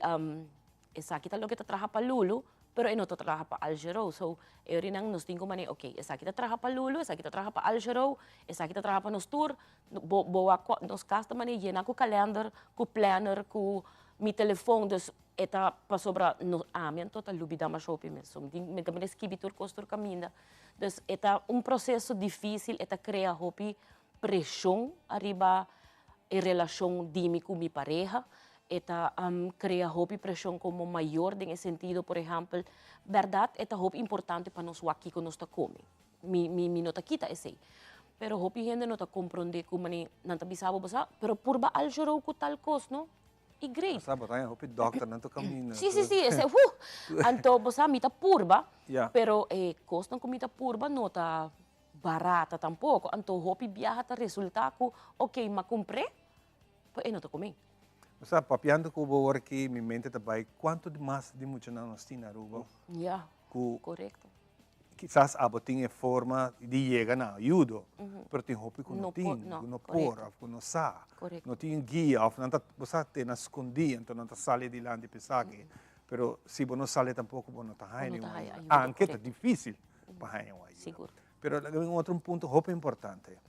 esaki ta loke ta traha pa Lulu, pero e no ta traha pa Aljero. So, e orinan nos tin cu mane, ok, esaki ta traha pa Lulu, esaki ta traha pa Aljero, esaki ta traha pa nos tur. Bo, bo wak cua, nos cas ta mane yena cu kalender, cu planner, cu mi telefon, dus e ta pasobra no, ami anto ta lubida masha hopi mes. So, mi tin, mi ta mane skibi tur cos tur caminda. Dus e ta un proceso dificil, e ta crea hopi presion ariba e relacion di mi cu mi pareha, e ta crea hopi presion como mayor den e sentido, por ehempel, berdad e ta hopi importante pa nos wak kico nos ta come. Mi, mi, mi no ta kita esey. Pero hopi hende no ta compronde cu mane nan ta bisa bo, bo sa, pero purba al jorou cu tal cos, no? Y great. Bo sa, bo ta haña hopi dokter nan ta camina. Si, si, si, esey, huh! Anto, bo sa, mi ta purba, pero e cosnan cu mi ta purba no ta barata tampoco. Anto, hopi biaha ta resulta cu, ok, m'a cumpr'é, pero e no ta comé. Bo sa, papiando cu bo awor aki, mi mente ta bay, cuanto mas di muchanan nos tin na Aruba? Ya, Cu corecto. Kisas abo tin e forma di yega na ayudo, pero tin hopi ku no tin, ku no por of ku no sa. No tin guia of nan ta, bo sa, te na skondí, anto nan ta sali dilanti pa esaki. Pero si bo no sali tampoko bo no ta haña ningun ayuda, anke ta difísil pa haña un ayuda. Pero laga mi un otro punto hopi importante.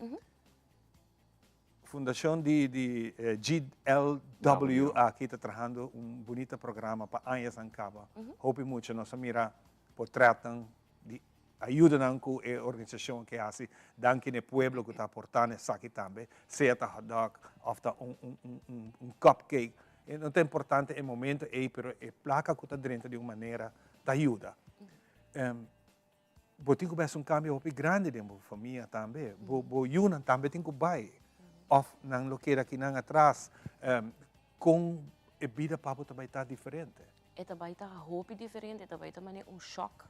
Fundacion di di GLW aki ta trahando un bunita programa pa añasan caba. Hopi mucha nos a mira potretnan di ayudanan cu e organisacion ke haci. Danki na e pueblo cu ta aporta na esaki tambe, sea ta hotdog of ta un un un un cupcake. E no ta importante e momento ey, pero e placa cu ta drenta di un manera ta yuda. Bo tin ku bai hasi un kambio hopi grandi den bo famia tambe. Bo bo yunan tambe tin ku bai. Òf nan lo keda akinan atras. Kon e bida pa bo ta bai ta diferente? E ta bai ta hopi diferente, e ta bai ta manera un shòk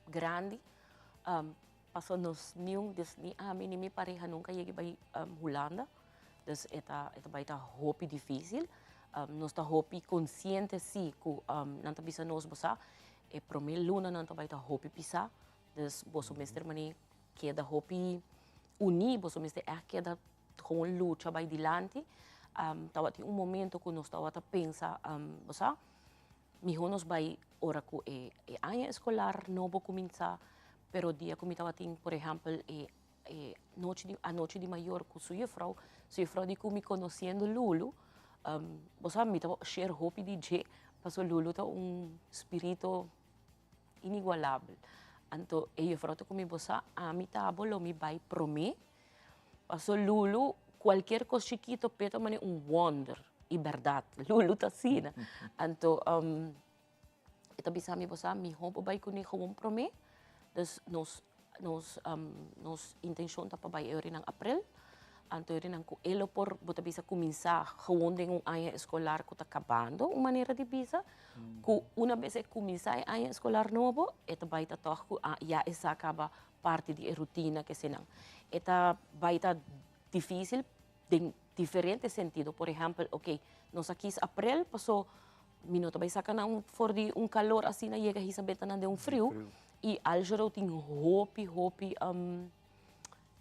grandi. Pasobra nos niun, dus ni ami ni mi pareha nunka yega bai Hulanda. Dus e ta e ta bai ta hopi difísil. Nos ta hopi konsiente si ku nan ta bisa nos bo sa E prome lunanan ta bai ta hopi pisá, dus boso mester mane keda hopi uní, boso mester ègt keda gewoon lucha bai dilanti. Tabatin un momento ku nos tabata pensa, bo sa, mihó nos bai ora ku e e aña eskolar nobo kuminsá, pero dia ku mi tabatin por ehèmpel e e nochi di anochi di mayor ku su jufrou, su jufrou di ku mi konosiendo Lulu, bo sa mi ta share hopi di dje, pasobra Lulu ta un spirito inigualabel. Anto e jufrou ta ku mi, bo sa ami ta bo lo mi bai promé, pasobra Lulu kualkier kos chikito p'e ta manera un wonder, i bèrdat Lulu ta asina. Anto E ta bisa mi, bo sa, mihó bo bai kuné gewoon promé. Dus nos, nos, nos intenshon ta pa bai e orinan aprel. Anto e orinan ku e lo por, bo ta bisa, kuminsá gewoon den un aña eskolar ku ta kabando, un manera di bisa, ku una bes e kuminsá e aña eskolar nobo, e ta bai ta tòg ku ya e sa kaba parti di e rutina kesenan. E ta bai ta difísil den diferente sentido. Por ehèmpel, oke, nos a kis aprel paso mi no ta bai saka nan for di un kalor asina yega hisa beta nan den un friu. I Aljero tin hopi, hopi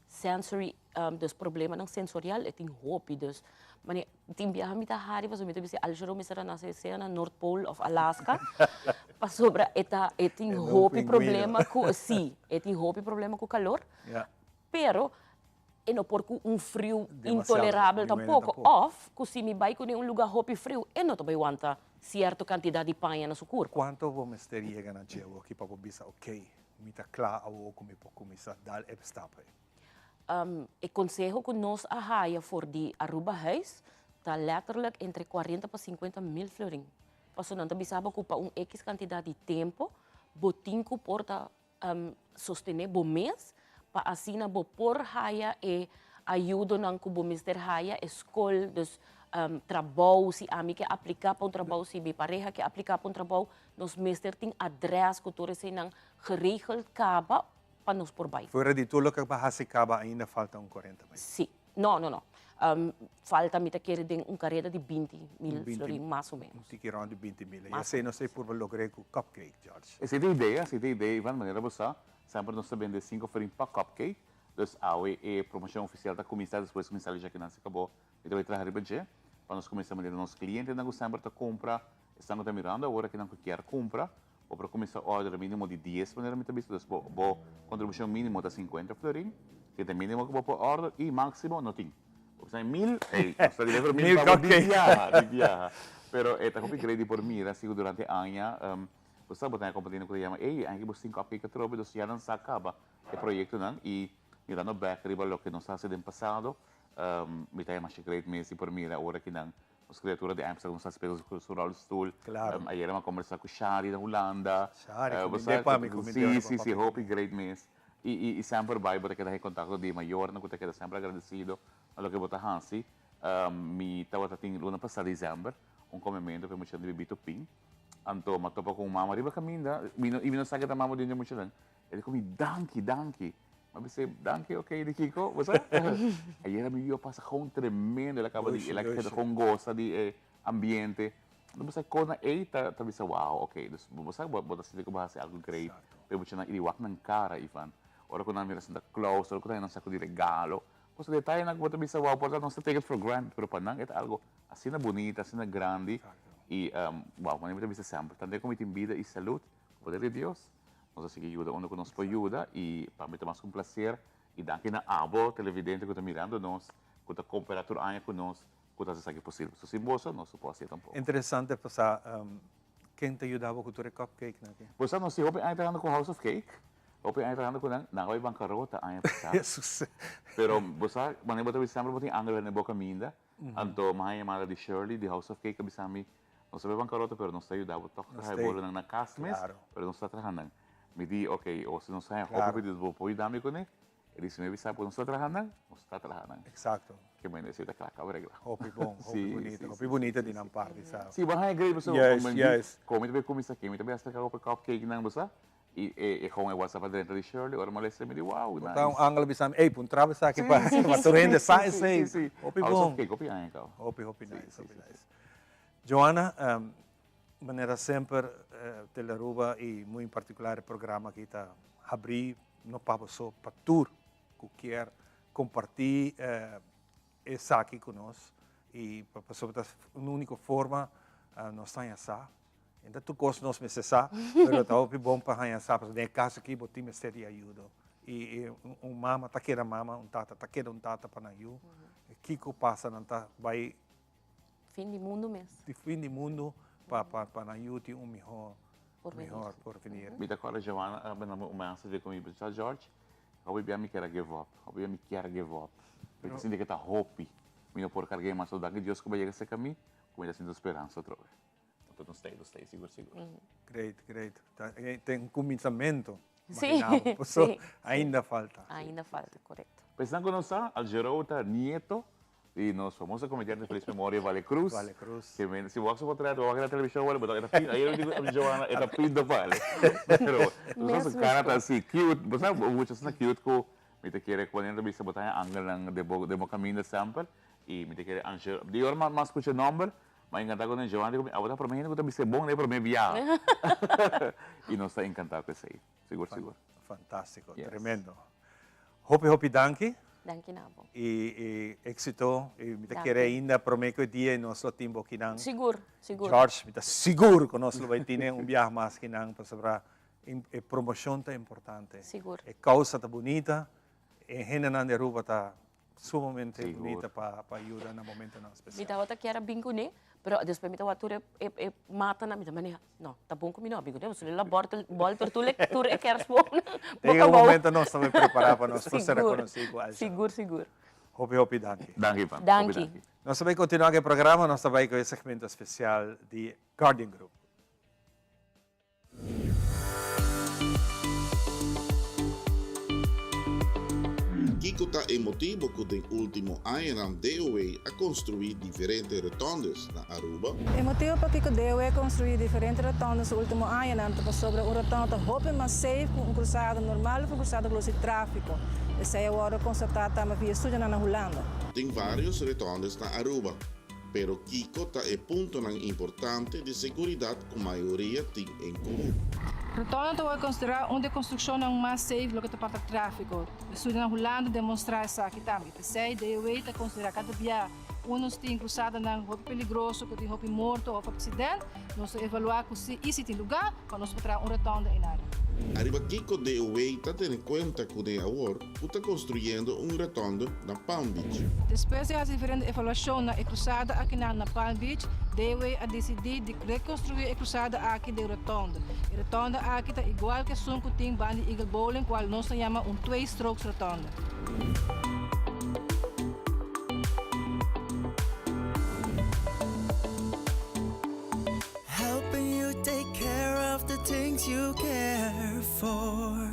sensory, dus problemanan sensorial e tin hopi. Dus mane tin biaha mi ta hari pasobra mi ta bisa Aljero mester a nase sea na Noordpool of Alaska pasobra e ta e tin hopi problema ku si, e tin hopi problema ku kalor. Pero e no por ku un friu intolerabel tampoko òf ku si mi bai kuné un lugá hopi friu e no ta bai wanta sierto kantidat di paña na su kurpo. Kuantu bo mester yega na dje awoki pa bo bisa ok, mi ta kla awo ku mi por kuminsá dal e stap ei? E konseho ku nos a haya for di Arubahuis ta letterlijk entre kuarenta pa sinkuenta mil florin. Pasobra nan ta bisa bo ku pa un ekis kantidat di tempu bo tin ku por ta Sostené bo mes pa asina bo por haya e ayudonan ku bo mester haya, e skol, dus trabou, si ami ke apliká pa un trabou, si mi pareha ke apliká pa un trabou, nos mester tin adrès ku tur eseinan geregeld kaba pa nos por bai. Fuera di tur loke bo a hasi kaba ainda falta un kuarenta mil. Sí. No, no, no. Falta mi ta kere den un kareda di 20 mil florin mas o menos. Un tiki rond di 20 mil. I esei nos ta purba logr'é ku cupcake, George. Esei ta idea, esei ta idea, Ivan, manera bo sa, semper nos ta bende sinku florin pa cupcake. Dus awe e promocion oficial ta cuminsa despues cu mi sali djaki nan si cabo mi ta bay traha riba dje pa nos cuminsa manera nos clientenan cu semper ta cumpra esnan cu ta mirando awor aki nan cu kier cumpra bo por cuminsa order minimo di dies manera mi ta bisa dus bo bo contribucion minimo ta cincuenta florin si ta minimo cu bo por order y maximo no tin bo bisa mil ey nos ta deliver mil pa bo di biaha di biaha pero e ta hopi great di por mira si cu durante aña bo sa bo ta compania cu ta yama ey aña aki bo tin cupcake atrobe dus ya nan sa caba e proyectonan y mirando bek riba loke nos a haci den pasado, mi ta masha great mes di por mira ora ki nan nos criatura di Amsterdam nos ta spera cu su rolstoel. Ayer mi a conversa cu Shari na Hulanda. Shari, cumind'é pa mi, cumind'é Si, si, si, hopi great mes. Y y semper bay bo ta keda den contacto di e mayornan cu ta keda semper agradecido na loke bo ta haci. Mi tabata tin luna pasa december un comemento pa e muchanan di Bebito Pin. Anto mi a topa cu un mama riba caminda y mi no sa ke ta mama di un di e muchanan. E di ku mi, Danki, danki. Mi a bis'é, Danki, oké, di kiko? Bo sa? Ayera mi yu a pasa gewoon tremendo, el a kaba di, el a keda gewoon gosa di e ambiente. Anto bo sa kosnan ei ta ta bisa wow, oké. Dus bo sa bo ta sinti ku bo a hasi algu great pa e muchanan i di wak nan kara, Ivan. Ora ku nan mira Santa Claus, ora ku nan haña nan saku di regalo. Bo sa detayenan ku bo ta bisa wow, por ta nos ta take it for granted, pero pa nan e ta algu asina bunita, asina grandi. I wow, manera mi ta bisa semper, tantu ku mi tin bida i salud, Poder di Dios, nos a sigui yuda unda ku nos por yuda i pa mi ta mas ku un plaser i danki na abo televidente ku ta mirando nos, ku ta koopera tur aña ku nos, ku ta hasi esaki posibel. So sin boso nos no por hasié tampoco. Interesante pa sa ken ta yuda bo ku tur e cupcakenan aki. Bo sa nos tin hopi aña trahando ku House of Cake, hopi aña trahando ku nan, nan a bai bankarota aña pasá. Pero bo sa manera bo ta bisa semper bo tin angel den bo kaminda, anto mi a haña yamada di Shirley di House of Cake a bisa mi Nos ta bay bancarota pero nos ta yuda bo tok traha e bolonan na cas mes pero nos ta traha nan. Mi di ok o si nos haña hopi pedido bo por yuda mi cune? E di si mi bisa bo nos ta traha nan, nos ta traha nan. Exacto. Ke mende esey ta cla caba regla. Hopi bon, hopi bunita, hopi bunita di nan parti sa. Si bo haña great pasobra bo mi di como mi ta bay cuminsa aki mi ta bay acerca hopi cupcake nan bo sa y e gewoon e whatsapp a drenta di Shirley ora mi a lesa mi di wow nice. Por ta un angel a bisa mi ey puntra bo esaki pa tur hende sa esey. Hopi bon. House of cake hopi aña caba. Hopi hopi nice, hopi nice. Joana, manera semper Telearuba y muy en particular e programa aki ta habri no pa bo so, pa tur cu kier comparti esaki cu nos y pasobra ta un unico forma nos ta haña sa. E ta tur cos nos mester sa, pero ta hopi bon pa haña sa pasobra den e caso aki bo tin mester di ayudo y un mama ta keda mama, un tata ta keda un tata pa nan yu. Kico pasa nan ta bay Fin di mundu mes. Di fin di mundu pa pa pa nan yu tin un mihó Porvenir. mihor porvenir. Mi ta kòrda Joana a benda mi un mensage ku mi bisa, George, hopi bia mi kier a give up, hopi bia mi kier give up. Mi ta sinti ku ta hopi, mi no por karg'é mas. So danki Dios ku bo a yega serka mi, ku mi ta sinti un speransa atrobe. Anto nos ta ei, nos ta ei sigur sigur. Great, great. Ta ten un kuminsamentu, Sí, imaginá bo. Paso sí, ainda falta. Ainda falta, korekto. Pa esnan ku no sa, Algerou ta nieto di nos famoso komediante feliz memoria Vale Cruz. Vale Cruz. Ke men, si bo wak su potret, bo wak na televishon, bo ta, e ta pinta, ayer mi di ku Joana, e ta pinta Vale. Pero, bo sa su kara ta asi cute, bo sa mucha asina cute ku mi ta kere ku manera ta bisa bo ta haña angelnan den bo den bo kaminda semper i mi ta kere Angel, di ora mas skucha e nòmber, Mi a encanta cu Joana di cu mi abo ta prome hende cu ta bis'e bon den e prome biaha. Y nos ta encanta cu esey. Sigur sigur. Fantastico, tremendo. Hopi hopi danki. Danki na abo. Y exito. Y mi ta kere ainda prome cu e dia y nos lo tin bo kinan. Sigur, sigur. George, mi ta sigur cu nos lo bay tine un biaha mas kinan pasobra e promocion ta importante. Sigur. E causa ta bunita. E hendenan di Aruba ta Sumamente bunita pa pa yuda na momentonan spesial. Mi tabata kier a bin kuné, pero despues mi tabata tur e e matanan, mi ta maneha, no, ta bon ku mi no a bin kuné, pasobra lo a bòrtel bòlter tur e tur e kèrsboomnan Den boka e abou. momento nos ta bay prepará pa nos por ser rekonosí ku Alshon. Sigur, sigur. Hopi hopi danki. Danki Ivan. Hopi Danki. danki. Nos ta bay kontinuá ku e programa, nos ta bay ku e segmento spesial di Guardian Group. Kiko ta e motibo cu den ultimo añanan DOW a construi diferente rotondes na Aruba? E motibo pakico DOW a construi diferente rotondes ultimo añanan ta pasobra un rotonde ta hopi mas safe cu un cruzada normal of un cruzada cu luz di trafico. Esei a wòrdu konstatá tambe via estudionan na Hulanda. Tin varios retondes na Aruba, pero kico ta e puntonan importante di seguridad cu mayoria tin en comun? Rotonda ta wòrdu konsiderá un di e konstrukshonnan mas safe loke ta parta tráfiko. Estudionan na Hulanda demonstrá esaki tambe. P'esei DOW ta konsiderá kada bia unda nos tin krusadanan hopi peligroso ku tin hopi morto òf aksident, nos ta evaluá ku si i si tin lugá pa nos por traha un rotonda einan. Ariba kiko DOW ta tene kuenta ku den awor ku ta konstruyendo un rotonda na Palm Beach? Despues di hasi diferente evaluashon na e krusada akinan na Palm Beach, DOW a disidí di rekonstruí e krusada aki den rotonda. E rotonda aki ta igual ku esun ku tin banda di Eagle Bowling kual nos ta yama un twee strokes rotonda. Helping you take care of the things you care for.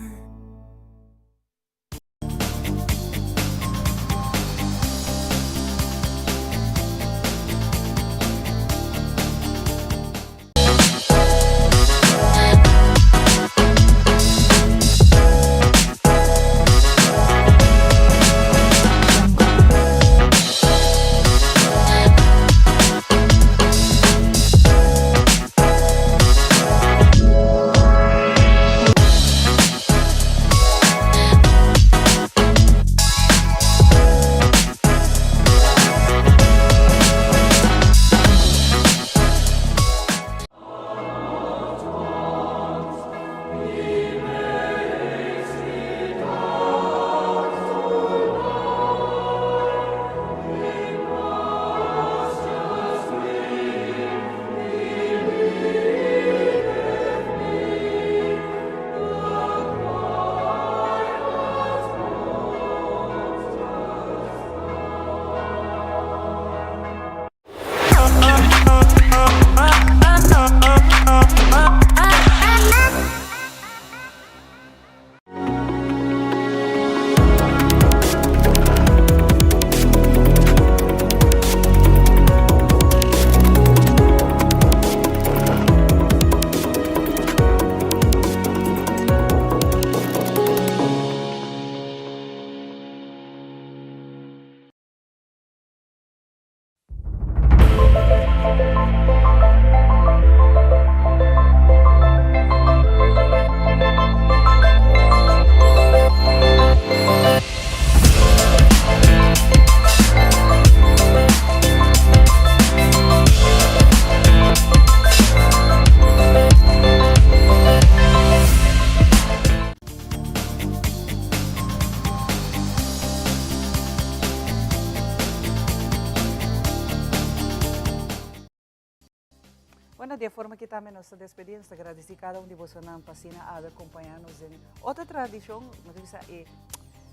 Bueno, di e forma aki tambe nos ta despedí. Nos ta gradisí kada un di bosonan pa asina awe kompañá nos den otro tradishon, nos ta bisa e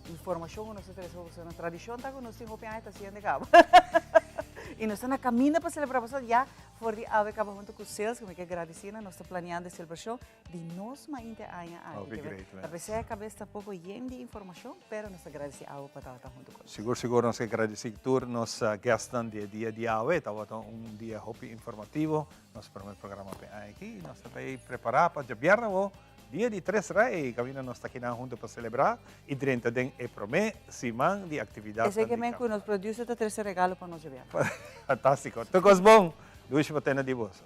informashon ku nos ta trese pa bosonan. Tradishon ta ku nos tin hopi aña ta hasiendo kaba. I nos ta na kaminda pa selebrá pasobra ya for di awe kaba huntu ku Sales, ku mi ke gradisí nan, nos ta planeando e selebrashon Di nos mainte aña aki. Hopi great mes. Ta pesey e cabes ta poco yen di informacion, pero nos ta gradici abo pa tabata hunto cu nos. Sigur sigur nos ke gradici tur nos guestnan di e dia di awe. Tabata un dia hopi informativo. Nos prome programa p'e aña aki y nos ta bay prepara pa djabièrnè awo, dia di Tres Rey, caminda nos ta kinan hunto pa celebra y drenta den e prome siman di actividadnan Esey di ke men cu nos producer ta trece regalo pa nos djabièrnè. Fantastico. Tur cos bon. Dushi pa tene di boso.